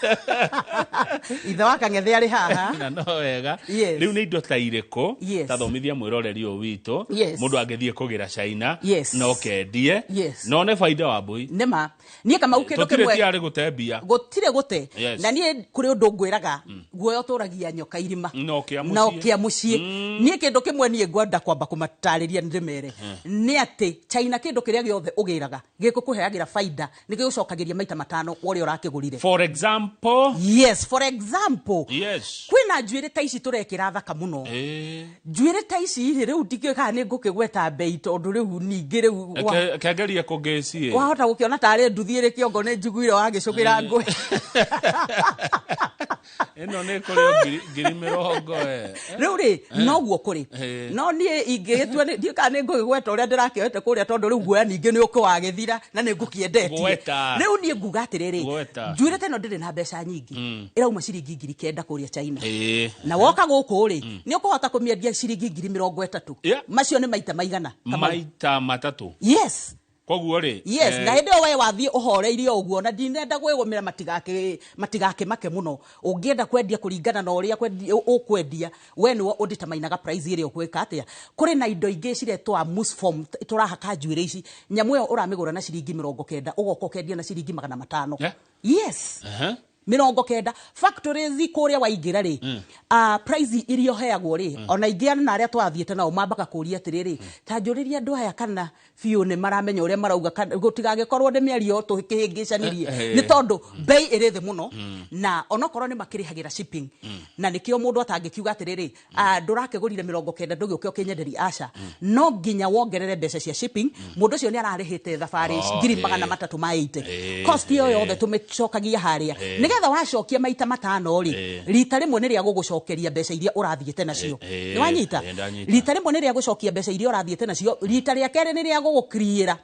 Ithe wa Kang'ethe arĩ haha. Na no wega. Yes. Rĩu nĩ indo ta irĩkũ, Yes. ta thomithia mwĩroreri ũyũ witũ, mũndũ angĩthiĩ kũgĩra China na ũkendie na one baida wa mbui? Nĩma niĩ Kamau kĩndũ Tũtirĩ kĩmwe tiarĩ gũte mbia. Gũtirĩ gũte. Na niĩ kũrĩ ũndũ ngwĩraga, guoya ũtũragia nyoka irima No kĩa na mũciĩ. kĩa mũciĩ. Niĩ kĩndũ kĩmwe niĩ ngwenda kwamba kũmatarĩria ndĩmere nĩ atĩ China kĩndũ kĩrĩa gĩothe ũgĩraga gĩkũkũheagĩra baida, nĩ gĩgũcokagĩria maita matano wa ũrĩa ũrakĩgũrire. For example? Yes, for example, kwĩna njuĩrĩ ta ici tũrekĩra thaka mũno. Njuĩrĩ ta ici rĩ, rĩu ndikĩũĩ kana nĩ ngũkĩgweta mbei, tondũ rĩu ningĩ rĩu Kengerie kũngĩci. Wahota gũkĩona tarĩ nduthi ĩrĩ kĩongo, nĩ njiguire wagĩcũkĩra ngũĩ. Ĩno nĩ kũrĩ 20,000 Rĩu rĩ, noguo kũrĩ. No niĩ ingĩgĩtua ndiũĩ kana nĩ ngũgĩgweta ũrĩa ndĩrakĩoete kũrĩa, tondũ rĩu guoya ningĩ nĩ ũkĩwagĩthira na nĩ ngũkĩendetie. Gweta. Rĩu niĩ nguga atĩrĩrĩ, Gweta. njuĩrĩ ta ĩno ndĩrĩ na mbeca nyingĩ, ĩrauma ciringi 9,000 kũrĩa China. Na woka gũkũ rĩ, nĩ ũkũhota kũmĩendia ciringi 30,000. Macio nĩ maita maigana, Kamau? Maita matatũ. Yes. Koguo rĩ, Yes, na hĩndĩ ĩyo we wathiĩ ũhoreirie o ũguo, na ndinenda gwĩgũmĩra matigakĩmake mũno. Ũngĩenda kwendia kũringana na ũrĩa ũkwendia, we nĩwe ũnditamainaga price ĩrĩa ũgwĩka atĩa. Kũrĩ na indo ingĩ ciretwo mousse foam tũrahaka njuĩrĩ ici. Nyamũ ĩyo ũramĩgũra na ciringi 90, ũgoka ũkendia na ciringi 500. Yes. 90. Factories kũrĩa waingĩra rĩ, price iria ũheagwo rĩ, ona ingĩ na arĩa twathiĩte nao mambaga kũria atĩrĩrĩ, ta njũrĩria andũ aya kana biũ nĩ maramenya ũrĩa marauga, kana gũtigagĩkorwo nĩ mĩario tũkĩhĩngĩcanirie, nĩ tondũ bei ĩrĩ thĩ mũno, na onokorwo nĩ makĩrĩhagĩra shipping, na nĩkĩo mũndũ atangĩkiuga atĩrĩrĩ, ndũrakĩgũrire 90 ndũgĩũke ũkĩnyenderie, aca, no nginya wongerere mbeca cia shipping. Mũndũ ũcio nĩ ararĩhĩte thabarĩ ngiri 380. Cost ĩyo yothe tũmĩcokagia harĩa, nĩgetha wacokia maita matano rĩ, rita rĩmwe nĩ rĩa gũgũcokeria mbeca iria ũrathiĩte nacio. Nĩ wanyita? Ndanyita. Rita rĩmwe nĩ rĩa gũcokia mbeca iria ũrathiĩte nacio, rita rĩa kerĩ nĩ rĩa gũgũkiriĩra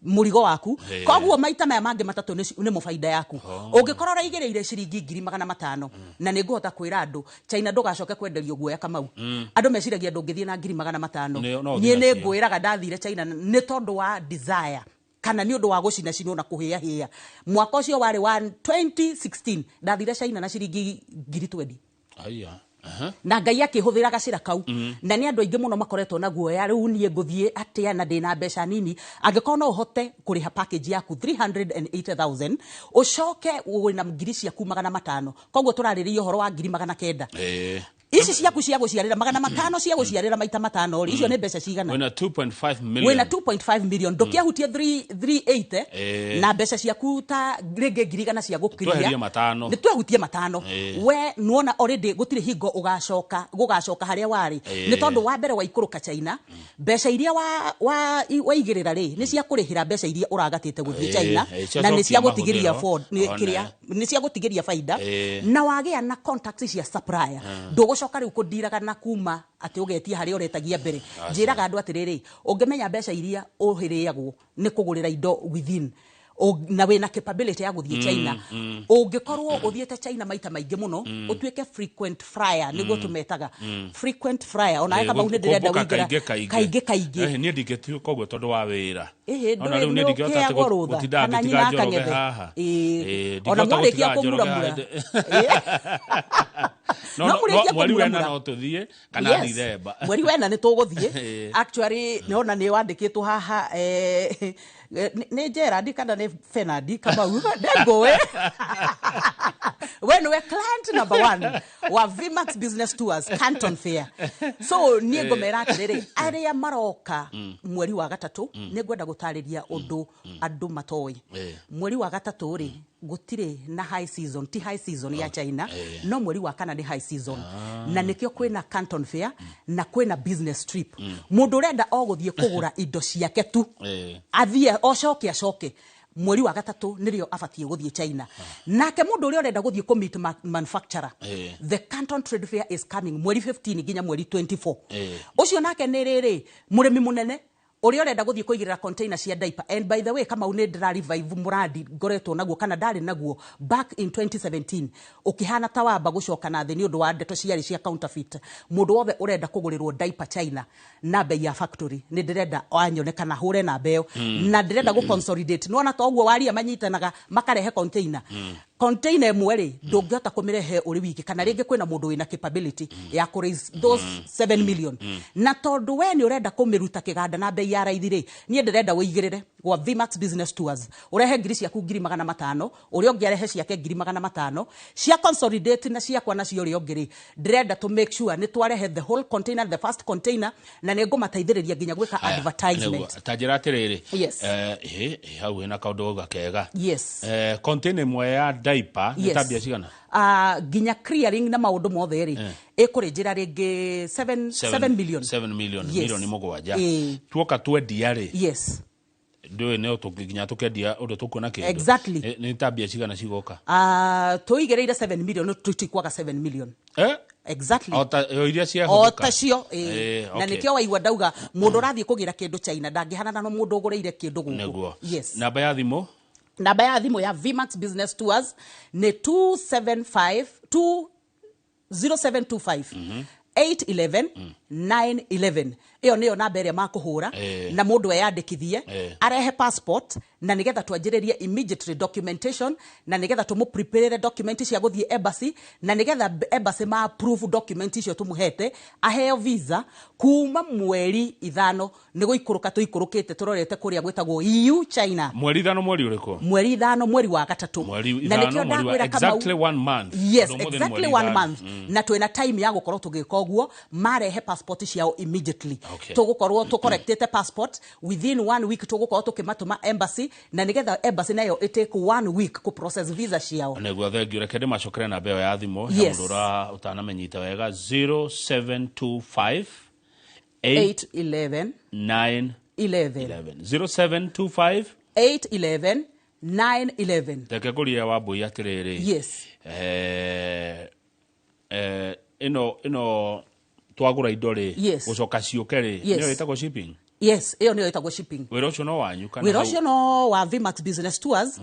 mũrigo waku. Koguo maita maya mangĩ matatũ nĩmo baida yaku. Ũngĩkorwo ũraigĩrĩire ciringi 500,000, na nĩ ngũhota kwĩra andũ China ndũgacoke kwenderio guoya, Kamau. Andũ meciragia ndũngĩthiĩ na 500,000. No Niĩ ũthiĩ nĩ nacio. ngwĩraga ndathire China nĩ tondũ wa desire kana nĩ ũndũ wa gũcinacinwo na kũhĩahĩa. Mwaka ũcio warĩ wa 2016, ndathire China na ciringi 20,000. Aya. Na Ngai akĩhũthĩra gacĩra kau. Na nĩ andũ aingĩ mũno makoretwo na guoya, rĩu niĩ ngũthiĩ atĩa na ndĩna mbeca nini? Angĩkorwo no ũhote kũrĩha package yaku 380,000, ũcoke wĩna ngiri ciaku 500, koguo tũrarĩrĩria ũhoro wa 900,000. Ici ciaku cia gũciarĩra 500 cia gũciarĩra maita matano rĩ, icio nĩ mbeca cigana? Wĩna 2.5 million. Wĩna 2.5 million, ndũkĩahutie 380 na mbeca ciaku ta rĩngĩ 100,000 cia gũkiria. Tweherie matano. Nĩ twehutie matano. We nuona already gũtirĩ hingo ũgacoka gũgacoka harĩa warĩ, nĩ tondũ wa mbere waikũrũka China, mbeca iria waigĩrĩra rĩ, nĩ cia kũrĩhĩra mbeca iria ũragatĩte gũthiĩ China, na nĩ cia ciacokia gũtigĩria mahũthĩro. Ford nĩ One. kĩrĩa nĩ cia gũtigĩria baida, na wagĩa na contacts cia supplier, ndũgũcoka rĩu kũndiraga na kuma atĩ ũgetia harĩa ũretagia mbere. Njĩraga andũ atĩrĩrĩ, ũngĩmenya mbeca iria ũhĩrĩagwo nĩ kũgũrĩra indo within na wĩna capability ya gũthiĩ China, ũngĩkorwo ũthiĩte China maita maingĩ mũno, ũtuĩke frequent flyer, nĩguo tũmetaga frequent flyer, onawe Kamau nĩ ndĩrenda kũmbũka wĩingĩra kaingĩ kaingĩ. Kaingĩ kaingĩ. Niĩ ndingĩtuĩka ũguo tondũ wa wĩra. Ĩhĩ, Ona rĩu niĩ ndũrĩ ndingĩhota atĩ ũkĩagwo rũtha gũtinda kana ngĩtiga nyina Njoroge akang'ethe. haha. Ona Ndingĩhota mwarĩkia gũtiga Njoroge kũmuramura. haha. No, No no, mũrĩkie mweri wena kũmuramura. no tũthiĩ kana Yes. Dithemba. Mweri wena nĩ tũgũthiĩ. Actually nĩona nĩ wandĩkĩtwo haha, nĩ Gerard kana nĩ Fenard Kamau, ndengũĩ we nĩwe client number one wa Vmax Business Tours Canton Fair. So niĩ ngũmera atĩrĩrĩ, arĩa maroka mweri wa gatatũ, nĩ ngwenda gũtarĩria ũndũ andũ matoĩ. Mweri wa gatatũ rĩ, gũtirĩ na high season, ti high season ya China, no mweri wa kana nĩ high season, na nĩkĩo kwĩna Canton Fair na kwĩna business trip. Mũndũ ũrenda o gũthiĩ kũgũra indo ciake tu, athiĩ ocoke acoke, mweri wa gatatũ nĩrĩo abatiĩ gũthiĩ China. Nake mũndũ ũrĩa ũrenda gũthiĩ kũ-meet manufacturer, the Canton Trade Fair is coming mweri 15 nginya mweri 24. Ũcio nake nĩ rĩrĩ mũrĩmi mũnene. Ũrĩa ũrenda gũthiĩ kũigĩrĩra container cia diaper, and by the way, Kamau, nĩ ndĩra revive mũrandi ngoretwo naguo kana ndarĩ naguo back in 2017, ũkĩhana ta wamba gũcoka na thĩ nĩ ũndũ wa ndeto ciarĩ cia counterfeit. Mũndũ wothe ũrenda kũgũrĩrwo diaper China na bei ya factory, nĩ ndĩrenda anyone kana hũre namba ĩyo. Na ndĩrenda gũ consolidate, nĩwona ta ũguo waria manyitanaga makarehe container. Container ĩmwe rĩ, ndũngĩhota kũmĩrehe ũrĩ wiki, kana rĩngĩ kwĩna mũndũ wĩna capability ya kũ raise those 7 million. Na tondũ we nĩ ũrenda kũmĩruta kĩganda na bei ya raithi rĩ, niĩ ndĩrenda ũigĩrĩre gwa Vmax Business Tours, ũrehe ngiri ciaku 500,000, ũrĩa ũngĩ arehe ciake 500,000 cia consolidate na ciakwa nacio ũrĩa ũngĩ rĩ, ndĩrenda to make sure nĩ twarehe the whole container, the first container, na nĩ ngũmateithĩrĩria nginya gwĩka Haya, advertisement. nĩguo. Ta njĩra atĩrĩrĩ. Yes. Hau hena kaũndũ gauga kega. Yes. Container ĩmwe ya diaper nĩ ta mbia cigana? Nginya clearing na maũndũ mothe rĩ, ĩkũrĩ njĩra rĩngĩ 7 million. 7 million. Yes. 7 milioni. Ĩĩ. Tuoka twendia rĩ, ndũĩ no nginya tũkendia ũndũ tũkuona kĩndũ. Nĩ ta mbia cigana cigoka? Tũigĩrĩire 7 million, tũtikwaga 7 million. Eh? Exactly. O ta o iria O ciahũthĩka. ta cio, ĩĩ. Na nĩkĩo waigua ndauga mũndũ ũrathiĩ kũgĩra kĩndũ China ndangĩhanana na mũndũ ũgũrĩire kĩndũ gũkũ. Nĩguo. Yes. Namba ya thimũ? Namba ya thimũ ya Vmax Business Tours nĩ 275 2 0725 811 911. Ĩyo nĩyo namba ĩrĩa makũhũra na mũndũ eyandĩkithie, arehe passport, na nĩgetha twanjĩrĩrie immediately documentation, na nĩgetha tũmũ-prepare document cia gũthiĩ embassy, na nĩgetha embassy ma approve document icio tũmũhete, aheo visa kuma mweri 5 nĩ gũikũrũka tũikũrũkĩte tũrorete kũrĩa gwĩtagwo EU China. Mweri 5, mweri ũrĩkũ? Mweri 5, mweri wa gatatũ. Mweri Na ithano, nĩkĩo mweri wa ndakwĩra, Kamau, exactly one month. Yes. Tondũ ũmũthĩ nĩ Exactly mweri one 5. month. Na twĩna time ya gũkorwo tũgĩka ũguo, marehe passport ciao immediately. Tũgũkorwo tũkorektĩte passport within one week, tũgũkorwo tũkĩmatũma embassy, na nĩgetha embassy nayo ĩtake one week kũ process visa ciao. Nĩguo, thengiũ. Reke ndĩmacokere namba ĩyo ya thimũ ya mũndũ ũra ũtanamenyita wega: 0725 8 811 9 11. 11, 0725 811 911. Reke ngũrie Wambui atĩrĩrĩ. Yes. Ĩno twagũra indo rĩ, gũcoka ciũke rĩ, nĩyo ĩtagwo shipping? Yes, ĩyo nĩyo ĩtagwo shipping. Wĩra ũcio no wanyu kana Wĩra ũcio no wa Vmax Business Tours.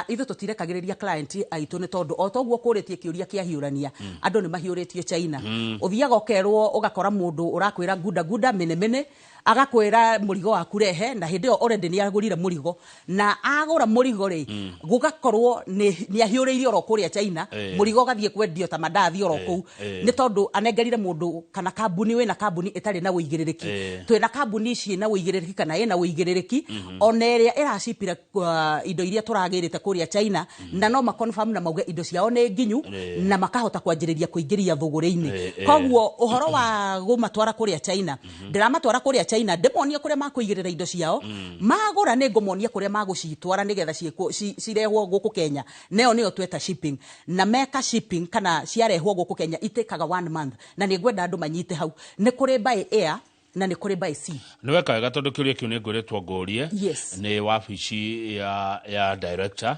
Ithuĩ tũtirekagĩrĩria client aitũ, nĩ tondũ o toguo kũrĩtie kĩũria kĩa hiũrania, andũ nĩ mahiũrĩtio China. Ũthiaga ũkerwo, ũgakora mũndũ ũrakwĩra gunda gunda mene mene, agakwĩra mũrigo waku rehe, na hĩndĩ ĩyo already nĩ agũrire mũrigo, na agũra mũrigo rĩ, gũgakorwo nĩ ahiũrĩirie oro kũrĩa China. Mũrigo ũgathiĩ kwendio ta mandathi oro kũu, nĩ tondũ anengerire mũndũ kana kambuni wĩna kambuni ĩtarĩ na ũigĩrĩrĩki. Twĩna kambuni ciĩna ũigĩrĩrĩki kana ĩna ũigĩrĩrĩki, ona ĩrĩa ĩracipire indo iria tũragĩrĩte kũrĩa China, na no maconfirm na mauge indo ciao nĩ nginyu, na makahota kwanjĩrĩria kũingĩria thũgũrĩ-inĩ. Koguo ũhoro wa gũmatwara kũrĩa China, ndĩramatwara kũrĩa China ndĩmonie kũrĩa makũigĩrĩra indo ciao. Magũra, nĩ ngũmonia kũrĩa magũcitwara nĩgetha cirehwo gũkũ Kenya, nayo nĩyo tweta shipping. Na meka shipping kana ciarehwo gũkũ Kenya, itĩkaga one month. Na nĩ ngwenda andũ manyite hau, nĩ kũrĩ by air na nĩ kũrĩ by sea. Nĩ weka wega, tondũ kĩũria kĩu nĩ ngũrĩtwo ngũrie nĩ wabici ya director.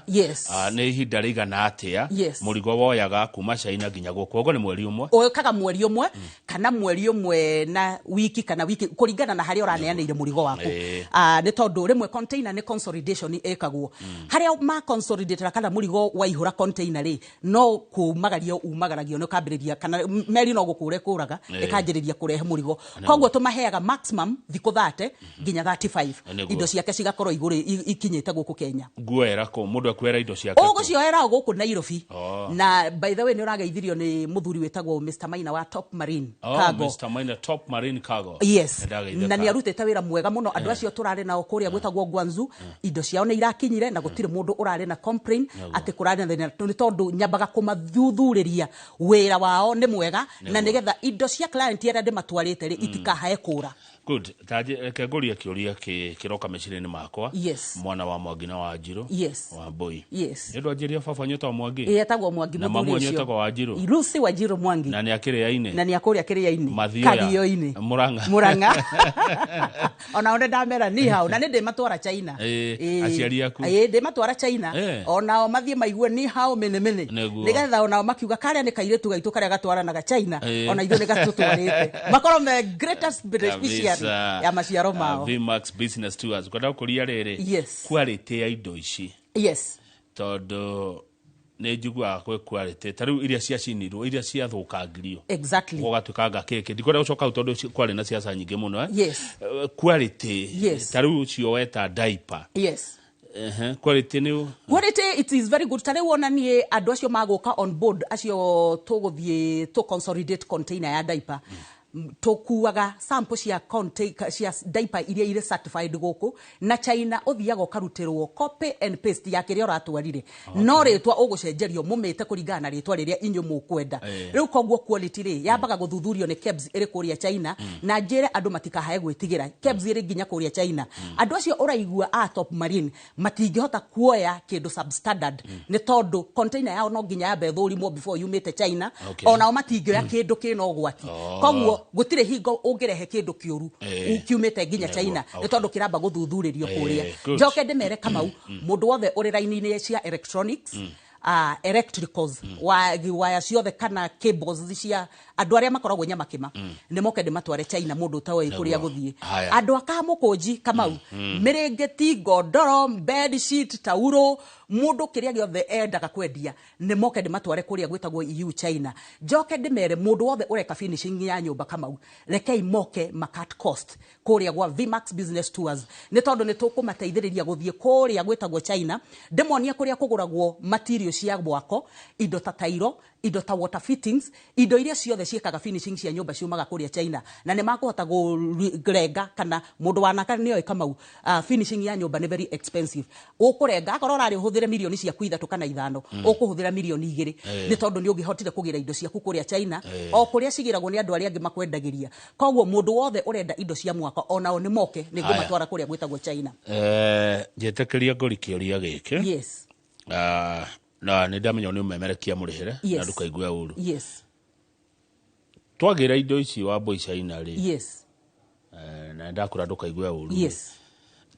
Ah, nĩ ihinda rĩigana atĩa mũrigo woyaga kuma China nginya gũkũ? Ũguo nĩ mweri 1? Ũkaga mweri 1 kana mweri 1 na wiki kana wiki, kũringana na harĩa ũraneanĩire mũrigo waku. Ah, nĩ tondũ rĩmwe container nĩ consolidation ĩkagwo, harĩa ma consolidate kana mũrigo waihũra container rĩ, no kumagario umagaragio nĩ ũkambĩrĩria, kana meri no gũkũra ĩkũraga, ĩkanjĩrĩria kũrehe mũrigo. Koguo tũmaheaga maximum thikũ 30 nginya 35, indo ciake cigakorwo igũrĩ ikinyĩte gũkũ Kenya. Nguoera kũ? Mũndũ ekuoera indo ciake kũ? Ũgũcioera o gũkũ Nairobi. Oh. Na by the way, nĩ ũrageithirio nĩ mũthuri wĩtagwo Mr Maina wa Top Marine Oh, Cargo. Mr. Maina, Top Marine Cargo. Yes. Nĩndageithĩka. Na nĩ arutĩte wĩra mwega mũno. Andũ acio tũrarĩ nao kũrĩa gwĩtagwo Guangzhou, indo ciao nĩ irakinyire na gũtirĩ mũndũ ũrarĩ na complain atĩ kũrarĩ na thĩna, nĩ tondũ nyambaga kũmathuthurĩria wĩra wao nĩ mwega, na nĩgetha indo cia client arĩa ndĩmatwarĩte rĩ, itikahae kũra. Good. Taje reke ngũrie kĩũria kĩroka meciria-inĩ makwa. Mwana wa Mwangi na Wanjirũ. Wa Mbui. Nĩ ũndũ anjĩria baba nyũtagwo Mwangi. Ĩĩ, etagwo Mwangi. Na Mũthuri mamu wanyu ũcio. etagwo Wanjirũ. Lucy Wanjirũ Mwangi. Na nĩ akĩrĩa-inĩ. Na nĩ akũrĩa kĩrĩa-inĩ. Mathioya. Kathio-inĩ. Murang'a. Murang'a. Onao nĩ ndamera ni hao, na nĩ ndĩmatwara China. Ĩĩ, aciari aku. Ĩĩ, ndĩmatwara China. Onao mathiĩ maigue ni hao mene mene. Nĩgetha onao makiuga karĩa nĩ kairĩtu gaitũ karĩa gatwaranaga China, ona ithuĩ nĩ gatũtwarĩte, makorwo me greatest beneficiary. theory ya maciaro mao. Vmax Business Tours. Ngwenda gũkũria rĩrĩ. Yes. Quality ya indo ici. Yes. Tondũ nĩ njiguaga kwĩ quality ta rĩu iria ciacinirwo, iria ciathũkangirio. Exactly. Gũgatuĩkanga kĩkĩ. Ndikwenda gũcoka hau tondũ kwarĩ na ciaca nyingĩ mũno. Yes. Quality. Yes. Ta rĩu ũcio weta diaper. Yes. Quality nĩ Quality, it is very good. Ta rĩu ona niĩ andũ acio magũka on board, acio tũgũthiĩ tũ consolidate container ya diaper, tũkuaga sample cia cia diaper iria irĩ certified gũkũ na China, ũthiaga ũkarutĩrwo copy and paste ya kĩrĩa ũratwarire, no rĩtwa ũgũcenjerio mũmĩte kũringana na rĩtwa rĩrĩa inyuĩ mũkwenda. Rĩu koguo quality rĩ yambaga gũthuthurio nĩ KEBS ĩrĩ kũrĩa China, na njĩre andũ matikahae gwĩtigĩra, KEBS ĩrĩ nginya kũrĩa China. Andũ acio ũraigua a Top Marine matingĩhota kuoya kĩndũ substandard, nĩ tondũ container yao no nginya yambe ĩthũrimwo before yumĩte China. Onao matingĩoya kĩndũ kĩna ũgwati. Koguo gũtirĩ hingo ũngĩrehe kĩndũ kĩũru kiumĩte nginya China, nĩ tondũ kĩramba gũthuthurĩrio kũrĩa. Njoke ndĩmere Kamau, mũndũ wothe ũrĩ raini-inĩ cia electronics, electricals, waya ciothe kana cables cia andũ arĩa makoragwo nyamakĩma, nĩ moke ndĩmatware China, mũndũ ũtoĩ kũrĩa gũthiĩ. Andũ a Kamũkũnji, Kamau, mĩrĩngĩti, ngondoro, bed sheet, tauro, mũndũ kĩrĩa gĩothe endaga kwendia, nĩ moke ndĩmatware kũrĩa gwĩtagwo EU China. Njoke ndĩmere mũndũ wothe ũreka finishing ya nyũmba, Kamau, rekei moke ma cut cost kũrĩa gwa Vmax Business Tours, nĩ tondũ nĩ tũkũmateithĩrĩria gũthiĩ kũrĩa gwĩtagwo China, ndĩmonie kũrĩa kũgũragwo material cia mwako, indo ta tairo, indo ta water fittings, indo iria ciothe ciĩkaga finishing cia nyũmba ciumaga kũrĩa China, na nĩ makũhota kũrenga kana mũndũ wanaka nĩoĩ, Kamau, finishing ya nyũmba nĩ very expensive. Ũkũrenga akorwo ũrarĩ ũhũthĩre mirioni ciaku 3 kana 5, ũkũhũthĩra mirioni 2, nĩ tondũ nĩ ũngĩhotire kũgĩra indo ciaku kũrĩa China, o kũrĩa cigĩragwo nĩ andũ arĩa angĩ makwendagĩria. Koguo mũndũ wothe ũrenda indo cia mwako, onao nĩ moke, nĩ ngũmatwara kũrĩa gwĩtagwo China. Njĩtĩkĩria ngũri kĩũria gĩkĩ. Yes. Na nĩ ndamenya nĩ ũmemerekia mũrĩhĩre na ndũkaigue ũru. Yes. Twagĩra indo ici wa mbui China rĩ, Yes. na ndakũra ndũkaigue ũru, Yes.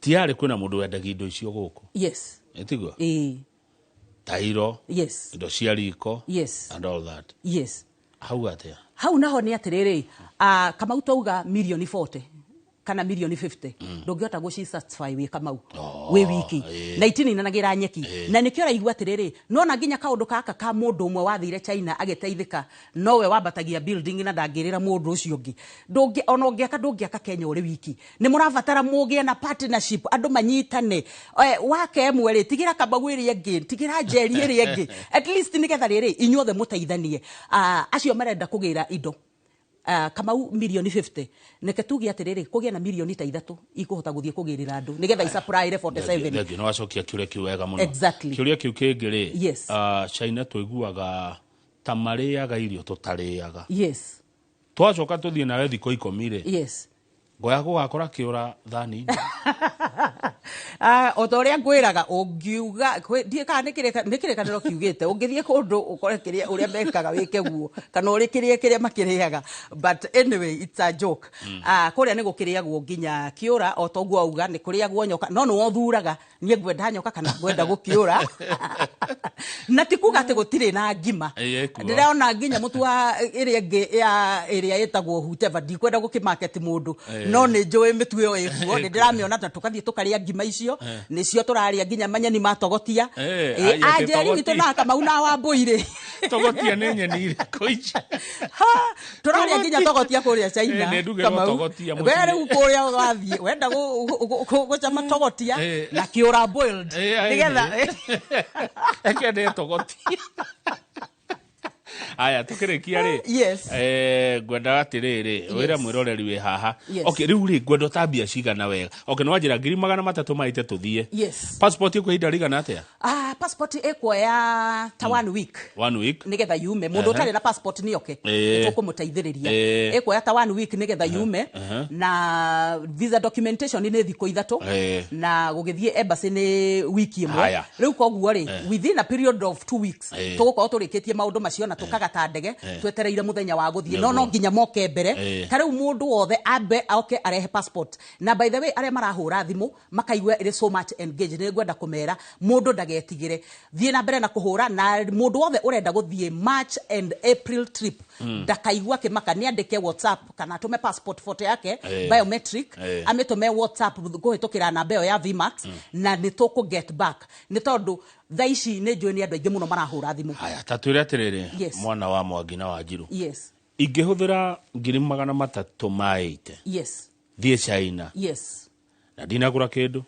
tiarĩ kwĩna mũndũ wendagia indo icio gũkũ? Yes. Ĩtiguo? Ĩĩ. Tairo, Yes. indo cia riko, Yes. and all that. Yes. Hau atĩa? Hau naho nĩ atĩrĩrĩ, Kamau, twauga mirioni 40 kana mirioni 50, ndũngĩhota gũci satisfy wĩ Kamau wĩ wiki, na itininanagĩra nyeki, na nĩkĩo ũraigua atĩrĩrĩ, nona nginya kaũndũ gaka ka mũndũ ũmwe wathire China agĩteithĩka, nowe wambatagia building na ndangĩrĩra mũndũ ũcio ũngĩ. Ndũngĩ ona ũngĩaka, ndũngĩaka Kenya ũrĩ wiki, nĩ mũrabatara mũgĩe na partnership, andũ manyitane. Wake ĩmwe rĩ, tigĩra Kamau ĩrĩa ĩngĩ, tigĩra Njeri ĩrĩa ĩngĩ, at least nĩgetha rĩrĩ inyuothe mũteithanie. Acio marenda kũgĩra indo, Kamau, mirioni 50, neke tuge atĩrĩrĩ, kũgĩa na mirioni ta 3 ikũhota gũthiĩ kũgĩrĩra andũ nĩgetha isupply 47. Thengiũ, nĩ wacokia kĩũria kĩu wega mũno. Exactly. Kĩũria kĩu kĩngĩ rĩ, Yes. China tũiguaga ta marĩaga irio tũtarĩaga. Yes. Twacoka tũthiĩ nawe thikũ 10 rĩ, Yes. ngoya gũgakora kĩũra thani. O ta ũrĩa ngwĩraga, ũngiuga ndiĩ kana nĩ kĩrĩkanĩro kiugĩte ũngĩthiĩ kũndũ ũkore kĩrĩa ũrĩa mekaga wĩke guo, kana ũrĩ kĩrĩa kĩrĩa makĩrĩaga, but anyway, it's a joke. Kũrĩa nĩ gũkĩrĩagwo nginya kĩũra, o ta ũguo auga nĩ kũrĩagwo nyoka, no nĩwe ũthuraga, niĩ ngwenda nyoka kana ngwenda gũkĩũra, na ti kuga atĩ gũtirĩ na ngima. Ĩĩ, ĩkuo. Ndĩrona nginya mũtu wa ĩrĩa ĩngĩ ya ĩrĩa ĩtagwo whotever, ndikwenda gũkĩmarket mũndũ, no nĩ njũĩ mĩtu ĩyo ĩkuo, nĩ ndĩramĩona, na tũkathiĩ tũkarĩa ngima icio, nĩcio tũrarĩa nginya manyeni ma togotia. Aya, atĩ Anjeri witũ togotia. na Kamau na Wambũi rĩ, Togotia nĩ nyeni irĩkũ ici? Ha, tũrarĩa nginya togotia kũrĩa China. Nĩ ndugĩrwo Kamau. togotia We mũciĩ. rĩu kũrĩa wathiĩ wenda gũcama togotia na kĩũra boiled, nĩgetha Eke ndĩe togotia. Aya, tukĩrĩkia rĩ, Yes. Ngwendaga atĩrĩrĩ, wĩra mwĩroreri wĩ haha. Yes. Okay, rĩu rĩ, ngwenda ũtambia cigana wega. Okay, nĩ wanjĩra 300,000 tũthiĩ. Yes. Passport ĩkwa ihinda rĩigana atĩa? Passport ĩkuoya ta one week One week. nigetha yume. Mũndũ ũtarĩ na passport nĩ oke, tũkũmũteithĩrĩria. Ĩkuoya ta one week nigetha yume, na visa documentation nĩ thikũ 3, na gũgĩthiĩ embassy nĩ wiki 1. Haya. Rĩu koguo rĩ, within a period of 2 weeks, tũgũkorwo tũrĩkĩtie maũndũ macio na tũkaga Tũikaraga ta ndege twetereire mũthenya wa gũthiĩ, no no nginya moke mbere. Ta rĩu mũndũ wothe ambe oke arehe passport. Na by the way, arĩa marahũra thimũ makaigua ĩrĩ so much engaged, nĩ ngwenda kũmera mũndũ ndagetigĩre, thiĩ na mbere na kũhũra. Na mũndũ wothe ũrenda gũthiĩ March and April trip ndakaigua kĩmaka, nĩ andĩke WhatsApp kana atũme passport photo yake biometric, amĩtũme WhatsApp kũhĩtũkĩra namba ĩyo ya Vmax, na nĩ tũkũ get back, nĩ tondũ thaa ici nĩ njũĩ nĩ andũ aingĩ mũno marahũra thimũ. Haya, ta twĩre atĩrĩrĩ, Yes. mwana wa Mwangi na Wanjiru, Yes. ingĩhũthĩra 380,000 thiĩ China na ndinagũra kĩndũ,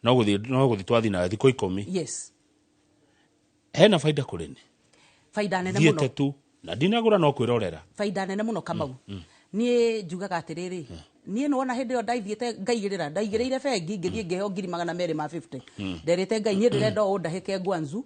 no gũthiĩ twathiĩ nayo thikũ 10, hena baida kũrĩ nĩ Baida nene mũno. Thiĩte tu na ndinagũra, no kwĩrorera. Baida nene mũno, Kamau. Niĩ njugaga atĩrĩrĩ, niĩ nĩwona hĩndĩ ĩyo ndaithiĩte ngaigĩrĩra, ndaigĩrĩire bengi, ngĩthiĩ ngĩheo 250,000. Nderĩte Ngai, niĩ ndĩrenda ũũ ndahĩke Guangzhou.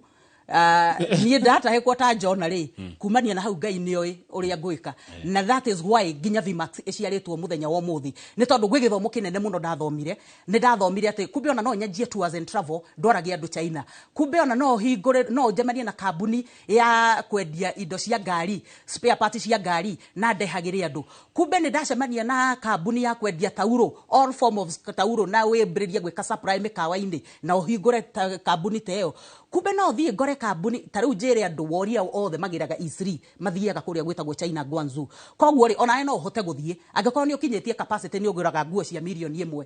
Ah, niĩ ndatahĩkwo ta njona rĩ, kumania na hau Ngai nĩoĩ ũrĩa ngwĩka. Na that is why nginya Vmax ĩciarĩtwo mũthenya wa ũmũthĩ, nĩ tondũ gwĩ gĩthomo kĩnene mũno ndathomire. Nĩ ndathomire atĩ kumbe ona no nyanjie tours and travel, ndwarage andũ China. Kumbe ona no hingũre, no njemanie na kambuni ya kwendia indo cia ngari, spare parts cia ngari, na ndehagĩre andũ. Kumbe nĩ ndacemania na kambuni ya kwendia tauro, all form of tauro, na wĩambĩrĩrie gwĩka supply mĩkawa-inĩ na ũhingũre kambuni ta ĩyo. Kumbe no thiĩ ngore kambuni ta rĩu, njĩre andũ woria othe magĩraga E3 mathiaga kũrĩa gwĩtagwo China, Guangzhou. Koguo rĩ, onawe no ũhote gũthiĩ angĩkorwo nĩ ũkinyĩtie capacity, nĩ ũgũraga nguo cia 1 million,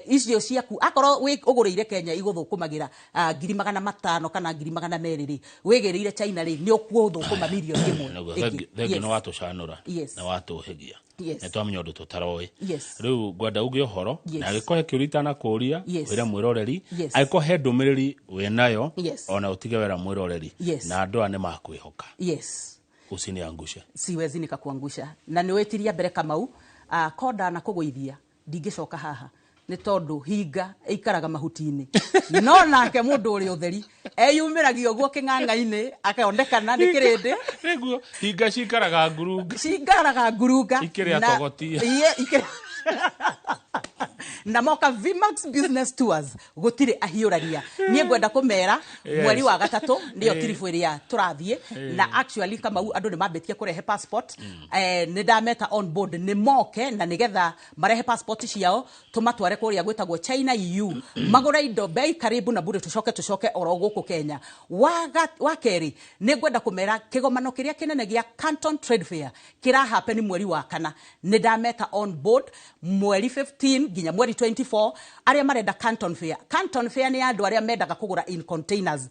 icio ciaku akorwo ũgũrĩire Kenya igũthũkũmagĩra 500,000 kana 200,000 rĩ, wĩgĩrĩire China rĩ, nĩ ũkũthũkũma 1 million. Naguo. Ĩngĩ. Thengiũ. Nĩ watũcanũra na watũhĩgia. Nĩ twamenya ũndũ tũtaroĩ. Rĩu ngwenda uge ũhoro, na angĩkorwo he kĩũria itanakũria, wĩre mwĩroreri. Angĩkorwo he ndũmĩrĩri wĩnayo, ona ũtige wera mwĩroreri, na andũ aya nĩ makwĩhoka. Usiniangushe. Siwezi nikakuangusha, na nĩ wĩtiria mbere, Kamau. Konda na kũgũithia ndingĩcoka haha, nĩ tondũ hinga ĩikaraga mahuti-inĩ, no nake mũndũ ũrĩ ũtheri eyumĩragia ũguo kĩng'ang'a-inĩ akonekana nĩ kĩrĩndĩ. Nĩguo hinga cikaraga ngurunga. Cikaraga ngurunga. Ikĩrĩa togotia. Na moka Vmax Business Tours gũtirĩ ahiũrania. Niĩ ngwenda kũmera mweri wa gatatũ nĩyo tiribu ĩrĩa tũrathiĩ. Na actually, Kamau, andũ nĩ mambĩtie kũrehe passport. Nĩ ndameta on board nĩ moke na nĩgetha marehe passport ciao, tũmatware kũrĩa gwĩtagwo China EU, magũre indo bei karibu na bure, tũcoke oro gũkũ Kenya. Wa kerĩ, nĩ ngwenda kũmera kĩgomano kĩrĩa kĩnene gĩa Canton Trade Fair kĩra happen mweri wa kana. Nĩ ndameta on board mweri 15 nginya mweri 24, arĩa marenda Canton Fair. Canton Fair nĩ andũ arĩa mendaga kũgũra in containers,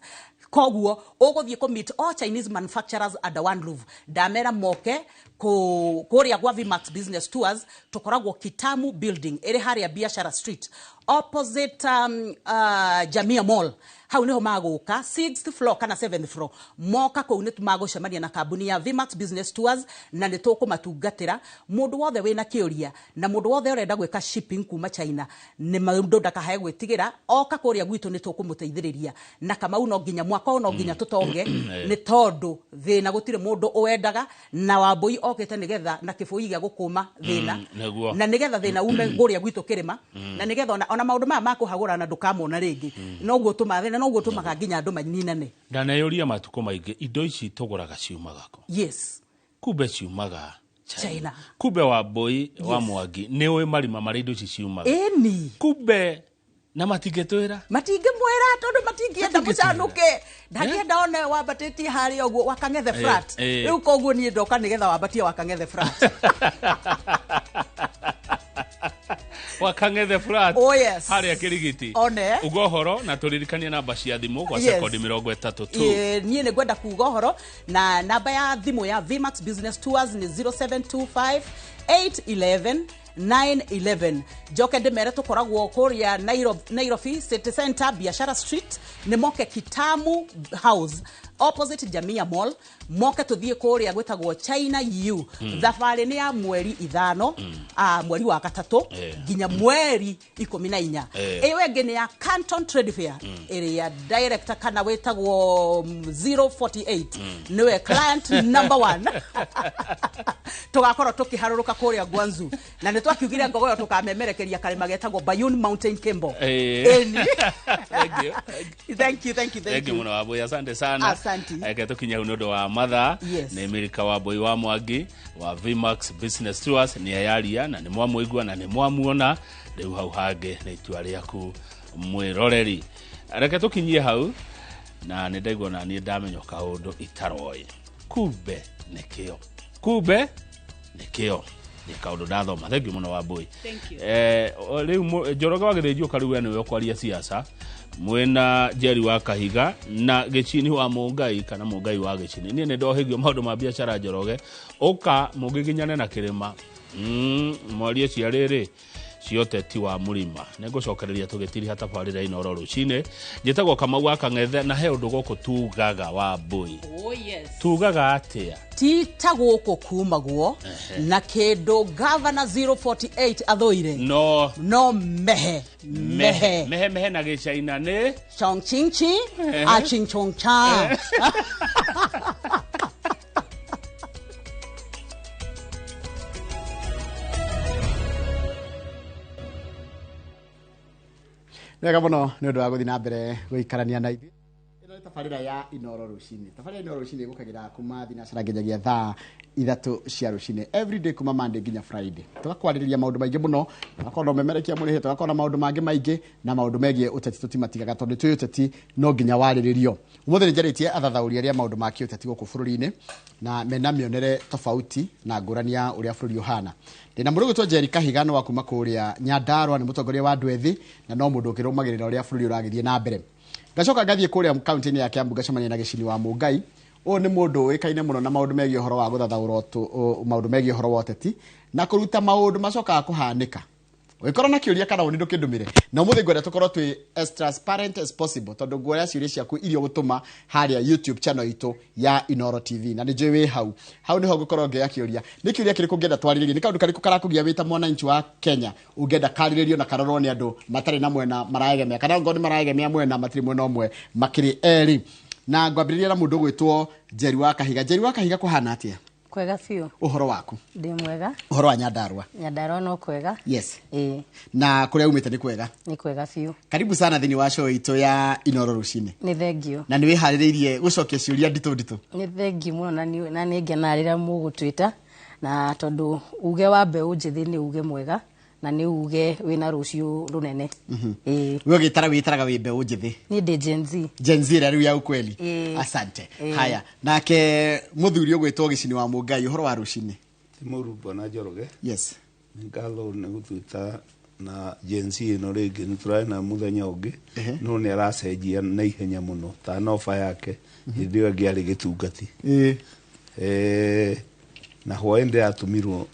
koguo ũgũthiĩ kũ meet all Chinese manufacturers under one roof. Ndamera moke kũrĩa gwa Vmax Business Tours. Tũkoragwo Kitamu Building ĩrĩ harĩa Biashara Street, opposite Jamia Mall. Hau niho magũka, sixth floor kana seventh floor. Moka kũu nĩ magũcemania na kambuni ya Vmax Business Tours na nĩ tũkũmatungatĩra. Mũndũ wothe wĩna kĩũria na mũndũ wothe ũrenda gwĩka shipping kuma China, nĩ mũndũ ndakahae gwĩtigĩra, oka kũrĩa gwitũ nĩ tũkũmũteithĩrĩria. Na Kamau, no nginya mwaka ũyũ no nginya tũtonge, nĩ tondũ thĩna gũtirĩ mũndũ ũwendaga, na Wambũi okĩte nĩgetha na kĩbũi gĩa gũkũma thĩna, na nĩgetha thĩna ume kũrĩa gwitũ kĩrĩma, na nĩgetha ona maũndũ maya ma kũhagũrana ndũkamona rĩngĩ. Noguo tũmaga thĩna, noguo tũmaga nginya andũ maninane. Ndaneyũria matukũ maingĩ, indo ici tũgũraga ciumaga kũ? Kumbe ciumaga China. China. Kumbe Wambũi wa Mwangi nĩ ũĩ marima marĩa indo ici ciumaga. Ĩni. Kumbe na matingĩtwĩra. Matingĩmwĩra tondũ matingĩenda Matingĩtwĩra. mũcanũke, ndangĩenda one wambatĩtie harĩa ũguo Wakang'ethe flat. Rĩu koguo niĩ ndoka nĩgetha wambatie Wakang'ethe flat. Wakang'ethe flat. Oh, yes. Harĩa Kĩrigiti. One. Uga ũhoro na tũririkanie namba cia thimũ kwa sekondi 30 tu. Ĩĩ, niĩ nĩ ngwenda kuga ũhoro na namba ya thimũ ya Vmax Business Tours nĩ 0725 811 911. Njoke ndĩmere tũkoragwo kũrĩa Nairobi City Center, Biashara Street. Nĩ moke Kitamu House, opposite Jamia Mall. Moke tũthiĩ kũrĩa gwĩtagwo China EU. Thabarĩ nĩ ya mweri 5, mweri wa gatatũ, nginya mweri 14. Ĩyo ĩngĩ nĩ ya Canton Trade Fair, ĩrĩa director kana wĩtagwo 048 nĩwe client number one. Tũgakorwo tũkĩharũrũka kũrĩa Guangzhou na nĩ Twakiugire ngogoyo tũkamemerekeria karĩma getagwo Bayun Mountain Kimbo. Ĩni. Thank you. Thank you, thank you, thank Thank you you. mũno Wambui, asante sana. Asante. Reke tũkinye hau nĩ ũndũ wa mathaa. Yes. Nĩ Milka Wambui wa Mwangi wa Vmax Business Tours nĩ eyaria na nĩ mwamũigua na nĩ mwamuona. Rĩu hau hangĩ nĩ itua rĩaku mwĩroreri. Reke tũkinyie hau na nĩ ndaigua na niĩ ndamenya kaũndũ itaroĩ. Kumbe nĩkĩo. Kumbe nĩkĩo. Nĩ kaũndũ ndathoma. Thank you mũno Wambui. Thank you. Rĩu Njoroge wa Gĩthĩnjũka rĩu we nĩwe ũkwaria siasa mwena Jerry wa Kahiga na Gĩchini wa Mũngai kana Mũngai wa Gĩchini. Niĩ nĩ ndohĩgio maũndũ ma biacara Njoroge, ũka mũngĩginyane na kĩrĩma mwarie cia rĩrĩ cia ũteti wa mũrima. Nĩ ngũcokereria tũgĩtiriha tabarĩra Inooro rũcinĩ. Njĩtagwo Kamau wa Kang'ethe na he ũndũ gũkũ tugaga Wambui. Oh yes. Tugaga atĩa? Ti ta gũkũ kumagwo na kĩndũ Gavana 048 athũire no no mehe mehe mehe mehe na gĩcaina nĩ chong ching chi a ching chong cha. Wega mũno nĩ ũndũ wa gũthiĩ na mbere gũikarania na ithuĩ. Ĩno nĩ tabarĩra ya Inooro rũcinĩ. Tabarĩra ya Inooro rũcinĩ ĩgũkagĩra kuma thinacara nginyagia thaa 3 cia rũcinĩ everyday kuma Monday nginya Friday. Tũgakwarĩrĩria maũndũ maingĩ mũno, tũgakorwo na ũmemerekia mũrĩhe, tũgakorwo na maũndũ mangĩ maingĩ na maũndũ megiĩ ũteti tũtimatigaga tondũ twĩ ũteti no nginya warĩrĩrio. Ũmũthĩ nĩ njarĩtie athathaũri arĩa maũndũ ma kĩũteti gũkũ bũrũri-inĩ na mena mĩonere tofauti na ngũrani ya ũrĩa bũrũri ũhana. Ndĩna mũndũ ũgwĩtwo Jerry Kahiga nĩ wa kuma kũrĩa Nyandarua, nĩ mũtongoria wa andũ ethĩ na no mũndũ ũkĩrũmagĩrĩra ũrĩa bũrũri ũragĩthiĩ na mbere. Ngacoka ngathiĩ kũrĩa kaunti-inĩ ya Kiambu ngacemania na Gĩcini wa Mũngai. Ũyũ nĩ mũndũ ũĩkaine mũno na maũndũ megiĩ ũhoro wa gũthathaũra maũndũ megiĩ ũhoro wa ũteti na kũruta maũndũ macokaga kũhanĩka. Ũngĩkorwo na kĩũria kana woni ndũkĩndũmĩre. Na ũmũthĩ ngwenda tũkorwo twĩ as transparent as possible tondũ nguoya ciũria ciaku iria ũgũtũma harĩa YouTube channel itũ ya Inooro TV na nĩ njũĩ wĩ hau. Hau nĩho ngũkorwo ngĩoya kĩũria. Nĩ kĩũria kĩrĩkũ ũngĩenda twarĩrĩrie? Nĩ kaũndũ karĩkũ karakũgia wĩ ta mwananchi wa Kenya ũngĩenda karĩrĩrio na karorwo nĩ andũ matarĩ na mwena maraegemea kana ongorwo nĩ maraegemea mwena matirĩ mwena ũmwe makĩrĩ erĩ. Na ngwambĩrĩria na mũndũ ũgwĩtwo Jerry wa Kahiga. Jerry wa Kahiga kũhana atĩa? Kwega biũ. Ũhoro waku? Ndĩ mwega. Ũhoro wa Nyandarua? Nyandarua no kwega. Yes. Ĩĩ. Na kũrĩa umĩte nĩ kwega? Nĩ kwega biũ. Karibu sana thĩinĩ wa show itũ ya Inooro rũcinĩ. Nĩ thengio. Na nĩ wĩharĩrĩirie gũcokia ciũria nditũ nditũ? Nĩ thengio mũno na nĩ ngenaga rĩrĩa mũgũtwĩta na tondũ uge wa mbeũ njĩthĩ nĩ uge mwega na nĩ uge wĩna rũciũ rũnene. Ĩĩ. We ũgĩtara wĩtaraga wĩ mbeũ njĩthĩ? Niĩ ndĩ Gen Z. Gen Z ĩrĩa rĩu ya ukweli. Ĩĩ. Asante. Ĩĩ. Haya, nake mũthuri ũgwĩtwo Gĩcini wa Mũngai, ũhoro wa rũcinĩ? Ti mũru bwana Njoroge. Yes. Nĩ ngatho nĩ gũtwĩta na Gen Z ĩno rĩngĩ nĩ tũrarĩ na mũthenya ũngĩ no nĩ aracenjia na ihenya mũno ta noba yake hĩndĩ ĩyo ĩngĩ arĩ gĩtungati. Na hwaĩ ndĩratũmirwo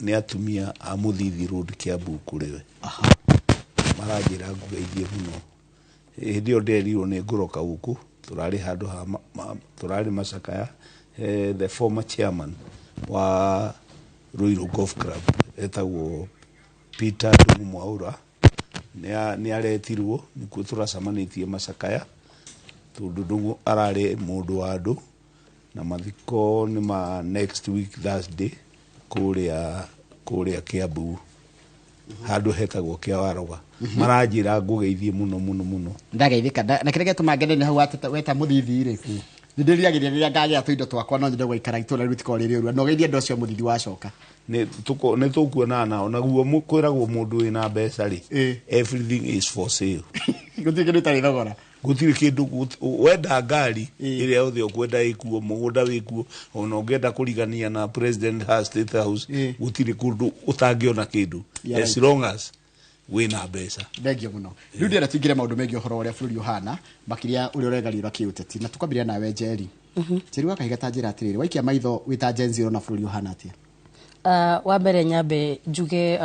nĩ atumia a Mũthithi Road Kiambu kũrĩ we. Maranjĩra ngugeithie mũno. Hĩndĩ ĩyo nderirwo nĩ ngũroka gũkũ tũrarĩ handũ ha tũrarĩ Macakaya, the former chairman wa Ruiru Golf Club etagwo Peter Ndung'u Mwaura nĩ aretirwo nĩkuo tũracemanĩtie Macakaya tondũ Ndung'u ararĩ mũndũ wa andũ na mathiko nĩ ma next week Thursday kũrĩa Kiambu handũ hetagwo Kĩawaroga. Maranjĩra ngũgeithie mũno mũno mũno. Ndageithĩka na kĩrĩa gĩatũma ngene nĩ hau weta Mũthithi rĩ. Nĩ ndĩriragĩria rĩrĩa ngagĩa tũindo twakwa no nyende gũikara itũra rĩu rĩtikoragwo rĩrĩ ũru. Na ũgeithie andũ acio a Mũthithi wacoka. Nĩ tũkuonana nao naguo kwĩragwo mũndũ wĩna mbeca rĩ, everything is for sale. Gũtirĩ kĩndũ gĩtarĩ thogora. Gũtirĩ kĩndũ wenda ngari ĩrĩa yothe ũkwenda ĩkuo, mũgũnda wĩkuo, ona ũngĩenda kũrigania na President ha State House, gũtirĩ kũndũ ũtangĩona kĩndũ as long as wĩna mbeca. Thengio mũno. Rĩu ndĩrenda tũingĩre maũndũ megiĩ ũhoro ũrĩa bũrũri ũhana, makĩria ũrĩa ũregariũra kĩũteti. Na tũkwambĩrĩria nawe Njeri. Njeri wa Kahiga ta njĩra atĩrĩrĩ, waikia maitho wĩ ta Gen Z ũrona bũrũri ũhana atĩa? Wa mbere nyambe njuge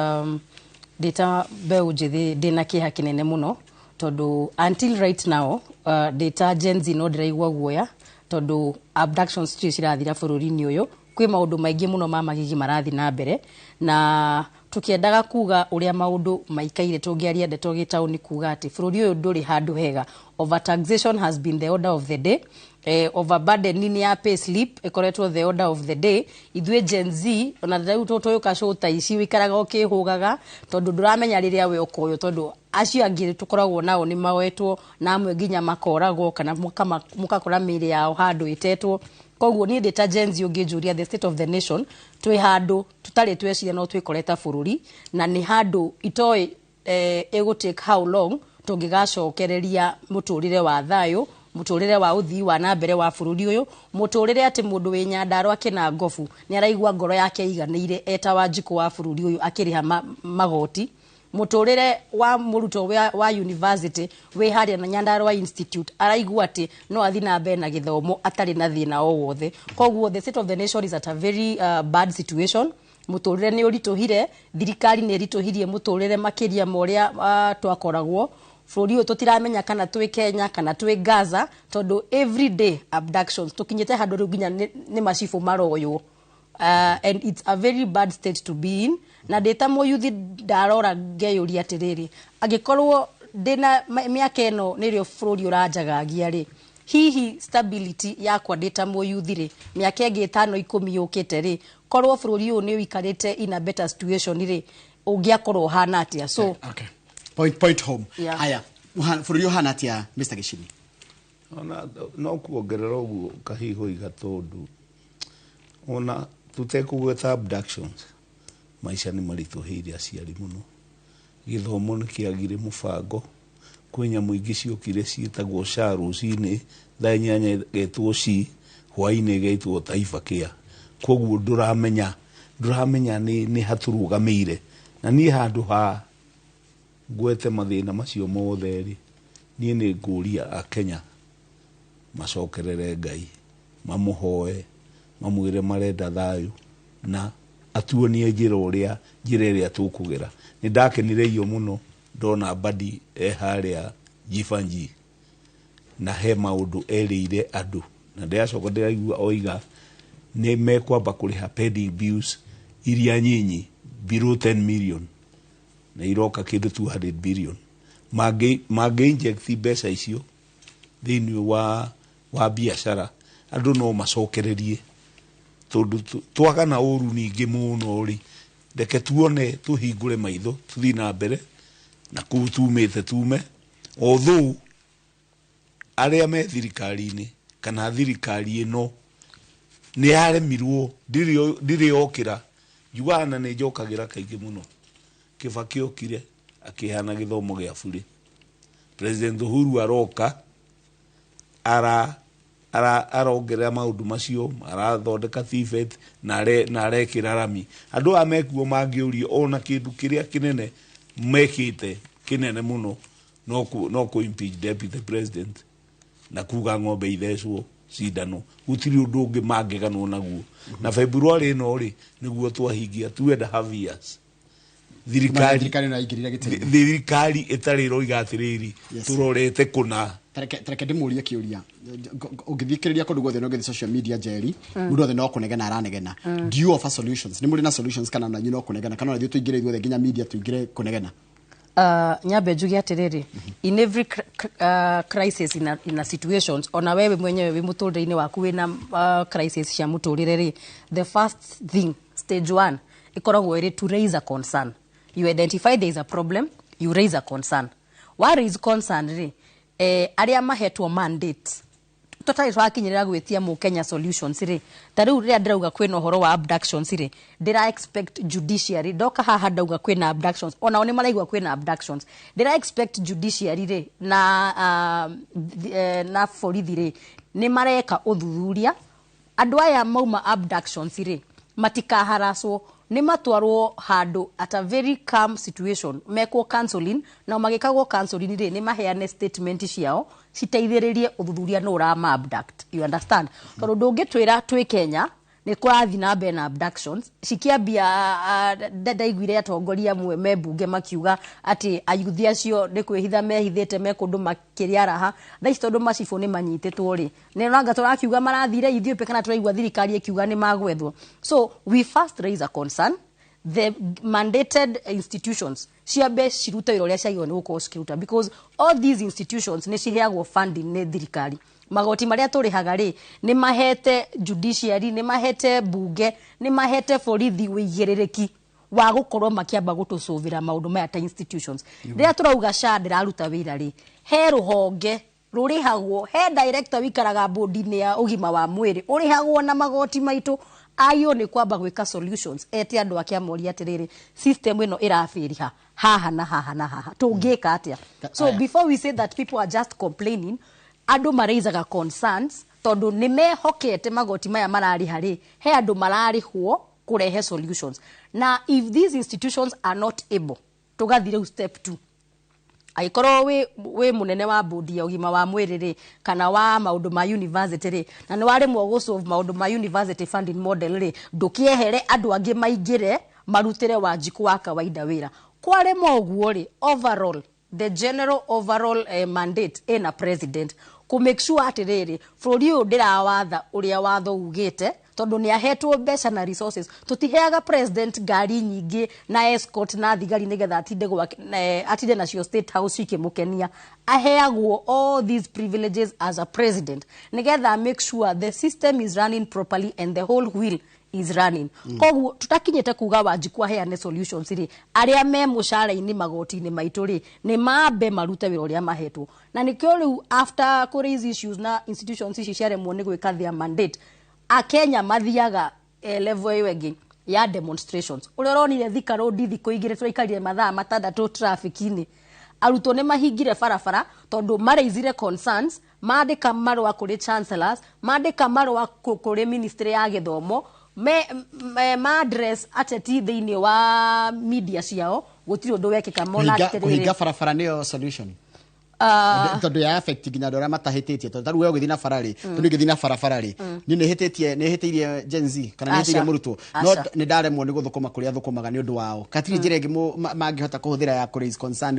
ndĩ ta mbeũ njĩthĩ ndĩna kĩeha kĩnene mũno tondũ until right now ndĩ ta Gen Z no ndĩraigua guoya tondũ abductions citirĩ cirathira bũrũri-inĩ ũyũ. Kwĩ maũndũ maingĩ mũno ma magigi marathiĩ na mbere na Tukiendaga kuga uria maundu maikaire, tũngĩaria ndeto gĩtaũni kuga atĩ bũrũri ũyũ ndũrĩ handũ hega. Overtaxation has been the order of the day. Overburdening ya pay slip ĩkoretwo the order of the day. Ithuĩ Gen Z, ona rĩu tũyũka show ta ici, wĩikaraga ũkĩhũgaga tondũ ndũramenya rĩrĩa we ũkoywo, tondũ acio angĩ tũkoragwo nao nĩ maoetwo na amwe nginya makoragwo kana mũgakora mĩĩrĩ yao handũ ĩtetwo. Koguo niĩ ndĩ ta Gen Z, ũngĩnjũria the state of the nation, twĩ handũ tũtarĩ tweciria no twĩkore ta bũrũri, na nĩ handũ itoĩ ĩgũ take how long tũngĩgacokereria mũtũrĩre wa thayũ, mũtũrĩre wa ũthii wa na mbere wa bũrũri ũyũ, mũtũrĩre atĩ mũndũ wĩ Nyandarua kĩna ngobu nĩ araigua ngoro yake iganĩire eta Wanjikũ wa bũrũri ũyũ akĩrĩha magoti, mũtũrĩre wa mũrutwo wa university wĩ harĩa na Nyandarua Institute araigua atĩ no athiĩ na mbere na gĩthomo atarĩ na thĩna o wothe. Koguo the state of the nation is at a very bad situation. Mũtũrĩre nĩ ũritũhire, thirikari nĩ ĩritũhirie mũtũrĩre makĩria ma ũrĩa twakoragwo. Bũrũri ũyũ tũtiramenya kana twĩ Kenya kana twĩ Gaza, tondũ every day abductions, tũkinyĩte handũ rĩu nginya nĩ macibũ maroywo, and it's a very bad state to be in. Na ndĩ ta mũyuthi ndarora ngeyũria atĩrĩrĩ, angĩkorwo ndĩna mĩaka ĩno nĩrĩo bũrũri ũranjagagia rĩ, hihi stability yakwa ndĩ ta mũyuthi rĩ, mĩaka ĩngĩ 5, 10 yũkĩte rĩ, korwo bũrũri ũyũ nĩ ũikarĩte in a better situation rĩ, ũngĩakorwo ũhana atĩa? So Okay. Point home. Yeah. Haya, bũrũri ũhana atĩa, Mr. Gicini? Ona no kuongerera ũguo kahiho iga, tondũ ona tũtekũgweta abductions, maica nĩ maritũhĩire aciari mũno. Gĩthomo nĩ kĩagire mũbango. Kwĩ nyamũ ingĩ ciokire ciĩtagwo SHA, rũcinĩ thaa 8 ĩgetwo SHI, hwainĩ ĩgetwo Taifa Care. Koguo ndũramenya nĩ hatũrũgamĩire. Na niĩ handũ ha ngwete mathĩna macio mothe rĩ, niĩ nĩ ngũria Akenya macokerere Ngai, mamũhoe, mamwĩre marenda thayũ na atuonie njĩra ũrĩa njĩra ĩrĩa tũkũgera. Nĩ ndakenire iyo mũno ndona Mbadi e harĩa Jifanji na he maũndũ erĩire andũ, na ndĩracoka ndĩraigua oiga nĩ mekwamba kũrĩha pending bills iria nyinyi below 10 million, na iroka kĩndũ 200 billion. Mangĩ inject mbeca icio thĩinĩ wa biacara, andũ no macokererie, tondũ twagana ũru ningĩ mũno rĩ, reke tuone, tũhingũre maitho, tũthiĩ na mbere na kũu tumĩte tume. Although arĩa me thirikari-inĩ kana thirikari ĩno nĩ yaremirwo, ndirĩ yokĩra. Njugaga na nĩ njokagĩra kaingĩ mũno, Kibaki okire akĩheana gĩthomo gĩa burĩ. President Uhuru aroka arongerera maũndũ macio, arathondeka TVET na arekĩra rami. Andũ aya mekuo mangĩũrio ona kĩndũ kĩrĩa kĩnene mekĩte kĩnene mũno no kũ impeach deputy president na kuga ng'ombe ithecwo cindano. Gũtirĩ ũndũ ũngĩ mangĩganwo naguo. Na February ĩno rĩ, nĩguo twahingia 2.5 years thirikari Thirikari ĩno yaingĩrire gĩtĩ-inĩ. Thirikari ĩtarĩ ĩroiga atĩrĩrĩ, tũrorete kũna. Tareke ndĩmũrie kĩũria. Ũngĩthikĩrĩria kũndũ guothe na ũngĩthiĩ social media, Njeri, mũndũ othe no kũnegena aranegena. Do you offer solutions? Nĩ mũrĩ na solutions kana ona inyuĩ no kũnegena, kana ona ithuĩ tũingĩre ithuothe nginya media tũingĩre kũnegena? Nyambe njuge atĩrĩrĩ, in every crisis, in a situations, ona wewe mwenyewe wĩ mũtũrĩre-inĩ waku wĩna crisis cia mũtũrĩre rĩ, the first thing, stage one, ĩkoragwo ĩrĩ to raise a concern. You identify there is a problem, you raise a concern. Wa raise concern rĩ, arĩa mahetwo mandate, tũtarĩ twakinyĩrĩra gwĩtia mũkenya solutions rĩ, ta rĩu rĩrĩa ndĩrauga kwĩna ũhoro wa abductions rĩ, ndĩra expect judiciary. Ndoka haha ndauga kwĩna abductions, onao nĩ maraigua kwĩna abductions. Ndĩra expect judiciary rĩ na borithi rĩ, nĩ mareka ũthuthuria. Andũ aya mauma abductions rĩ, matikaharacwo, nĩ matwarwo handũ at a very calm situation, mekwo counseling, na magĩkagwo counseling rĩ, nĩ maheane statement ciao citeithĩrĩrie ũthuthuria nũ ũrama abduct. You understand? Tondũ ndũngĩtwĩra twĩ Kenya nĩ kũrathiĩ na mbere na abductions cikĩambia. Ndaiguire atongoria amwe me mbunge makiuga atĩ ayuthi acio nĩ kwĩhitha mehithĩte me kũndũ makĩrĩa raha. Thaa ici tondũ macibũ nĩ manyitĩtwo rĩ, nĩ ranga tũrakiuga marathire Ethiopia, kana tũraigua thirikari ĩkiuga nĩ magwethwo. So we first raise a concern. The mandated institutions ciambe cirute wĩra ũrĩa ciagĩrĩirwo nĩ gũkorwo cikĩruta, because all these institutions nĩ ciheagwo funding nĩ thirikari. Magoti marĩa tũrĩhaga rĩ, nĩ mahete judiciary, nĩ mahete bunge, nĩ mahete borithi wĩigĩrĩrĩki wa gũkorwo makĩamba gũtũcũvĩra maũndũ maya ta institutions. Rĩrĩa tũrauga SHA ndĩraruta wĩra rĩ, he rũhonge rũrĩhagwo, he director wikaraga bodi-inĩ ya ũgima wa mwĩrĩ ũrĩhagwo na magoti maitũ. Agĩrĩirwo nĩ kwamba gwĩka solutions, ete andũ ake, amoria atĩrĩrĩ, system ĩno ĩrabĩriha haha na haha na haha, tũngĩka atĩa? So Aya. before we say that people are just complaining, andũ maraisaga concerns tondũ nĩ mehokete magoti maya mararĩha rĩ, he andũ mararĩhwo kũrehe solutions. Na if these institutions are not able, tũgathiĩ rĩu step two. Angĩkorwo wĩ mũnene wa bodi ya ũgima wa mwĩrĩ rĩ, kana wa maũndũ ma university rĩ, na nĩ waremwo gũsolve maũndũ ma university funding model rĩ, ndũkĩehere, andũ angĩ maingĩre marutĩre Wanjikũ wa kawaida wĩra. Kwarema ũguo rĩ, overall, the general overall mandate ĩna president kũ make sure atĩrĩrĩ, bũrũri ũyũ ndĩrawatha ũrĩa watho ugĩte, tondũ nĩ ahetwo mbeca na resources. Tũtiheaga president ngari nyingĩ na escort na thigari nĩgetha atinde gwake, atinde nacio State House ikĩmũkenia. Aheagwo all these privileges as a president nĩgetha make sure the system is running properly and the whole wheel is running. Koguo tutakinyĩte kuga Wanjikũ aheane solutions rĩ, arĩa me mũcara-inĩ magoti-inĩ maitũ rĩ, nĩ mambe marute wĩra ũrĩa mahetwo. Na nĩkĩo rĩu after kũ raise issues na institutions ici ciaremwo nĩ gwĩka their mandate, Akenya mathiaga level ĩyo ĩngĩ ya demonstrations. Ũrĩa ũronire Thika Road thikũ 2 tũraikarire mathaa 6 traffic-inĩ, arutwo nĩ mahingire barabara tondũ maraisire concerns, mandĩka marũa kũrĩ chancellors, mandĩka marũa kũrĩ ministry ya gĩthomo, me ma-address ateti thĩinĩ wa media ciao, gũtirĩ ũndũ wekĩka. Mona Kũhinga atĩrĩrĩ, kũhinga barabara nĩyo solution? Tondũ ya affect nginya andũ arĩa matahĩtĩtie, tondũ tarĩu we ũgĩthiĩ na bara rĩ, tondũ ingĩthiĩ na barabara rĩ, niĩ nĩhĩtĩtie, nĩhĩtĩirie Gen Z kana nĩhĩtĩirie Aca. mũrutwo, no Aca. nĩ ndaremwo nĩ gũthũkũma kũrĩa thũkũmaga nĩ ũndũ wao. Katirĩ njĩra ĩngĩ mangĩhota kũhũthĩra ya kũ raise concern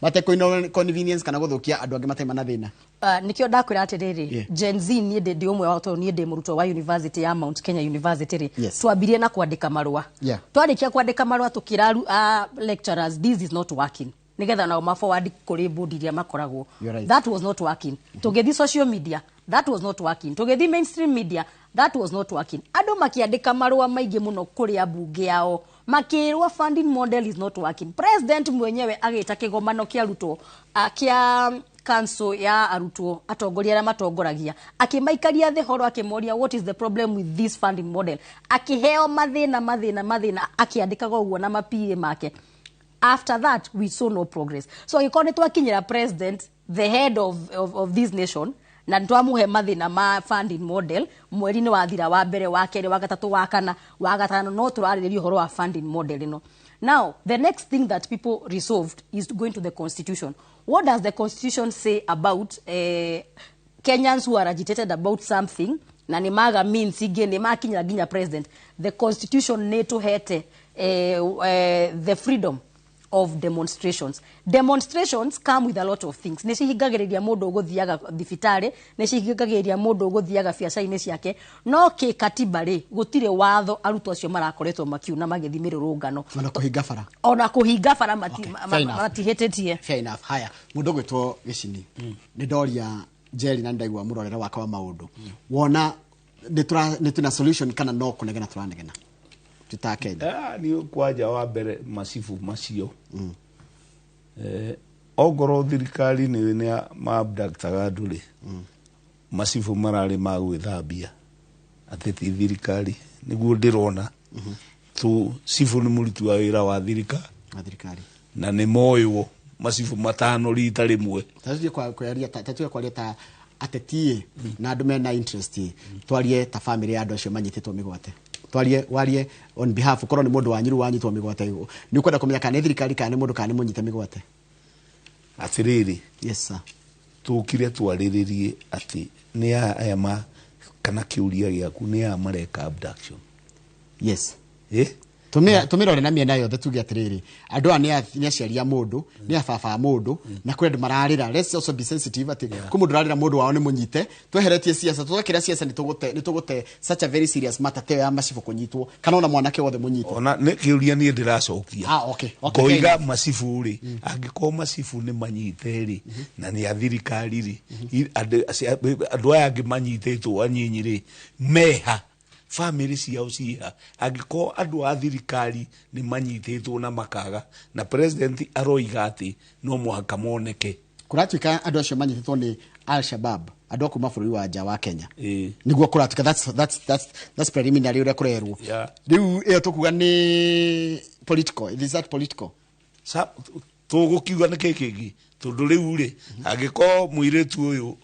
matekũ inconvenience kana gũthũkia andũ angĩ matarĩ na thĩna? Nikĩo ndakwĩra atĩrĩrĩ, Gen Z, niĩ ndĩ ũmwe wao, tondũ niĩ ndĩ mũrutwo wa university ya Mount Kenya University rĩ, twambirie na kwandĩka marũa. Twarĩkia kwandĩka marũa, tũkĩra lecturers, this is not working, nĩgetha nao ma-forward kũrĩ board iria makoragwo. You're right. That was not working. Tũgĩthiĩ social media, that was not working. Tũgĩthiĩ mainstream media, that was not working. Andũ makĩandĩka marũa maingĩ mũno kũrĩ ambunge ao, makĩrwo funding model is not working. President mwenyewe agĩta kĩgomano kĩa arutwo, kĩa council ya arutwo, atongoria arĩa matongoragia, akĩmaikaria thĩ horo, akĩmoria, "What is the problem with this funding model?" Akĩheo mathĩna, mathĩna, mathĩna, akĩandĩkaga ũguo na ma-PA make. After that we saw no progress. So angĩkorwo nĩ twakinyĩra president, the head of this nation, na nĩ twamũhe mathĩna ma funding model, mweri nĩ wathira wa mbere, wa kerĩ, wa gatatũ, wa kana, wa gatano, no tũrarĩrĩria ũhoro wa funding model ĩno. Now the next thing that people resolved is to go into the constitution. What does the constitution say about Kenyans who are agitated about something na nĩ maga means ingĩ, nĩ makinyĩra nginya president? The constitution nĩ tũhete the freedom of demonstrations. Demonstrations come with a lot of things. Nĩ cihingagĩrĩria mũndũ ũgũthiaga thibitarĩ, nĩ cihingagĩrĩria mũndũ ũgũthiaga biacara-inĩ ciake, no kĩkatiba rĩ, gũtirĩ watho arutwo acio marakoretwo makiuna magĩthiĩ mĩrũrũngano. Ona kũhinga bara? Ona kũhinga bara Fair enough. matihĩtĩtie. Fair enough. Haya, mũndũ ũgwĩtwo Gĩcini, nĩ ndoria Jerry na nĩ ndaigua mũrorere wake wa maũndũ. Wona nĩ twĩna solution kana no kũnegena tũranegena twĩ Kenya? Ah, ni kwanja wa mbere macibu macio, ongorwo thirikari nĩ maabductaga andũ rĩ, macibu mararĩ ma gwĩthambia atĩ ti thirikari, nĩguo ndĩrona tu. Cibu nĩ mũruti wa wĩra wa thirikari. Wa thirikari. Na nĩ moywo macibu 5 rita rĩmwe. Tatuie kwaria ta tatuie kwaria ta ateti na andũ mena interest, twarie ta family ya andũ acio manyitĩtwo mĩgwate, twarie, warie on behalf, korwo nĩ mũndũ wanyu rĩu wanyitwo mĩgwate, nĩ ũkwenda kũmenya kana nĩ thirikari kana nĩ mũndũ kana nĩ mũnyite mĩgwate? Atĩrĩrĩ, Yes sir. Tũkire twarĩrĩrie atĩ nĩ aya ma kana kĩũria gĩaku nĩ aya mareka abduction? Yes. Eh? Tũmĩrore na mĩena yothe tuge atĩrĩrĩ, andũ aya nĩ aciari a mũndũ, nĩ ababa a mũndũ, na kwĩ andũ mararĩra. Let's also be sensitive atĩ kwĩ mũndũ ũrarĩra mũndũ wao nĩ mũnyite. Tweheretie siasa, twekĩra siasa nĩ tũgũte such a very serious matter ta ĩyo ya macibũ kũnyitwo kana ona mwanake wothe mũnyite. Ona nĩ kĩũria niĩ ndĩracokia. Ah, okay. Ngoiga macibũ rĩ, angĩkorwo macibũ nĩ manyite rĩ, na nĩ a thirikari rĩ, andũ aya angĩ manyitĩtwo anyinyi rĩ, meha bamĩrĩ ciao ciha? Angĩkorwo andũ a thirikari nĩ manyitĩtwo na makaga, na president aroiga atĩ no mũhaka moneke. Kũratuĩka andũ acio manyitĩtwo nĩ Al-Shabab, andũ a kuma bũrũri wa nja wa Kenya, nĩguo kũratuĩka. That's preliminary ũrĩa kũrerwo. Rĩu ĩyo tũkuga nĩ political? Is that political? Tũgũkiuga nĩ kĩ kĩngĩ, tondũ rĩu rĩ, angĩkorwo mũirĩtu ũyũ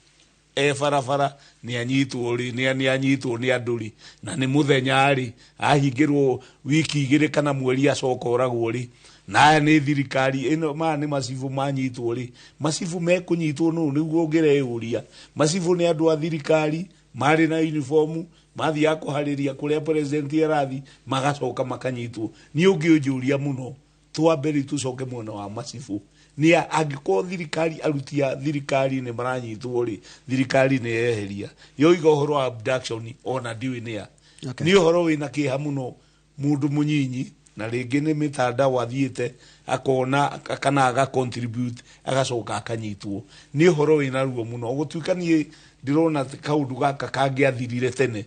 e barabara nĩ anyitwo rĩ, nĩ anyitwo nĩ andũ rĩ, na nĩ mũthenya rĩ, ahingĩrwo wiki 2 kana mweri, acoka oragwo rĩ, na aya nĩ thirikari ĩno, maya nĩ macibũ manyitwo rĩ, macibũ mekũnyitwo nũ? Nĩguo ũngĩreyũria, macibũ nĩ andũ a thirikari marĩ na uniform, mathiaga kũharĩria kũrĩa president arathi, magacoka makanyitwo. Niĩ ũngĩũnjũria mũno, twambe rĩu tũcoke mwena wa macibũ nĩ angĩkorwo thirikari, aruti a thirikari nĩ maranyitwo rĩ, thirikari nĩ yeheria yoiga ũhoro wa abduction, ona ndiũĩ nĩa. Nĩ ũhoro wĩna kĩeha mũno, mũndũ mũnyinyi na rĩngĩ nĩ mĩtandao athiĩte akona kana aga contribute, agacoka akanyitwo. Nĩ ũhoro wĩna ruo mũno. Gũtuĩka niĩ ndĩrona kaũndũ gaka kangĩathirire tene.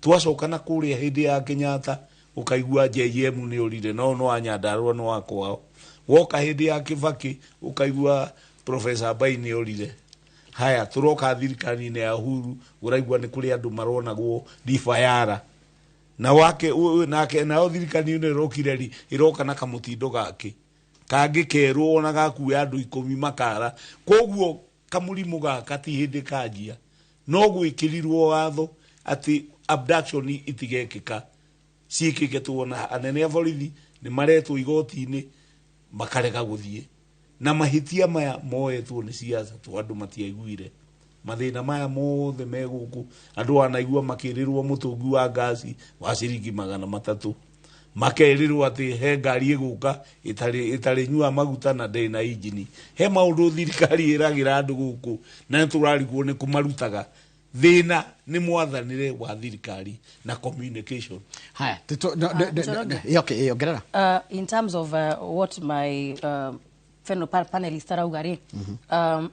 Twacoka na kũrĩa hĩndĩ ya Kenyatta, ũkaigua JM nĩ orire, no no wa Nyandarua, no wa kwao. Woka hĩndĩ ya Kibaki, ũkaigua Professor Mbai nĩ orire. Haya, tũroka thirikari-inĩ ya Uhuru, ũraigua nĩ kũrĩ andũ maronagwo Ribayara na wake nake. Nao thirikari ĩno ĩrokire rĩ, ĩroka na kamũtindo gake kangĩ kerwo ona gakuoya andũ 10 makara. Koguo kamũrimũ gaka ti hĩndĩ kanjia, no gwĩkĩrirwo watho atĩ abduction itigekĩka, ciĩkĩke. Tuona anene a borithi nĩ maretwo igoti-inĩ, makarega gũthiĩ, na mahĩtia maya moetwo nĩ ciaca tu. Andũ matiaiguire mathĩna maya mothe me gũkũ. Andũ wanaigua makĩrĩrwo mũtũngi wa ngasi wa ciringi 300, makerĩrwo atĩ he ngari ĩgũka ĩtarĩ nyua maguta na ndĩrĩ na injini. He maũndũ thirikari ĩragĩra andũ gũkũ na nĩ tũrarigwo nĩ kũmarutaga. Thĩna nĩ mwathanĩre wa thirikari na communication. Haya. Njoroge. Okay, ongerera. In terms of what my fellow panelist arauga rĩ,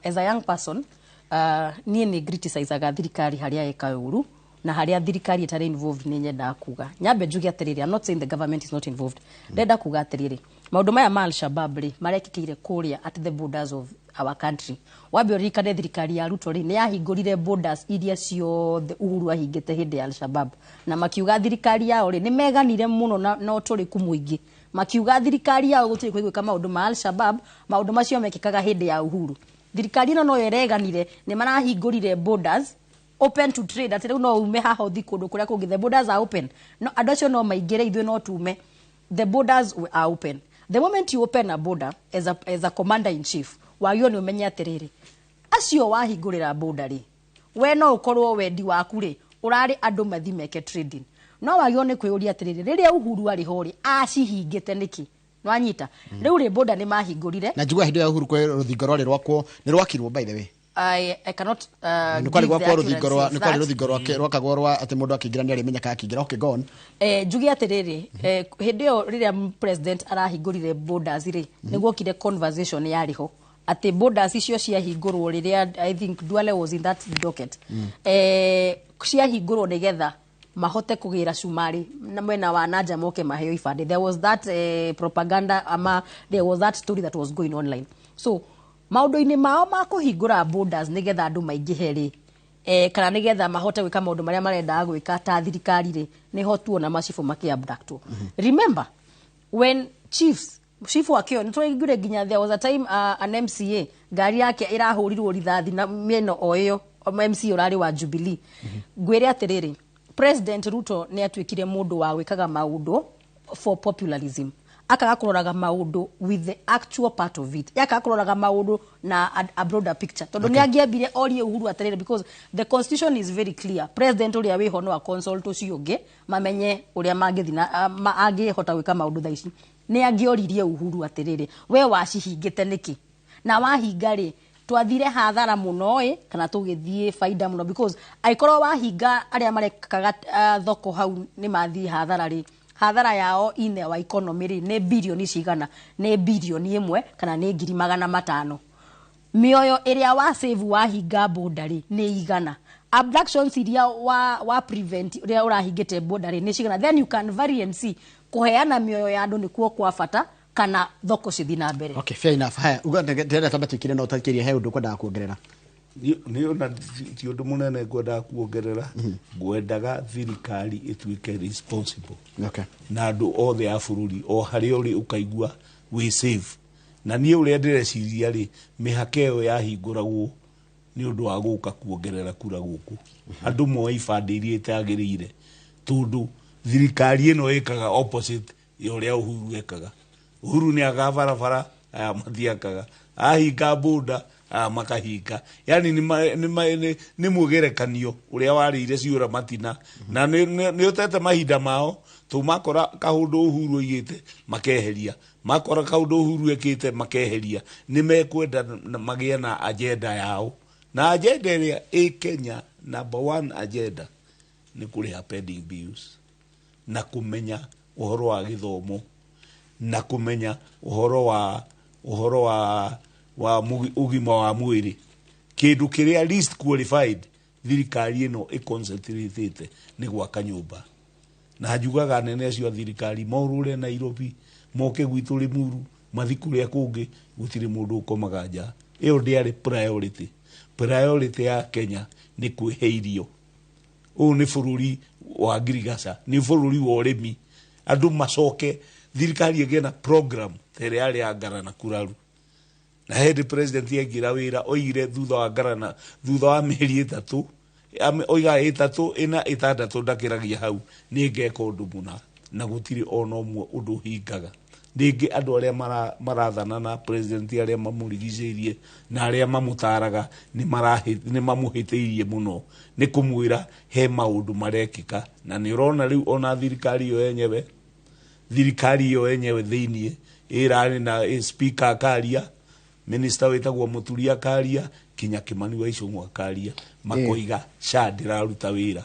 as a young person, niĩ nĩ criticizaga thirikari harĩa ĩka ũru, na harĩa thirikari ĩtarĩ involved nĩ nyendaga kuga. Nyambe njuge atĩrĩrĩ, I'm not saying the government is not involved. Ndenda kuga atĩrĩrĩ, maũndũ maya ma Al-Shabab rĩ, marekĩkĩire kũrĩa at the borders of our country. Wambe ũririkane thirikari ya Ruto rĩ, nĩ yahingũrire borders iria ciothe Uhuru ahingĩte hĩndĩ ya Al-Shabab, na makiuga thirikari yao rĩ, nĩ meganire mũno na ũtũrĩku mũingĩ, makiuga thirikari yao gũtirĩ kwĩgwĩka maũndũ ma Al-Shabab, maũndũ macio mekĩkaga hĩndĩ ya Uhuru. Thirikari ĩno noyo ĩreganire, nĩ marahingũrire borders, open to trade, atĩ rĩu no ume haha ũthi kũndũ kũrĩa kũngĩ. The borders are open, no andũ acio no maingĩre, ithuĩ no tume. The borders are open. The moment you open a border, as a commander in chief, wagĩrĩirwo nĩ ũmenye atĩrĩrĩ, acio wahingũrĩra border rĩ, we no ũkorwo wendi waku rĩ ũrarĩ andũ mathi meke trading, no wagĩrĩirwo nĩ kwĩyũria atĩrĩrĩ, rĩrĩa Uhuru arĩ ho rĩ, acihingĩte nĩkĩ? Nwanyita rĩu rĩ, border nĩ mahingũrire. Na njigua hĩndĩ ya Uhuru kwĩ rũthingo rwarĩ rwakwo, nĩ rwakirwo, by the way. I cannot Nĩ kwarĩ gwakwo rũthingo rwa, nĩ kwarĩ rũthingo rwake rwakagwo rwa atĩ mũndũ akĩingĩra nĩ arĩmenyekaga akĩingĩra. Okay, go on. Njuge atĩrĩrĩ, hĩndĩ ĩyo rĩrĩa president arahingũrire borders rĩ, nĩ guokire conversation yarĩ ho atĩ borders icio ciahingũrwo rĩrĩa, I think Duale was in that docket, ciahingũrwo nĩgetha mahote kũgĩra cumari na mwena wa nanja moke maheo ibandĩ. There was that propaganda ama there was that story that was going online. So maũndũ-inĩ mao ma kũhingũra borders nĩgetha andũ maingĩhe rĩ, kana nĩgetha mahote gwĩka maũndũ marĩa marendaga gwĩka ta thirikari rĩ, nĩho tuona macibũ makĩabductwo. Remember when chiefs, chief wakĩo nĩ tũraiguire nginya there was a time an MCA ngari yake ĩrahũrirwo rithathi na mĩena o ĩyo, MCA ũrarĩ wa Jubilee. Ngwĩre atĩrĩrĩ, President Ruto nĩ atuĩkire mũndũ wa gwĩkaga maũndũ for popularism. Akaga kũroraga maũndũ with the actual part of it, akaga kũroraga maũndũ na a broader picture, tondũ nĩ angĩambire orie Uhuru atĩrĩrĩ, because the constitution is very clear, president ũrĩa wĩho no a consult ũcio ũngĩ mamenye ũrĩa mangĩthiĩ na angĩhota gwĩka maũndũ. Thaa ici nĩ angĩoririe Uhuru atĩrĩrĩ, we wacihingĩte nĩkĩ, na wahinga rĩ, twathire hathara mũno ĩ kana tũgĩthiĩ baida mũno? Because angĩkorwo wahinga, arĩa marekaga thoko hau nĩ mathiĩ hathara rĩ, hathara yao ine wa economy rĩ, nĩ birioni cigana? Nĩ birioni 1 kana nĩ 500,000? Mĩoyo ĩrĩa wa save wahinga border rĩ, nĩ igana? Abductions iria wa prevent ũrĩa ũrahingĩte border rĩ, nĩ cigana? Then you can vary and see kũheana mĩoyo ya andũ nĩkuo kwa bata kana thoko cithiĩ na mbere. Okay, fair enough. Haya, uga ndĩrenda twambe tũikire no ũtakĩria he ũndũ ũkwendaga kuongerera. Nĩ ona ti ũndũ mũnene ngwendaga kuongerera. Ngwendaga thirikari ĩtuĩke responsible na andũ othe a bũrũri, o harĩa ũrĩ ũkaigua wĩ safe. Na niĩ ũrĩa ndĩreciria rĩ, mĩhaka ĩyo yahingũragwo nĩ ũndũ wa gũka kuongerera kura gũkũ, andũ moe ibandĩ iria itagĩrĩire, tondũ thirikari ĩno ĩkaga opposite ya ũrĩa Uhuru ekaga. Uhuru nĩ akaga barabara, aya matiakaga. Ahinga boda, aya makahinga. Yani nĩ mwĩgerekanio ũrĩa warĩire ciũra matina na nĩ ũtete mahinda mao tũ makora kaũndũ Uhuru oigĩte makeheria, makora kaũndũ Uhuru ekĩte makeheria. Nĩ mekwenda magĩe na agenda yao, na agenda ĩrĩa ĩ Kenya, number one agenda nĩ kũrĩha pending bills na kũmenya ũhoro wa gĩthomo na kũmenya ũhoro wa ũgima wa mwĩrĩ, kĩndũ kĩrĩa least qualified thirikari ĩno ĩconcentrate nĩ gwaka nyũmba. Na njugaga anene acio a thirikari morũre Nairobi, moke gwitũ Limuru, mathi kũrĩa kũngĩ gũtirĩ mũndũ ũkomaga nja. Ĩyo ndĩarĩ priority. Priority ya Kenya nĩ kwĩhe irio. Ũyũ nĩ bũrũri wa ngirigaca, nĩ bũrũri wa ũrĩmi. Andũ macoke thirikari ĩgĩe na program ta ĩrĩa yarĩ ya Ngara na Kuraru. Na hĩndĩ president aingĩra wĩra oigire thutha wa Ngarana, thutha wa mĩeri 3, oigaga 3, 4, 6, ndakĩragia hau, nĩ ngeka ũndũ mũna, na gũtirĩ ona ũmwe ũndũ ũhingaga. Rĩngĩ andũ arĩa marathana na president, arĩa mamũrigicĩirie na arĩa mamũtaraga, nĩ mamũhĩtĩirie mũno nĩ kũmwĩra he maũndũ marekĩka. Na nĩ ũrona rĩu ona thirikari ĩyo yenyewe thĩiniĩ ĩrarĩ na speaker akaria, minister wĩtagwo Mũturi akaria, kinya Kimani wa Ichung'wa akaria, makoiga SHA ndĩraruta wĩra.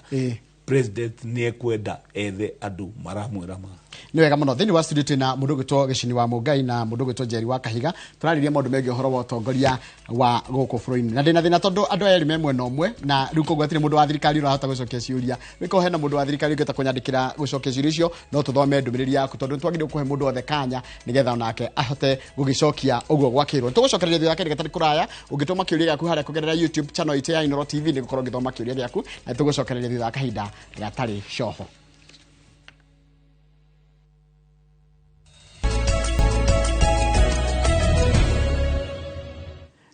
President nĩ ekwenda ethe andũ maramwĩra ma. Nĩ wega mũno. Thĩinĩ wa studio twĩna mũndũ ũgwĩtwo Gĩcini wa Mũngai na mũndũ ũgwĩtwo Njeri wa Kahiga. Tũrarĩria maũndũ megiĩ ũhoro wa ũtongoria wa gũkũ bũrũri-inĩ, na ndĩna thĩna tondũ andũ aya erĩ me mwena ũmwe, na rĩu koguo hatirĩ mũndũ wa thirikari ũrahota gũcokia ciũria. Wĩko hena mũndũ wa thirikari ũngĩhota kũnyandĩkĩra gũcokia ciũria icio, no tũthome ndũmĩrĩri yaku, tondũ nĩtwagĩrĩirwo kũhe mũndũ wothe kanya nĩgetha onake ahote gũgĩcokia ũguo gwakĩrwo. Tũgũcokereria thutha wa kahinda gatarĩ kũraya. Ũngĩtũma kĩũria gĩaku harĩa kũgerera YouTube channel itũ ya Inooro TV, nĩ gũkorwo ngĩthoma kĩũria gĩaku, na tũgũcokereria thutha wa kahinda gatarĩ coho.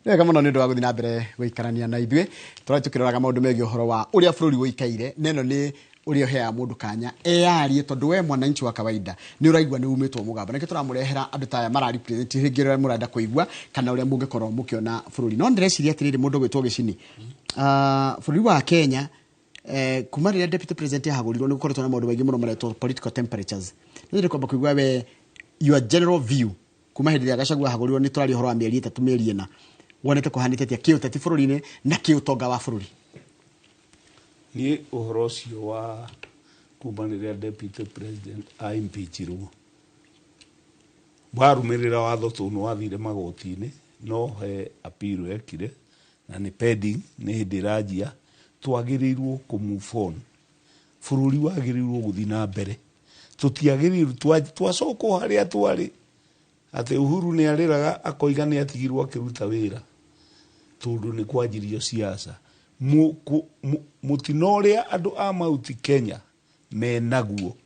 Nĩ wega mũno nĩ ũndũ wa gũthiĩ na mbere gũikarania na ithuĩ. Tũrathiĩ tũkĩroraga maũndũ megiĩ ũhoro wa ũrĩa bũrũri ũikaire, na ĩno nĩ ũrĩa ũheaga mũndũ kanya eyarie, tondũ we mwananchi wa kawaida nĩ ũraigua nĩ umĩtwo mũgambo. Nĩkĩo tũramũrehera andũ ta aya mara represent rĩngĩ ũrĩa mũrenda kũigua kana ũrĩa mũngĩkorwo mũkĩona bũrũri. No ndĩreciria atĩrĩrĩ, mũndũ ũgwĩtwo Gĩcini, bũrũri wa Kenya, kuma rĩrĩa deputy president ahagũrirwo, nĩ gũkoretwo na maũndũ maingĩ mũno maretwo political temperatures. Nĩ ndĩrĩ kwamba kũigua we your general view kuma hĩndĩ ĩrĩa Gachagua ahagũrirwo. Nĩ tũraria ũhoro wa mĩeri 3, mĩeri 4, wonete kũhanĩte atĩa kĩũteti bũrũri-inĩ na kĩũtonga wa bũrũri? Niĩ ũhoro ũcio wa kuma rĩrĩa deputy president aimpeachirwo, warũmĩrĩra watho tũ nĩ wathire magoti-inĩ, no he appeal ekire na nĩ pending, nĩ hĩndĩ ĩranjia. Twagĩrĩirwo kũ move on. Bũrũri wagĩrĩirwo gũthiĩ na mbere. Tũtiagĩrĩirwo twacokwo harĩa twarĩ, atĩ Uhuru nĩ arĩraga akoiga nĩ atigirwo akĩruta wĩra tondũ nĩ kwanjirio siasa. Mũtino ũrĩa andũ a Mount Kenya menaguo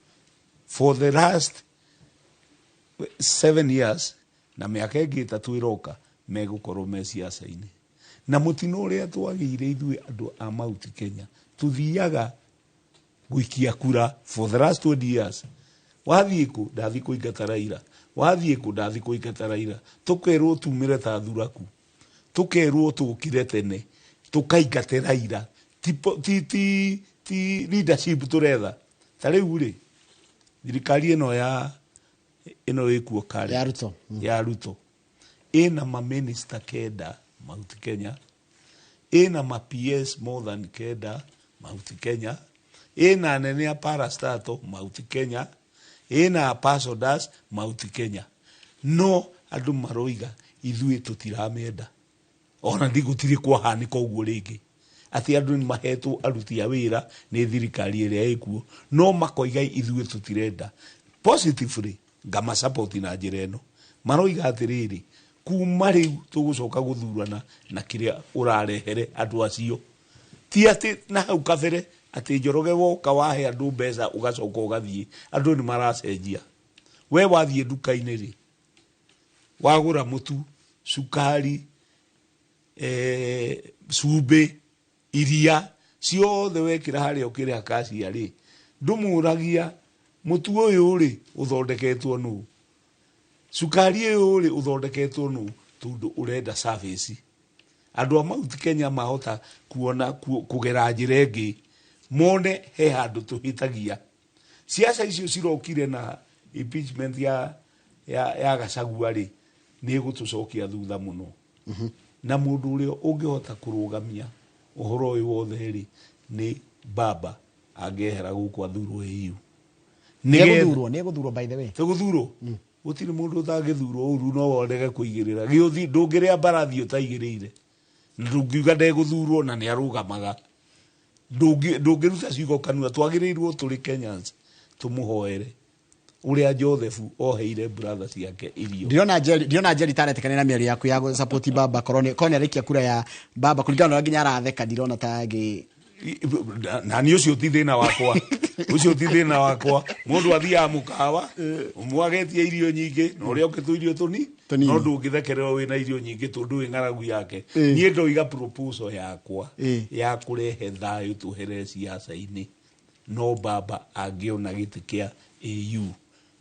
for the last 7 years na mĩaka ĩngĩ 3 ĩroka, megũkorwo me siasa-inĩ. Na mũtino ũrĩa twagĩire ithuĩ andũ a Mount Kenya, tũthiaga gũikia kura for the last 20 years. Wathiĩ kũ? Ndathiĩ kũingata Raila. Wathiĩ kũ? Ndathi kũingata Raila. Tũkerwo tumĩre ta thuraku, tũkerwo tũkire tene tũkaingate Raila. Ti, ti, ti, ti leadership tũretha. Ta rĩu rĩ, thirikari ĩno ya ĩno ĩkuo kare Ya Ruto. Ya Ruto ĩna maminista 9 Mount Kenya, ĩna ma PS more than 9 Mount Kenya, ĩna anene a parastatal Mount Kenya, ĩna ambassadors Mount Kenya, no andũ maroiga ithuĩ tũtiramenda. Ona ndigũtirĩ kwahanĩka ũguo rĩngĩ atĩ andũ nĩ mahetwo aruti a wĩra nĩ thirikari ĩrĩa ĩkuo, no makoiga ithuĩ tũtirenda. Positively ngama support na njĩra ĩno maroiga atĩrĩrĩ, kuma rĩu tũgũcoka gũthurana na kĩrĩa ũrarehere andũ acio, ti atĩ na hau kabere atĩ Njoroge woka wahe andũ mbeca ũgacoka ũgathiĩ. Andũ nĩ maracenjia. We wathiĩ nduka-inĩ rĩ, wagũra mũtu, cukari, cumbĩ, iria ciothe wekĩra harĩa ũkĩrĩha kacia rĩ, ndũmũragia mũtu ũyũ rĩ ũthondeketwo nũ, cukari ũyũ rĩ ũthondeketwo nũ, tondũ ũrenda service. Andũ a Mount Kenya mahota kuona kũgera njĩra ĩngĩ, mone he handũ tũhĩtagia. Ciaca icio cirokire na impeachment ya Gachagua rĩ, nĩ ĩgũtũcokia thutha mũno. Na mũndũ ũrĩa ũngĩhota kũrũgamia ũhoro ũyũ wothe rĩ, nĩ Baba angĩehera gũkũ athurwo AU. Nĩegũthurwo, nĩegũthurwo, by the way. Tũgũthurwo, gũtirĩ mũndũ ũtangĩthurwo ũru, no wonege kũigĩrĩra gĩũthi. Ndũngĩrĩa mbarathi ũtaigĩrĩire, na ndũngiuga ndegũthurwo na nĩ arũgamaga. Ndũngĩruta ciugo kanua. Twagĩrĩirwo tũrĩ Kenyans tũmũhoere ũrĩa Joseph oheire brother ciake irio. Ndĩrona Njeri taretĩkania na mĩario yaku ya gũ-support Baba. Korwo nĩ arĩkia kura ya Baba kũringana na ũrĩa nginya aratheka, ndirona ta angĩ. Na niĩ ũcio ti thĩna wakwa, ũcio ti thĩna wakwa. Mũndũ athiaga mũkawa ũmwe agetia irio nyingĩ na ũrĩa ũngĩ tũirio tũni. Tũnini. No ndũngĩthekererwo wĩna irio nyingĩ tondũ wĩ ng'aragu yake. Niĩ ndoiga proposal yakwa ya kũrehe thayũ tũhere ciaca-inĩ, no Baba angĩona gĩtĩ kĩa AU,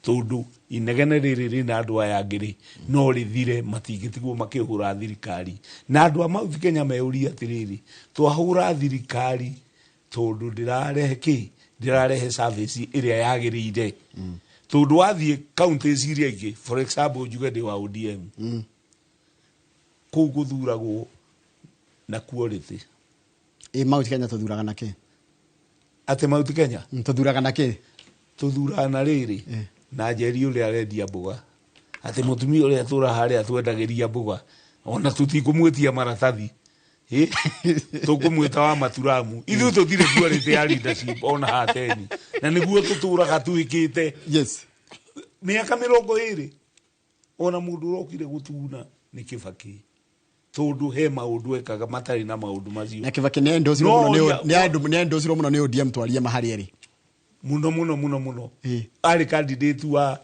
tondũ inegene rĩrĩ rĩna andũ aya angĩ rĩ, no rĩthire, matingĩtigwo makĩhũra thirikari. Na andũ a Mount Kenya meurie atĩrĩrĩ, twahũra thirikari tondũ ndĩrarehe kĩ, ndĩrarehe service ĩrĩa yagĩrĩire, tondũ wathiĩ counties iria ingĩ, for example njuge ndĩ wa ODM, kũu gũthuragwo na quality. Ĩ Mount Kenya tũthuraga na kĩ? Atĩ Mount Kenya? Tũthuraga na kĩ? Tũthuraga na rĩrĩ, na Njeri ũrĩa arendia mboga, atĩ mũtumia ũrĩa tũra harĩa twendagĩria mboga, ona tũtikũmwĩtia maratathi. Tũkũmwĩta wa maturamu. Ithuĩ tũtirĩ quality ya leadership ona hateni, na nĩguo tũtũraga twĩkĩte mĩaka 20. Ona mũndũ ũrokire gũtuna nĩ Kĩbakĩ, tondũ he maũndũ ekaga matarĩ na maũndũ macio. Na Kĩbakĩ nĩ endocirwo No, mũno nĩ endocirwo mũno nĩ ODM, twarie maharĩ erĩ. Muno muno muno muno. Arĩ candidate wa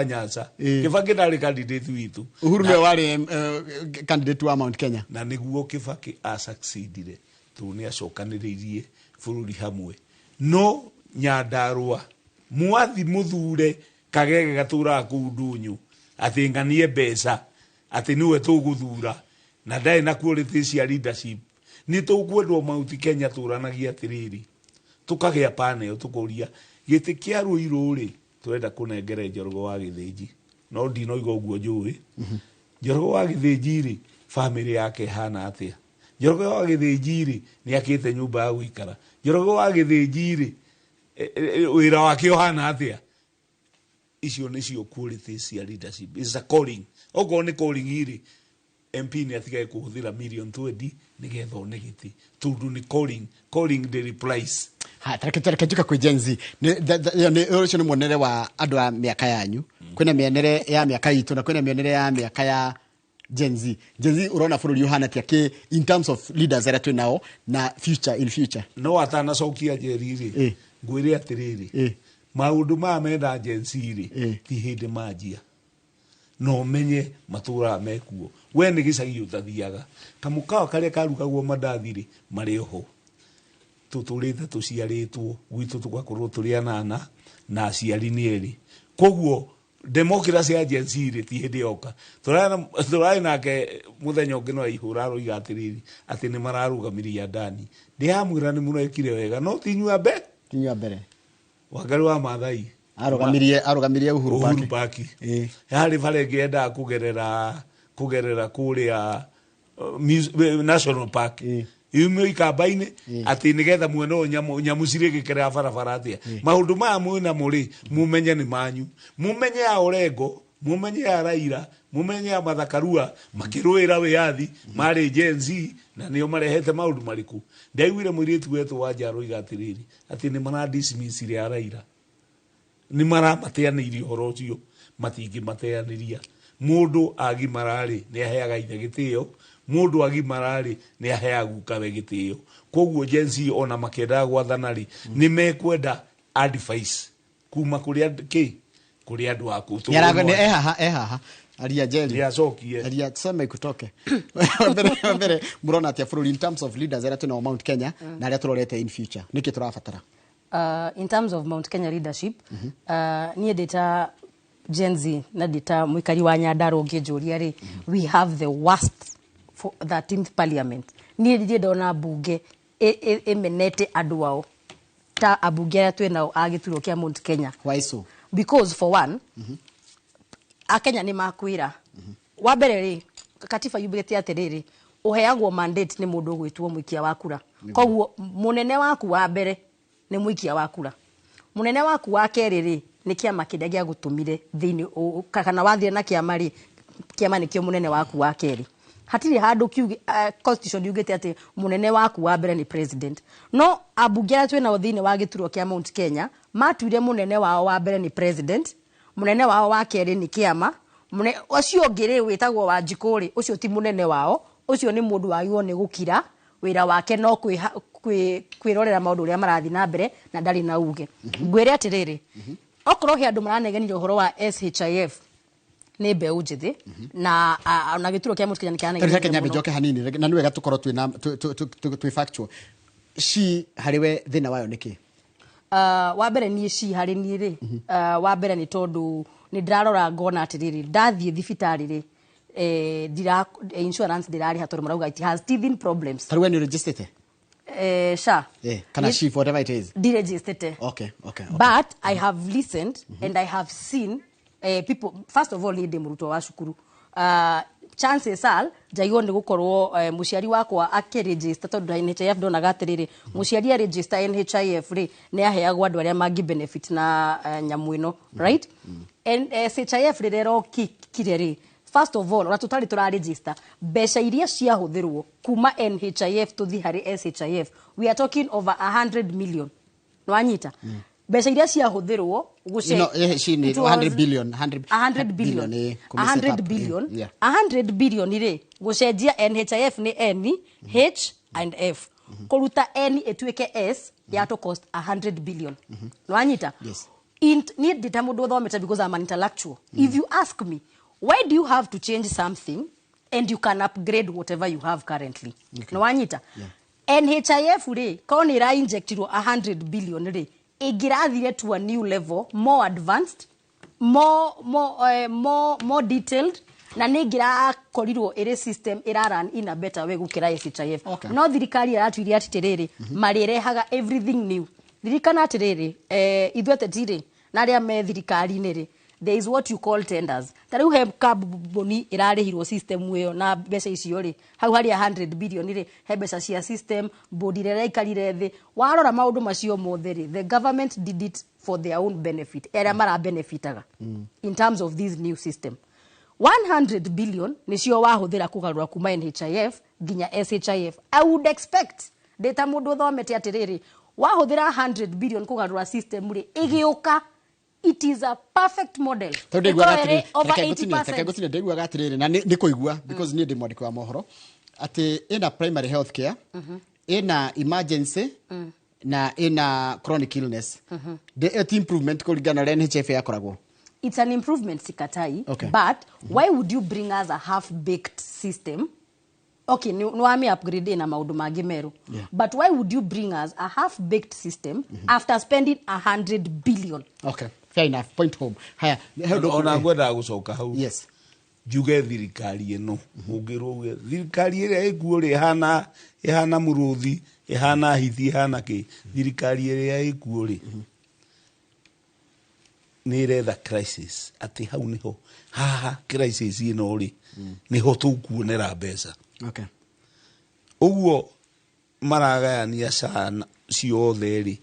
Nyanza. Kĩbakĩ ndarĩ candidate witũ. Uhuru nĩwe warĩ candidate wa Mount Kenya. Na nĩguo Kĩbakĩ asucceedire, tondũ nĩ acokanĩrĩirie bũrũri hamwe. No Nyandarũa mwathi mũthure kagege gatũraga kũu ndũnyũ atĩ ng'anie mbeca atĩ nĩwe tũgũthura, na ndarĩ na quality cia leadership. Nĩ tũkwendwo Mount Kenya tũranagia atĩrĩrĩ, tũkagĩa panel, tũkoria gĩtĩ kĩa Ruiru rĩ, tũrenda kũnengere Njoroge wa Gĩthĩnji, no ndinoiga ũguo njũĩ Njoroge wa Gĩthĩnji rĩ, family yake ĩhana atĩa? Njoroge wa Gĩthĩnji rĩ, nĩ akĩte nyũmba ya gũikara? Njoroge wa Gĩthĩnji rĩ, wĩra wake ũhana atĩa? Icio nĩcio quality cia leadership. Is a calling. Okorwo nĩ calling rĩ, MP nĩ atigage kũhũthĩra million 20 nĩgetha one gĩtĩ, tondũ nĩ calling. Calling the price. Ha, tareke njuka kwĩ Gen Z. Ĩyo ũcio nĩ muonere wa andũ a mĩaka yanyu. Kwĩna mĩonere ya mĩaka itũ na kwĩna mĩonere ya mĩaka ya Gen Z. Gen Z, ũrona bũrũri ũhana atĩa kĩ in terms of leaders arĩa twĩ nao na future in future? No atanacokia Njeri rĩ, ngwĩre atĩrĩrĩ, maũndũ maya menda Gen Z rĩ, ti hĩndĩ manjia, no menye matũraga mekuo. We nĩ gĩcagi ũtathiaga, kamũkawa karĩa karugagwo mandathi rĩ, marĩ oho. Tũtũrĩte tũciarĩtwo gwitũ tũgakorwo tũrĩ anana na aciari nĩ erĩ, koguo Democracy ya Gen Z rĩ ti hĩndĩ yoka. Tũrarĩ nake mũthenya ũngĩ no aihũra aroiga atĩrĩrĩ atĩ nĩ mararũgamirie Adani. Ndĩramwĩra nĩ mũrekire wega no ti inyuĩ ambe. Ti inyuĩ a mbere. Wangari wa Maathai arũgamirie Uhuru Uhuru Park. Park. Harĩ bara ĩngĩ yendaga kũgerera kũrĩa National Park yume ikamba-inĩ atĩ nĩgetha mwena ũyũ nyamũ cirĩgĩkerera barabara atĩa. Maũndũ maya mwĩnamo rĩ mumenye nĩ manyu, mumenye ya Orengo, mumenye ya Raila, mumenye ya Martha Karua makĩrũĩra wĩyathi marĩ Gen Z na nĩo marehete maũndũ marĩkũ. Ndaiguire mũirĩtu wetwo Wanja aroiga atĩrĩrĩ atĩ nĩ mara dismiss ya Raila, nĩ maramateanĩirie ũhoro ũcio, matingĩmateanĩria. Mũndũ agimara-rĩ nĩ aheaga ithe gĩtĩo, mũndũ agimara-rĩ nĩ aheaga gukawe gĩtĩo. Koguo Gen Z ona makĩendaga gwathana rĩ nĩ mekwenda advice kuma kũrĩ kĩ kũrĩ andũ aku. Ehaha ehaha aria Jerry. Nĩacokie. Aria sema ikutoke. Mbere mũrona atĩa bũrũri in terms of leaders arĩa twĩnao Mount Kenya na arĩa tũrorete in future, nĩkĩ tũrabatara? In terms of Mount Kenya leadership, niĩ ndĩ ta Gen Z na ndĩ ta mũikari wa Nyandarua ũngĩnjũria rĩ, we have the worst for 13th parliament. Niĩ ndirĩ ndona mbunge ĩmenete andũ ao ta ambunge arĩa twĩ nao a gĩturwa kĩa Mount Kenya. Why so? Because for one, Akenya nĩ makwĩra wa mbere rĩ, katiba yugĩte atĩrĩrĩ, ũheagwo mandate nĩ mũndũ ũgwĩtwo mũikia wa kura. Koguo mũnene waku wa mbere nĩ mũikia wa kura, mũnene waku wa kerĩ rĩ nĩ kĩama kĩrĩa gĩagũtũmire thĩinĩ, kana wathire na kĩama rĩ, kĩama nĩkĩo mũnene waku wa kerĩ. Hatirĩ handũ kiuge constitution yugĩte atĩ mũnene waku wa mbere nĩ president. No ambunge arĩa twĩnao thĩinĩ wa gĩturwa kĩa Mount Kenya matuire mũnene wao wa mbere nĩ president, mũnene wao wa kerĩ nĩ kĩama, ũcio ũngĩ rĩ wĩtagwo Wanjikũ rĩ, ũcio ti mũnene wao, ũcio nĩ mũndũ wagĩrĩirwo nĩ gũkira, wĩra wake no kwĩrorera maũndũ ũrĩa marathiĩ na mbere na ndarĩ na uge. Ngwĩre atĩrĩrĩ, okorwo he andũ maranegenire ũhoro wa SHIF nĩ mbeũ njĩthĩ na na gĩturwa kĩa Mount Kenya nĩ kĩranegenire Reke nyambe mũno. njoke hanini na nĩ wega tũkorwo twĩna twĩ factual. Shi harĩ we thĩna wayo nĩ kĩ? Wa mbere niĩ ci harĩ niĩ rĩ, wa mbere nĩ tondũ nĩ ndĩrarora ngona atĩrĩrĩ, ndathiĩ thibitarĩ rĩ, ndira insurance ndĩrarĩha tondũ marauga it has teething problems. Tarĩu we nĩ ũregistrĩte? SHA. Kana SHIF, whatever it is. Ndiregistrĩte. Okay. But I have listened and I have seen people. First of all, niĩ ndĩ mũrutwo wa cukuru. Chances are njaigwo nĩ gũkorwo mũciari wakwa akĩregister tondũ NHIF ndonaga atĩrĩrĩ, mũciari aregister NHIF rĩ nĩ aheagwo andũ arĩa mangĩ benefit na nyamũ ĩno, right? SHIF rĩrĩa ĩrokire rĩ, first of all ona tũtarĩ tũraregister mbeca iria ciahũthĩrwo kuma NHIF tũthiĩ harĩ SHIF, we are talking over 100 million. Nĩwanyita? Mbeca iria ciahũthĩrwo No, she need It was 100 billion, 100 100 billion, kũmĩ set 100 up, billion, yeah. 100 billion rĩ gũcenjia NHIF nĩ N H and F, kũruta N ĩtuĩke S yatũ cost 100 billion. Nĩwanyita? Yes. Niĩ ndĩ ta mũndũ ũthomete because I'm an intellectual. If you ask me, why do you have to change something and you can upgrade whatever you have currently? Nĩwanyita? NHIF rĩ korwo nĩ ĩra-injectirwo 100 billion rĩ, ĩngĩrathire to a new level, more advanced, more detailed, na nĩ ĩngĩrakorirwo ĩrĩ system ĩra run in a better way gũkĩra SHIF. No thirikari ĩratuire atĩrĩrĩ, marĩrehaga everything new. Ririkana atĩrĩrĩ, ithuĩ ateti rĩ na arĩa me thirikari-inĩ rĩ, there is what you call tenders. Ta rĩu he kambuni ĩrarĩhirwo system ĩyo na mbeca icio rĩ, hau harĩa 100 billion rĩ, he mbeca cia system, board ĩrĩa ĩraikarire thĩ. Warora maũndũ macio mothe rĩ, the government did it for their own benefit, arĩa marabenefitaga in terms of this new system. 100 billion nĩcio wahũthĩra kũgarũra kuma NHIF nginya SHIF. I would expect ndĩ ta mũndũ ũthomete atĩrĩrĩ, wahũthĩra 100 billion kũgarũra system rĩ, ĩgĩũka it is a perfect model. Tondũ ndaiguaga Ĩkorwo ĩrĩ atĩrĩrĩ, over reke ngũtinie, 80%. reke ngũtinie, ndaiguaga atĩrĩrĩ na nĩ kũigua because niĩ ndĩ mwandĩki wa mohoro atĩ ĩna primary health care, ĩna emergency na ĩna chronic illness. Ti improvement kũringana na ũrĩa NHIF yakoragwo? It's an improvement, sikatai. But why would you bring us a half-baked system? Okay, nĩ wame upgrade na maũndũ mangĩ merũ. But why would you bring us a half-baked system after spending 100 billion? Okay. Fair enough, point home. Haya, he ũndũ Ona ngwendaga gũcoka hau. Yes. Njuge thirikari ĩno, ũngĩrwo uge thirikari ĩrĩa ĩkuo rĩ, ĩhana mũrũthi, ĩhana hithi, ĩhana kĩ. Thirikari ĩrĩa ĩkuo rĩ, nĩ ĩretha crisis, atĩ hau nĩho haha crisis ĩno rĩ, nĩho tũkuonera mbeca. Ũguo maragayania cana ciothe rĩ,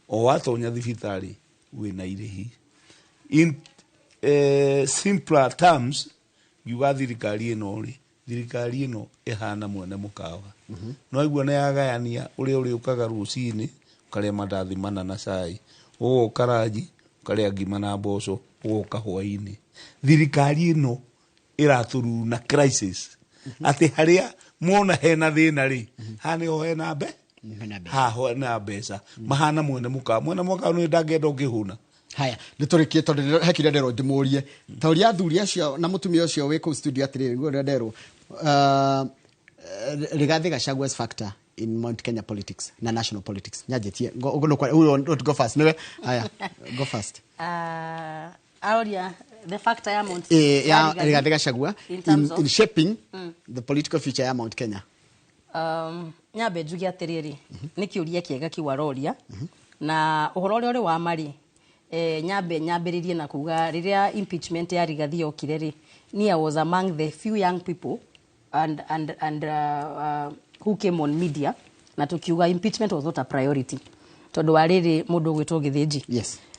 o watonya thibitarĩ wĩna irĩhi. In simpler terms, ngiuga thirikari ĩno rĩ, thirikari ĩno ĩhana mwene mũkawa. No aigua nĩ yagayania ũrĩa ũrĩũkaga rũcinĩ ũkarĩa mandathi mana na cai, ũgoka ranji ũkarĩa ngima na mboco, ũgoka hwainĩ. Thirikari ĩno ĩratũruna crisis, atĩ harĩa mona hena thĩna rĩ, haha nĩho hena mbe, haha hena mbeca, mahana mwene mũkawa. Mwene mũkawa nĩ ndangĩenda ũkĩhũna. Haya, nĩ tũrĩkie tondũ he kĩrĩa nderwo ndĩmũrie. Ta ũrĩa athuri acio na mũtumia ũcio wĩ kũu studio atĩrĩrĩ, nĩguo ũrĩa nderwo. Rigathi Gachagua's factor in Mount Kenya politics na national politics. Nyanjĩtie. Go, go, go, go, go first. Nĩwe? Haya, go first. Aroria the factor ya Mount Ya Rigathi Gachagua in terms of in shaping the political future ya Mount Kenya. Nyambe njuge atĩrĩrĩ, nĩ kĩũria kĩega kĩu aroria, na ũhoro ũrĩa ũrĩ wa marĩ, nyambe nyambĩrĩrie na kuga rĩrĩa impeachment ya Rigathi yokire rĩ, niĩ I was among the few young people and who came on media na tukiuga impeachment was not a priority, tondũ wa rĩrĩ mũndũ ũgwĩtwo Gĩthĩnji.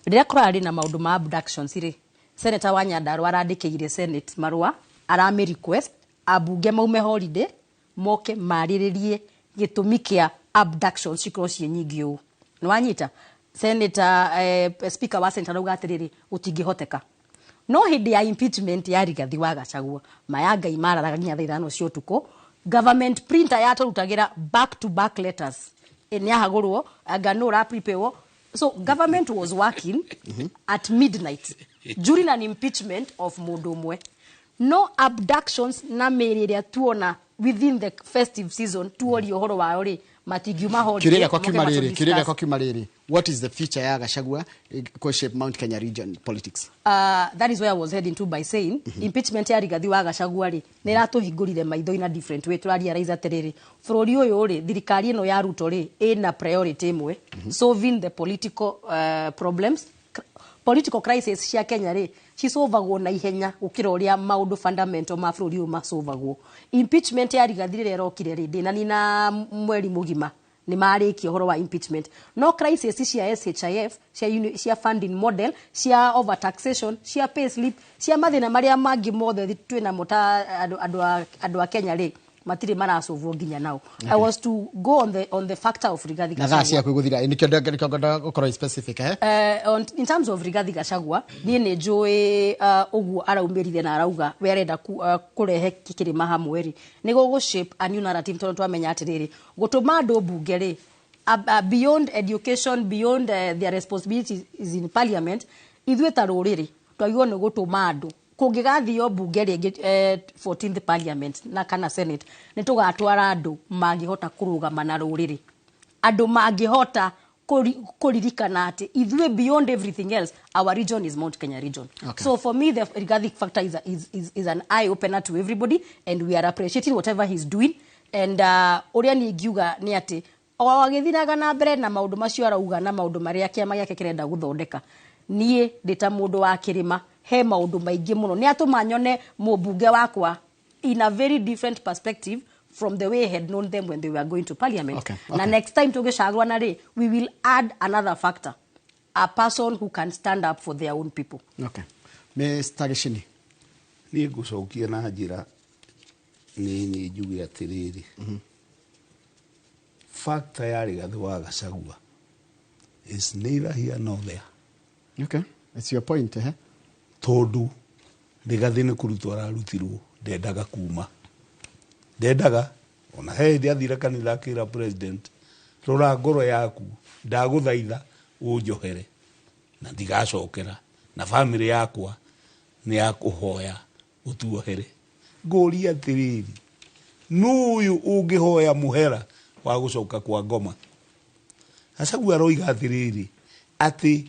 Rĩrĩa kũrarĩ na maũndũ ma abductions rĩ, senator wa Nyandarua arandĩkĩire senate marũa, aramĩ request ambunge maume holiday moke marĩrĩrie gĩtũmi kĩa abductions cikorwo ciĩ nyingĩ ũũ. Nĩ wanyita? Senator, speaker wa senate arauga atĩrĩrĩ, gũtingĩhoteka. No hĩndĩ ya impeachment ya Rigathi wa Gachagua, maya Ngai mararaga nginya thaa 5 cia ũtukũ, government printer yatũrutagĩra back to back letters. Nĩ ahagũrwo, anga nũ ũraprepare. So government was working at midnight during an impeachment of mũndũ ũmwe. No abductions na mĩĩrĩ ĩrĩa tuona within the festive season, tuorie ũhoro wao rĩ, matingiuma holiday, Kĩũria gĩakwa moke kiuma rĩrĩ, matũ kĩũria gĩakwa discuss. kiuma rĩrĩ. What is the future ya Gachagua ko shape Mount Kenya region politics? That is where I was heading to by saying impeachment ya Rigathi wa Gachagua rĩ, nĩ ĩratũhingũrire maitho in a different way. Tũrarealize atĩrĩrĩ, bũrũri ũyũ rĩ, thirikari ĩno ya Ruto rĩ, ĩna priority ĩmwe, solving the political problems. Political crisis cia Kenya rĩ, cisolvagwo na ihenya gũkĩra ũrĩa maũndũ fundamental ma bũrũri ũyũ masolvagwo. Impeachment ya Rigathi rĩrĩa ĩrokire rĩ, ndĩnanina mweri mũgima nĩ marĩkia ũhoro wa impeachment. No crisis cia SHIF, cia funding model, cia overtaxation, cia pay slip, cia mathĩna marĩa mangĩ mothe twĩnamo ta andũ a Kenya rĩ, matirĩ marasolvwo nginya now. I was to go on the factor of Rigathi Na thaa Gachagua. ciaku igũthira, nĩkĩo ngwenda gũkorwo specific, eh? In terms of Rigathi Gachagua, niĩ nĩ njũĩ ũguo araumĩrire na arauga we arenda kũrehe kĩrĩma hamwe rĩ, nĩ gũgũ shape a new narrative, tondũ twamenya atĩrĩrĩ, gũtũma andũ mbunge rĩ, beyond education, beyond their responsibilities in parliament, ithuĩ ta rũrĩrĩ twagĩrĩirwo nĩ gũtũma andũ kũngĩgathio mbunge rĩngĩ, 14th parliament na kana senate, nĩ tũgatwara andũ mangĩhota kũrũgama na rũrĩrĩ, andũ mangĩhota kũririkana atĩ ithuĩ, beyond everything else, our region is Mount Kenya region. So for me, the Rigathi factor is an eye opener to everybody, and we are appreciating whatever he's doing. And ũrĩa niĩ ingiuga nĩ atĩ o agĩthiraga na mbere na maũndũ macio arauga na maũndũ marĩa kĩama gĩake kĩrenda gũthondeka, niĩ ndĩ ta mũndũ wa kĩrĩma, he maũndũ maingĩ mũno nĩ atũma nyone mũmbunge wakwa in a very different perspective from the way I had known them when they were going to parliament. Na next time tũgĩcagũrana rĩ, we will add another factor, a person who can stand up for their own people. Okay. Mr. Gĩchini. Niĩ ngũcokia na njĩra nini, njuge atĩrĩrĩ, factor ya Rigathi wa Gachagua is neither here nor there. Okay. It's your point, eh? Tondũ Rigathi nĩ kũrutwo ararutirwo, ndendaga kuma, ndendaga ona he hĩndĩ athire kanitha akĩra president, rora ngoro yaku, ndagũthaitha ũnjohere na ndigacokera, na family yakwa nĩ yakũhoya ũtuohere. Ngũria atĩrĩrĩ, nũ ũyũ ũngĩhoya mũhera wa gũcoka kwa ngoma? Gachagua aroiga atĩrĩrĩ, atĩ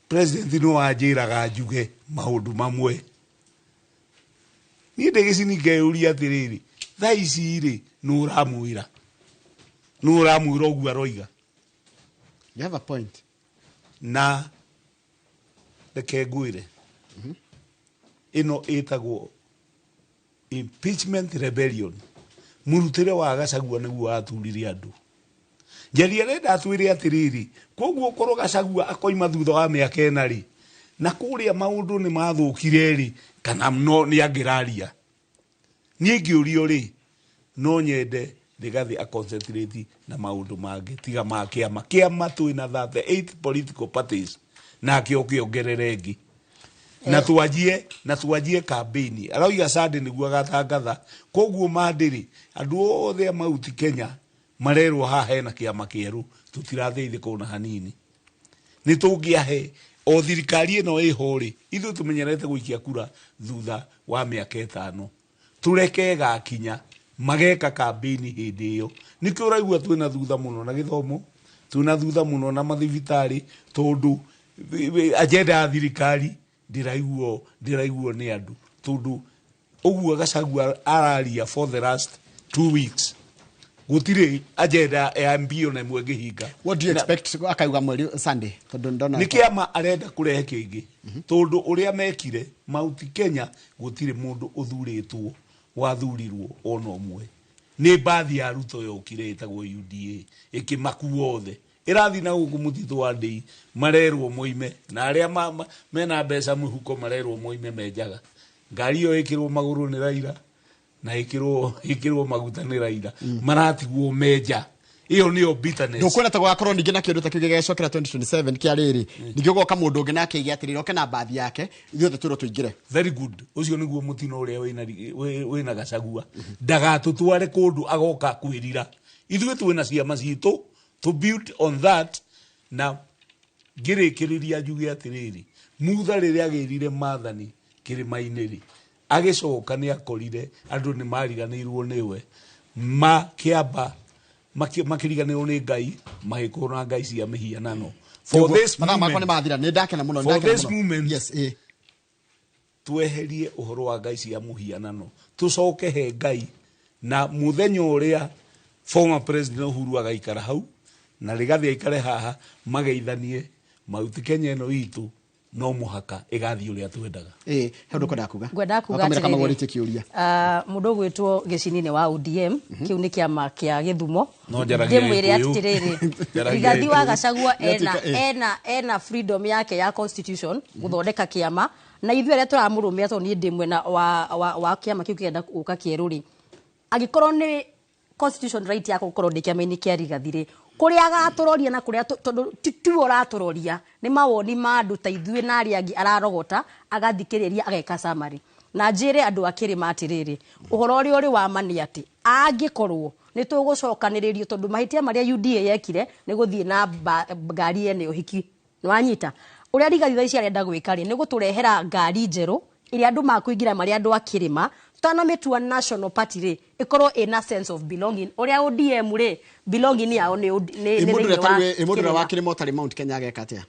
President no anjĩraga njuge maũndũ mamwe. Niĩ ndĩ gĩcini ngeyũria atĩrĩrĩ, thaa ici rĩ, nũ ũramwĩra? Nũ ũramwĩra ũguo aroiga? You have a point. Na reke ngwĩre, ĩno ĩtagwo impeachment rebellion. Mũrutĩre wa Gachagua nĩguo waturire andũ. Njeri arenda atwĩre atĩrĩrĩ, koguo korwo Gachagua akoima thutha wa mĩaka ĩna rĩ, na kũrĩa maũndũ nĩ mathũkire rĩ, kana no nĩ angĩraria. Niĩ ngĩũrio rĩ, no nyende Rigathi a concentrate na maũndũ mangĩ tiga ma kĩama. Kĩama twĩna 38 political parties nake oke ongerere ĩngĩ. Na twanjie campaign. Arauga Sunday nĩguo agatangatha. Koguo mandĩrĩ andũ othe a Mount Kenya marerwo haha hena kĩama kĩerũ, tũtirateithĩka ona hanini. Nĩ tũngĩahe o thirikari ĩno ĩho rĩ, ithuĩ tũmenyerete gũikia kura thutha wa mĩaka 5. Tũreke ĩgakinya mageka campaign hĩndĩ ĩyo. Nĩkĩo ũraigua twĩna thutha mũno na gĩthomo, twĩna thutha mũno na mathibitarĩ, tondũ agenda ya thirikari ndĩraiguo nĩ andũ. Tondũ ũguo Gachagua araria for the last 2 weeks, gũtirĩ agenda ya mbio na ĩmwe ĩngĩhinga. What do you expect akauga mweri Sunday? Tondũ ndona nĩ kĩama arenda kũrehe kĩngĩ. Tondũ ũrĩa mekire Mount Kenya gũtirĩ mũndũ ũthurĩtwo wathurirwo ona ũmwe. Nĩ mbathi ya Ruto yokire ĩtagwo UDA ĩkĩmakua othe. Ĩrathiĩ na gũkũ mũtitũ wa Ndĩi marerwo moime, na arĩa mena mbeca mũhuko marerwo moime menjaga. Ngari ĩyo ĩkĩrwo magũrũ nĩ Raila na ĩkĩrwo maguta nĩ Raila, maratigwo menja. Ĩyo nĩyo bitterness. Ndũkuona ta gũgakorwo ningĩ na kĩũndũ ta kĩu gĩgecokera 2027 kĩa rĩrĩ, ningĩ gũgoka mũndũ ũngĩ nake aige atĩrĩrĩ, oke na mbathi yake ithuothe twĩrwo tũingĩre. Very good. Ũcio nĩguo mũtino ũrĩa wĩna Gachagua. Ndagatũtware kũndũ agoka kwĩrira. Ithuĩ twĩna ciama citũ to build on that. Na ngĩrĩkĩrĩria njuge atĩrĩrĩ, Mutha rĩrĩa agĩrire maathani kĩrĩma-inĩ rĩ, agĩcoka nĩ akorire andũ nĩ mariganĩirwo nĩwe, makĩamba makĩriganĩrwo nĩ Ngai, magĩkorwo na ngai cia mĩhianano. For this moment, for this moment, yes, tweherie ũhoro wa ngai cia mũhianano, tũcoke he Ngai. Na mũthenya ũrĩa former president Uhuru agaikara hau na Rigathi aikare haha, mageithanie Mount Kenya ĩno itũ no mũhaka ĩgathiĩ ũrĩa twendaga. He ũndũ ũkwendaga kuga? Ngwendaga kuga atĩrĩrĩ, mũndũ ũgwĩtwo Gĩcini-inĩ wa ODM, kĩu nĩ kĩama kĩa Gĩthumo. Ndĩmwĩre atĩrĩrĩ, Rigathi wa Gachagua ena freedom yake ya constitution gũthondeka kĩama, na ithuĩ arĩa tũramũrũmĩrĩra tondũ niĩ ndĩ mwena wa kĩama kĩu kĩrenda gũka kĩerũ rĩ, angĩkorwo nĩ constitution right yako gũkorwo ndĩ kĩama-inĩ kĩa Rigathi rĩ, kũrĩa agatũroria na kũrĩa tondũ tiwe ũratũroria, nĩ mawoni ma andũ ta ithuĩ na arĩa angĩ ararogota, agathikĩrĩria, ageka summary. Na njĩre andũ a kĩrĩma atĩrĩrĩ, ũhoro ũrĩa ũrĩ wa ma nĩ atĩ angĩkorwo nĩ tũgũcokanĩrĩrio, tondũ mahĩtia marĩa UDA yekire nĩ gũthiĩ na ngari ene ũhiki, nĩwanyita ũrĩa Rigathi thaa ici arenda gwĩka rĩ, nĩ gũtũrehera ngari njerũ ĩrĩa andũ makũingĩra marĩa andũ a kĩrĩma. Tũtanamĩtua National Party rĩ, ĩkorwo ĩna sense of belonging. Ũrĩa ODM rĩ, belonging yao nĩ thĩinĩ wa mũndũ ũrĩa wa kĩrĩma ũtarĩ Mount Kenya ageka atĩa?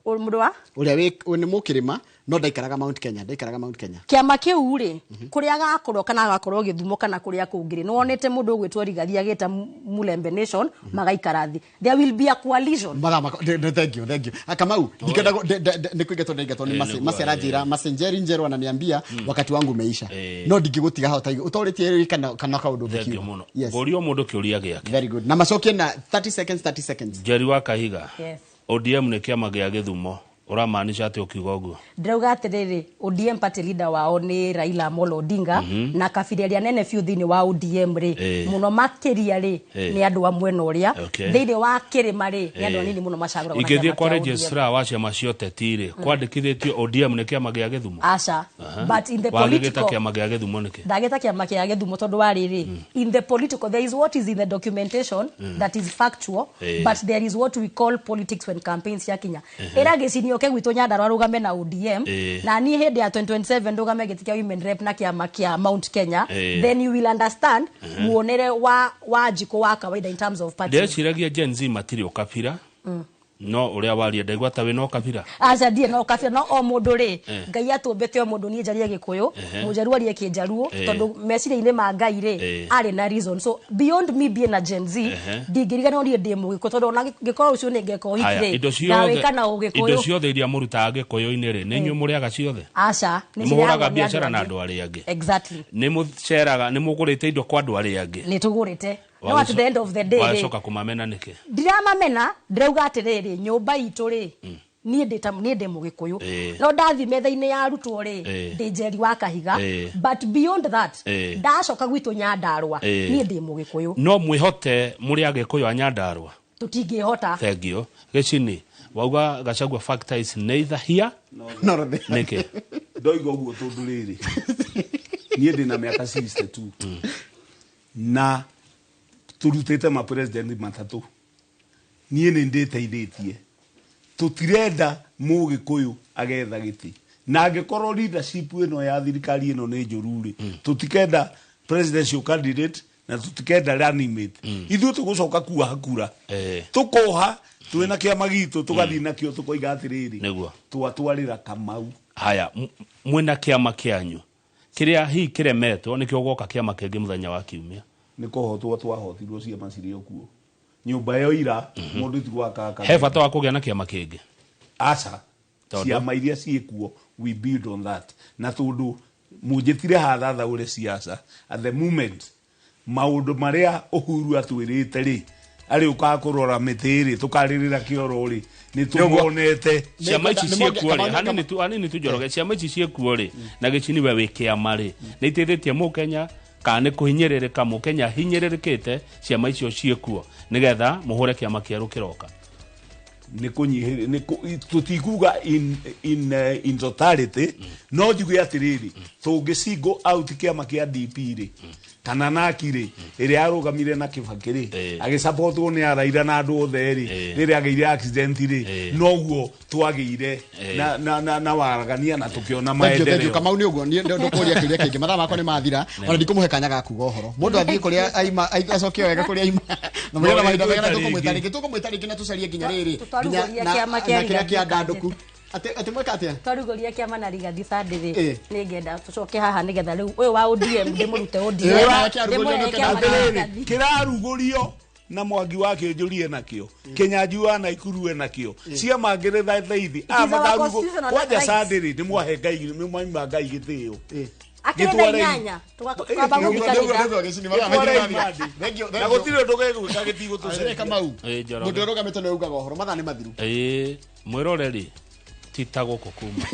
Mũndũ wa? Ũrĩa nĩ mũkĩrĩma no ndaikaraga Mount Kenya, ndaikaraga Mount Kenya. Kĩama kĩu rĩ, kũrĩa agakorwo kana agakorwo Gĩthumo kana kũrĩa kũngĩ rĩ, nĩwonete mũndũ ũgwĩtwo Rigathi agĩta Mulembe Nation magaikara thĩ. There will be a coalition. Thank you, thank you. Kamau, nĩ kũingatwo ndaingatwo nĩ Masi. Masi aranjĩra, Masi Njeri Njeru ananiambia wakati wangu umeisha. No ndingĩgũtiga hau ta ũtorĩtie kana kaũndũ ũngĩkiuga. Yes. Ngũrio mũndũ kĩũria gĩake. Very good. Na macokie na 30 seconds, 30 seconds. Njeri wa Kahiga. Yes. ODM nĩ kĩama gĩa Gĩthumo. Ũramaanisha atĩ ũkiuga ũguo? Ndĩrauga atĩrĩrĩ, ODM party leader wao nĩ Raila Amolo Odinga, na kabira ĩrĩa nene biũ thĩinĩ wa ODM rĩ, mũno makĩria rĩ, nĩ andũ a mwena ũrĩa. Thĩinĩ wa kĩrĩma rĩ, nĩ andũ anini mũno macagũragwo na Ingĩthiĩ kĩama kwa kĩa ODM. registrar wa ciama cia ũteti rĩ, kwandĩkithĩtio ODM nĩ kĩama gĩa Gĩthumo? Aca. But in the Wagĩgĩta political kĩama gĩa Gĩthumo nĩkĩ? Ndagĩta kĩama kĩa Gĩthumo tondũ wa rĩrĩ, in the political there is what is in the documentation that is factual, but there is what we call politics when campaigns ciakinya. Ĩra Gĩcini oke gwitũ Nyandarua arũgame na ODM, na niĩ hĩndĩ ya 2027 ndũgame gĩtĩ kĩa women rep na kĩama kĩa Mount Kenya, then you will understand muonere wa Wanjikũ wa kawaida in terms of party. Ndĩreciragia Gen Z matirĩ ũkabira. No uria waria ndaigua ta wina ukabira. Aca ndie na ukabira no o mundu ri Ngai atumbite o mundu nie njarie Gikuyu mujaruo arie Kijaruo tondu meciria-ini ma Ngai ri ari na reason so beyond me being a Gen Z ndingiriganwo nie ndi Mugikuyu tondu ona ngikorwo ucio ni ngeka uhiki ri na wika na Ugikuyu. Indo ciothe iria murutaga Gikuyu-ini ri ni inyuĩ mũrĩaga ciothe? Aca ni mũhũraga biacara na andũ arĩa angĩ. Exactly. Ni mũceraga ni mũgũrĩte indo kwa andũ arĩa angĩ. Ni tũgũrĩte. No at the end of the day wacoka kumamena niki? Ndiramamena ndirauga atiriri nyumba itu ri nie ndi Mugikuyu no ndathi metha-ini ya arutwo ri ndi Njeri wa Kahiga but beyond that ndacoka gwitu Nyandarua nie ndi Mugikuyu. No mwihote muri Agikuyu a Nyandarua? Tutingihota. Thank you. Gicini wauga Gachagua factor is neither here nor there. Niki ndoiga uguo tondu riri nie ndina miaka 62 na turutite ma president matatu nie ni nditeithitie tutirenda Mugikuyu agetha giti na angikorwo leadership ino ya thirikari ino ni njuru ri tutikenda presidential candidate na tutikenda running mate. Ithuĩ tugucoka kuoha kura tukoha twina kiama gitu tugathi nakio tukoiga atiriri niguo twatwarira Kamau. Haya mwina kiama kianyu kiria hii kiremetwo nikio goka kiama kingi muthenya wa kiumia ni kuhotwo twahotirwo ciama cirĩ o kuo nyumba yo ira mundu ti gwakaka he bata wa kugia na kiama kingi. Aca ciama iria ciĩkuo we build on that na tondu munjitire hathatha ure siasa at the moment maundu maria Uhuru atwirite ri ari ukaga kurora miti ri tukaririra kioro ri ni tumonete ciama ici ciĩkuo ri hanini tu Njoroge ciama ici ciĩkuo ri na Gicini we wĩ kĩama ri nĩ iteithĩtie Mũkenya kana nĩ kũhinyĩrĩrĩka Mũkenya hinyĩrĩrĩkĩte ciama icio ciĩkuo nĩgetha mũhũre kĩama kĩerũ kĩroka? Nĩ kũnyihĩrĩ nĩ tũtikuga in totality no njuge atĩrĩrĩ tũngĩ single out kĩama kĩa DP rĩ kana naki rĩ ĩrĩa yarũgamire na Kibaki rĩ agĩsupportwo nĩ Raila na andũ othe rĩ rĩrĩa agĩire accident rĩ noguo twagĩire na waragania na tũkĩona maendeleo. Kamau nĩ ũguo niĩ ndũkũria kĩũria kĩngĩ mathaa makwa nĩ mathira ona ndikũmũhe kanya ga kuga ũhoro mũndũ athiĩ kũrĩa aima acoke wega kũrĩa aima na mũrĩa na mahinda mega na tũkũmwĩta rĩngĩ na tũcarie nginya rĩrĩ nginya kĩrĩa kĩa ndandũku ati mweka atia twarugũria kĩama na Rigathi Sunday rĩ nĩngenda tũcoke haha nĩgetha rĩu ũyũ wa ODM ndĩmũrute ODM kĩrarugũrio na Mwangi wa Kĩnjũrie nakĩo Kĩnyanjui wa Naikuru nakĩo ciama ngĩrĩ thaithi kwanja Sunday rĩ nĩmwahe Ngai nĩmwaima Ngai gĩtĩo na gũtirĩ ũndũ gegwĩka gĩtigũtũceria. Kamau mũndũ ũrũgamĩte nĩ ugaga ũhoro mathaa nĩ mathiru. Mwĩroreri tita gũkũ kuma.